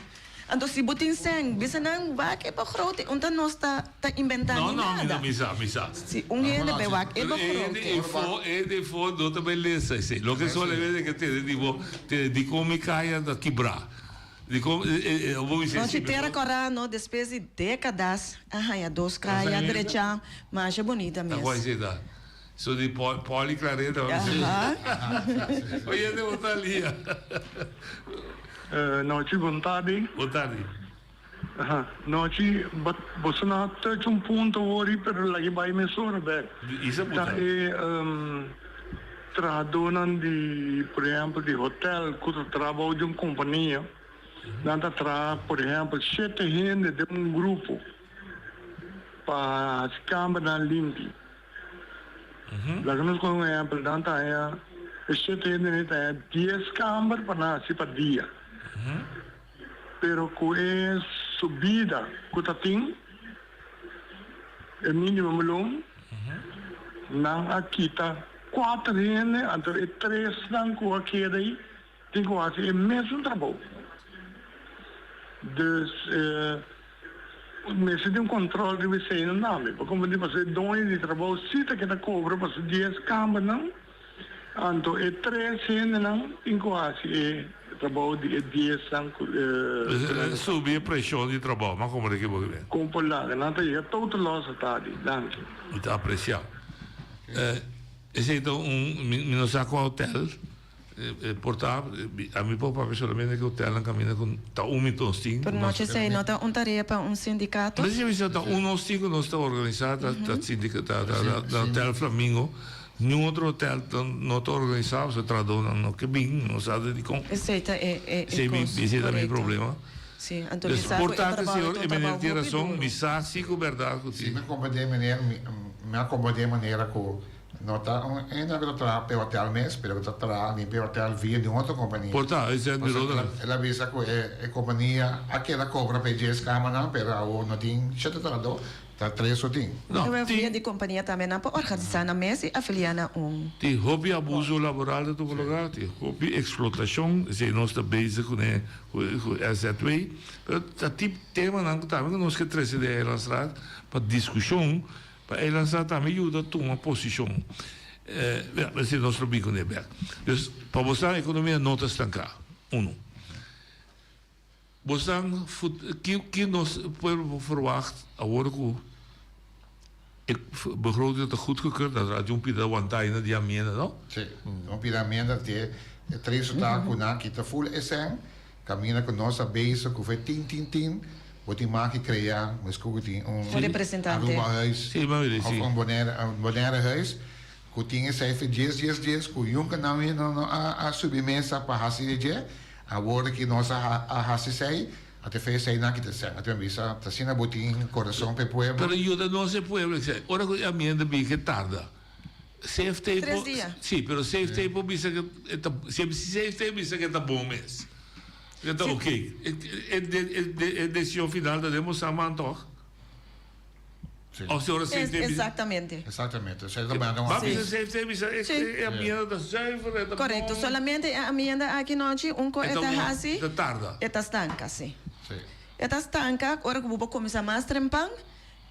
Anto si bo tin sèn bisa nan wak e begroting unta nos ta ta inventá No ni no mi nada. no mi sa mi sa. Si un hende bai wak e Pero e hende begroting. efo e hende efo no ta bai lesa esei. Loke solamente ke tende di bo tende dikon mi kaya ta kibrá. Dikon e e bo bisa No si chi tera kòrá no despues di dékadas a haña dos kaya drechá masha bunita Ta kua mes. esei ta? So di Poli Clareta. Aha. Oyente bo ta lia. Nochi bon tardi. Bon tardi. Aha. Nochi boso no a touch un punto wori pero lagi bai mesora bek. Isa Ta punta. e trahadónan di por ehempel di hotel ku ta traha bou di un kompania nan ta traha por ehempel shete hende den un grupo pa hasi kambernan limpi. Laga nos pone un ehempel, nan ta haña e shete hende nei ta haña dies kamber pa nan hasi pa dia. Pero ku e subida ku ta tin, e minimum loon, nan a kita kuater hende, anto e tresnan ku a keda ei Tin ku hasi e mesun trabou. Dus mester tin un control riba eseinan tambe. Pa comprende pasobra e doño di trabou si ta keda cobra pa su dies kambernan, anto e tres hendenan tin ku hasi e trabou di e diesnan ku nan ta Subi e preshon di trabou, ma comprende ki bo ke ben. Kon por laga nan ta yega total loss a tardi. Danki. Mi ta aprecia. Esei ta un, mi no sa kua hotel. Por ta, ami por papia solamente ku hotelnan kaminda ku ta un mi nos tin. Pero nochi esei no ta un tarea pa un sindikato? Nos bisa ta un nos tin ku nos ta organisá ta ta ta ta hotel Flamingo. Niun otro hotel no ta organisá pasobra trahadónan no ke bin, no sa dikon. Esei ta e e kos, Esei ta mi problema. Si, anto mi sa ku Por e ta trabou señor ta e un meneer trabou tin hopi rason, duro. mi sa si ku bèrdat ku Si tin. mi komprendé meneer, mi a komprendé manera ku No ta un hende ku ta traha p'e hotel mes, pero ku ta traha limpia e hotel via di un otro kompania. Por ta, esei ta Pasobra otro. el a bisa ku e kompania a keda kobra p'e dies kamanan, pero awor no tin shete trahadó, ta tres so tin. No, Pero tin. via di kompania tambe nan por organisá nan mes i afiliá na un. Tin hopi abuso laboral ta tuma lugá, tin hopi eksplotashon, esei nos ta bezig kuné ku SZW. Pero ta tip temanan ku tambe ku nos ke trese den Eilandsraad pa diskushon. Pa e lansa tambe yuda tuma posishon. Bia, mester nos lo bin kuné bèk. Dus, pa bo sa ekonomia no ta stanká. Unu. Bo sa ki ki nos pueblo por ferwagt awor ku e begroting ta goedgekeurd, dat ra un pida wantaina di amienda, no? Sí, un pida amienda te e treso ta ku nan kita ful e sèn. Caminda cu nos a bezig cu fe tin tin tin, bo tin maki crea mescu cu tin un Un representante. Aruba huis Sí, mami di of sí. un Bonaire un Bonaire huis cu tin esey fe djes djes djes cu yunca nan no no a a subi mesa pa haci di dje. Awor ki nos a a hasi esei, a te fe esei nan kita sèn. A te bisa, ta asina bo tin korason pa e pueblo. Pero yuda nos e pueblo esei. Ora ku e amienda bin ke tarda. CFT Tres por, dia. si, pero CFT por bisa ke e ta, si CFT bisa ke ta bon mes, ke ta Si. ok. E e e e desishon final ta den bo sa man tòg? Of si ora CFT bisa. Exactamente. Exactamente. Esei ta manda un Ba aviso. bisa CFT bisa e Si. e amienda ta zuiver, e ta Correcto. bon. Solamente e amienda aki nochi un ko E e ta ta un, hasi, e ta tarda. e ta stanka, si. Si. E ta stanka ora ku bo por kuminsá mas trempan,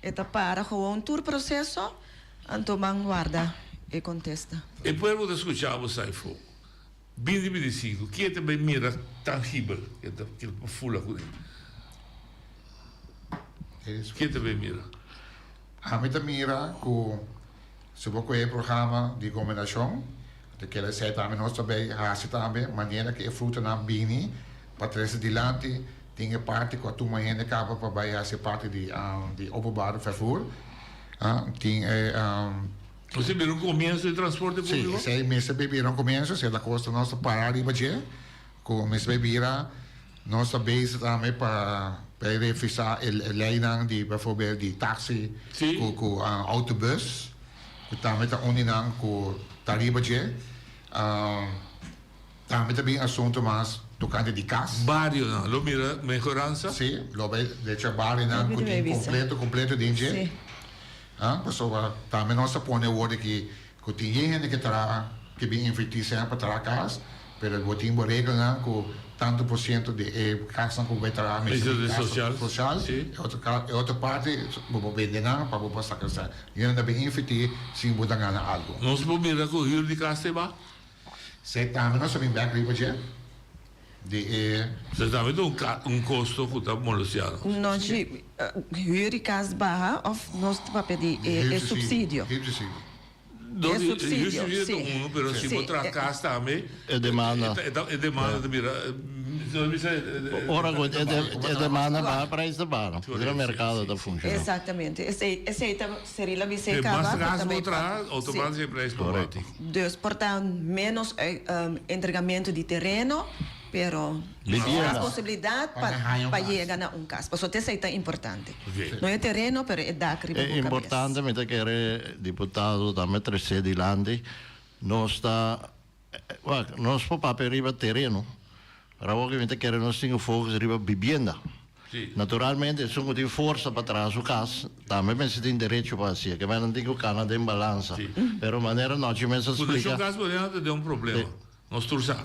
e ta para gewoon tur proseso, anto ban warda e kontesta. E pueblo ta skucha bo Saifo. Bini 25, Kie ta bay mira tangibel ke ta ke ta fula kuné? Kie ta bay mira? Ami ta mira ku si bo kohe e programa di gobernashon, ta kere esei tambe nos ta bay hasi tambe manera ku e frutanan bini pa trese dilanti, tin e parti ku a tuma hende kaba pa bay hasi e parti di di openbare vervoer, tin e. Mester bira un comienso di transporte publico? Sí, esei mester bay bira un comienso, si e ta cosa nos ta para riba dje, cu mester bay bira, nos ta bezig tambe pa bay revisa e leynan di bijvoorbeeld di taxi cu cu autobus, cu tambe ta un di nan cu ta riba dje. Tambe ta bin asunto mas tocante di cas. Barionan lo mira mehoransa? Sí, lo bay decha barionan cu tin completo completo den dje. Pasobra tambe nos ta pone awor di ki ku tin yen hende ke traha ke bin invertí sèn pa traha kas, pero bo tin bo regelnan ku tantu por siento di e kasnan ku bo bai traha mester bin kas sosial, e otro e otro parti bo por bende nan pa bo por saka sèn. Yen nan ta bin invertí sin bo ta gana algu. Nos por mira ku hür di kas ta e ba? Esei tambe nos ta bin bèk riba dje. Di e. Esei tambe ta un un kosto ku ta molestia nos. No si huur di kas baha òf nos ta papia di e supsidio. Huur subsidio. E supsidio, si. Huur subsidio ta unu, pero si bo traha kas tambe. E demanda. E demanda ta bira, nos bisa. Ora ku e demanda baha, prijs ta baha. Asina e merkado ta funshoná. Exactamente. Esei esei ta Seril a bisa e kaba. Mas gas bo traha, automatic e prijs por baha. Dus por ta menos entregamentu di tereno, pero mas posibilidad pa yega na un kas. Pasobra esei ta importante. No e tereno, pero e dak riba bo kabes. E importante mi ta kere diputado tambe trese dilanti, nos ta, wak, nos por papia riba tereno, pero awor mi ta kere nos tin ku focus riba bibienda. Naturalmente esun ku tin forsa pa traha su kas tambe mester tin derecho pa hasié, ke nan tin ku kana den balansa. Pero manera nochi mes a splika. Fundashon Kas Boreal ta den un problema, nos tur sa.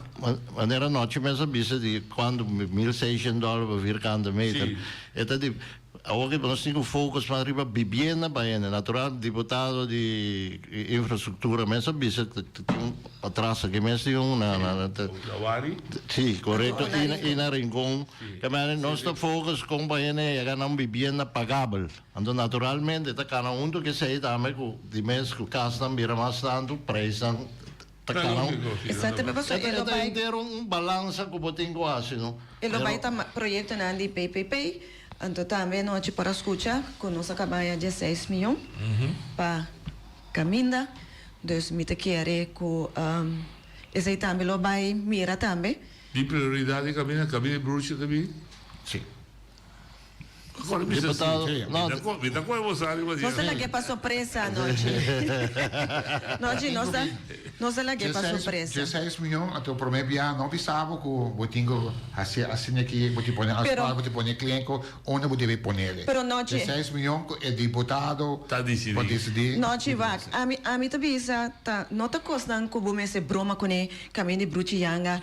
Manera nochi mes a bisa di kuantu 1600 dòler pa vierkante meter. E ta di Awor ki nos tin ku focus mas riba bibienda pa hende. Natural diputado di infrastruktura mes a bisa tin un patras aki mes tin un na na Lawari? Si, korekto i na i na Rincon. Ke manera nos ta focus kon pa hende yega na un bibienda pagabel. Anto naturalmente ta kana huntu ku esei tambe ku di mes ku kasnan bira mas tantu preisnan ta kana un. Exactamente pasobra e lo Ta bai. henter un balansa ku bo tin ku hasi no. E lo bai ta proyektonan di PPP. Anto tambe anochi por a scucha cu nos a cabaya dieseis miyon pa caminda, dus mi ta kere cu esey tambe lo bay mira tambe. Di prioridad di caminda, caminda di Bruce ta bin? Si. Akor mi sa si. Mi ta koe bo sa riba di. Nos ta lag'e pa sorpresa anochi. Nochi nos ta nos ta lag'e pa sorpresa. Dieseis miyon anto prome bia no bisa bo ku bo tin ku hasi asina aki bo tin pone asfalt bo tin pone klenko unda bo debe ponele. Pero nochi. Dieseis miyon ku e diputado ta disidí. Por disidí. Nochi wak ami ami ta bisa ta no ta kosnan ku bo mester broma kuné kaminda di bruchi yanga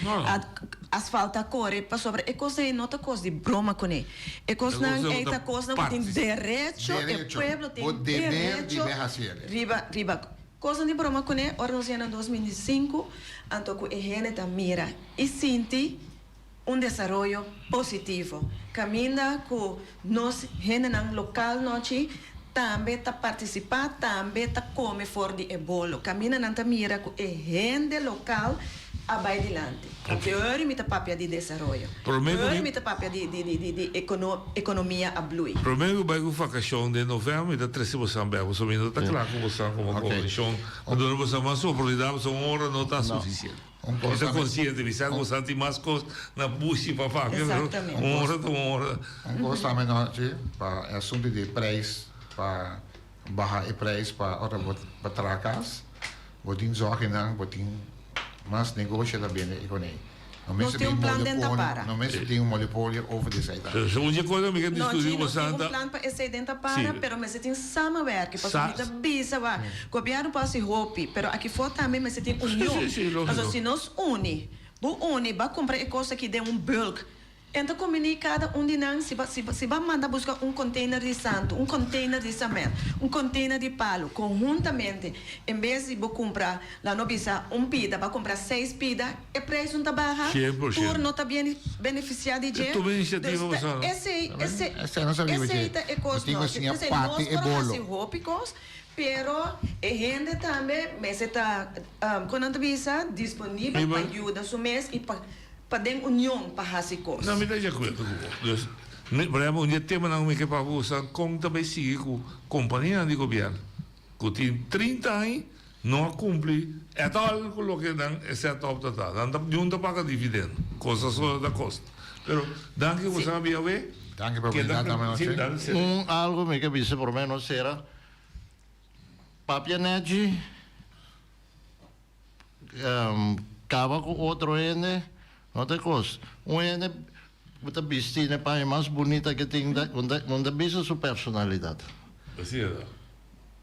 asfalt a kore pasobra e kos ei no ta kos di broma kuné. E kosnan ei ta kosnan ku tin derecho, e pueblo tin derecho riba riba kosnan di broma kuné. Ora nos yena 2005, anto ku e hende ta mira i sinti un desaroyo positivo, kaminda ku nos hendenan lokal nochi tambe ta partisipá, tambe ta kome for di e bolo, kaminda nan ta mira ku e hende lokal a bai dilanti. Teori mi ta papia di desaroyo. Teori mi ta papia di di ekonomia a blui. Prome ku bai ku vakashon den novèmber mi ta trese bosan bèk pasobra mi no ta kla ku bosan komo koalishon. Mi duna bosan mas oportunidat pasobra un ora no ta sufisiente. Mi ta konsiente, mi sa ku sa tin mas kos na bushi pa papia, pero un ora ta un ora. Un kos tambe nochi pa e asuntu di prijs pa baha e prijs pa ora bo ta traha kas, bo tin zòrginan, bo tin mas negoshi ta bende i kuné. No Nos mester tin tin un plan den monopolio, tapara. no mester tin un monopolio over di esei tambe. So un dje cosa mi ke No, discuti Gino, ku tin Santa. un plan pa esei den tapara, Sí. pero mester tin samenwerking. Pasobra Sa mi ta bisa wak, gobierno por hasi hopi, pero aki for tambe mester tin Sí, union. sí, sí, lógico. Pasobra si nos uni, bo uni, bo a kumpra e kos aki den un bulk, En ta kumbiní kada un di nan si ba si si ba manda buska un container di santu, un container di samen, un container di palu, konhuntamente, en bes di bo kumpra, la no bisa un pida, ba kumpra seis pida, e preis un ta baha, 100%. tur no ta bien benefisiá di dje. Tuma inisiativa Dus ta boso no. esei esei Esei no sabí bo esei dje. ta e Bo kos tin ku no. siña P'esei parti nos e por bolo. hasi hopi kos, pero e hende tambe mester ta, kon nan ta bisa, disponibel pa yuda su mes i pa Pa den union pa hasi kos. No, mi ta di akuerdo ku bo. Dus, mi, por ehempel, un di e temanan ku mi ke papia ku boso kon ta bai sigui ku kompanianan di gobièrnu ku tin 30 aña no a kumpli at all ku loke nan e set up ta ta. Nan ta niun ta paga dividendo. Kosa so ta kosta. Pero, danki ku boso a bia awe. Danki pa Keda oportunidat tambe sí, nochi. dale, sera. Un algo mi ke bisa prome nos sera. Papia nechi. Kaba ku otro hende no ta e kos. Un hende ku ta bisti na e paña mas bunita ke tin no ta bisa su personalidat. Así es ta.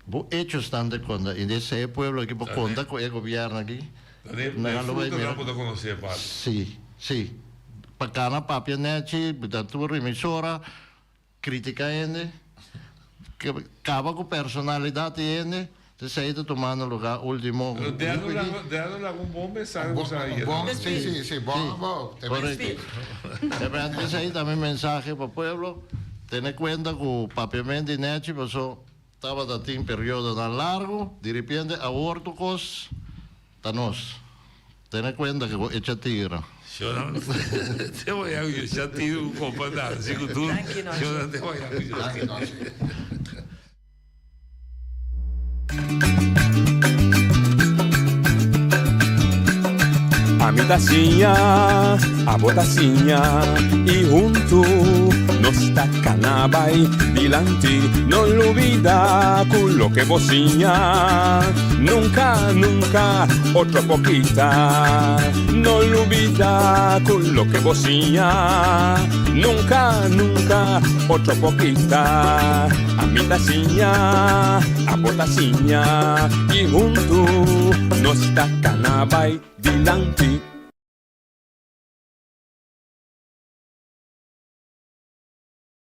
Bo hechosnan ta konta. I desei e pueblo aki por konta ku e gobièrnu aki. Ta den frutanan bo ta konosé parti. Sí, sí. Pa kana papia nèchi, ta tur emisora. Critica hende, caba cu personalidad di hende, esey ta tumando lugar ultimo. Pero derde laga, derde laga un bon mensahe cu sa Un bon, si, si, si, bon, bon. Correcto. Esey ta mi mensahe pa pueblo, tene cuenta cu papiamento di nechi paso tabata tin periodonan largo, diripiente awor tur cos Ta nos. Tene cuenta cu bo echa tira. Shona te waya cu yo echa tira cu compa Nancy cu tur. Shona te waya cu yo. Danki Nancy. Ami ta siña, abo ta siña y huntu nos ta cana bay dilanti. No lubida cu loke bo siña nunca, nunca otro por kita. No lubida cu loke bo siña nunca, nunca otro por kita. Ami ta siña, abo ta siña y huntu nos ta cana bay dilanti.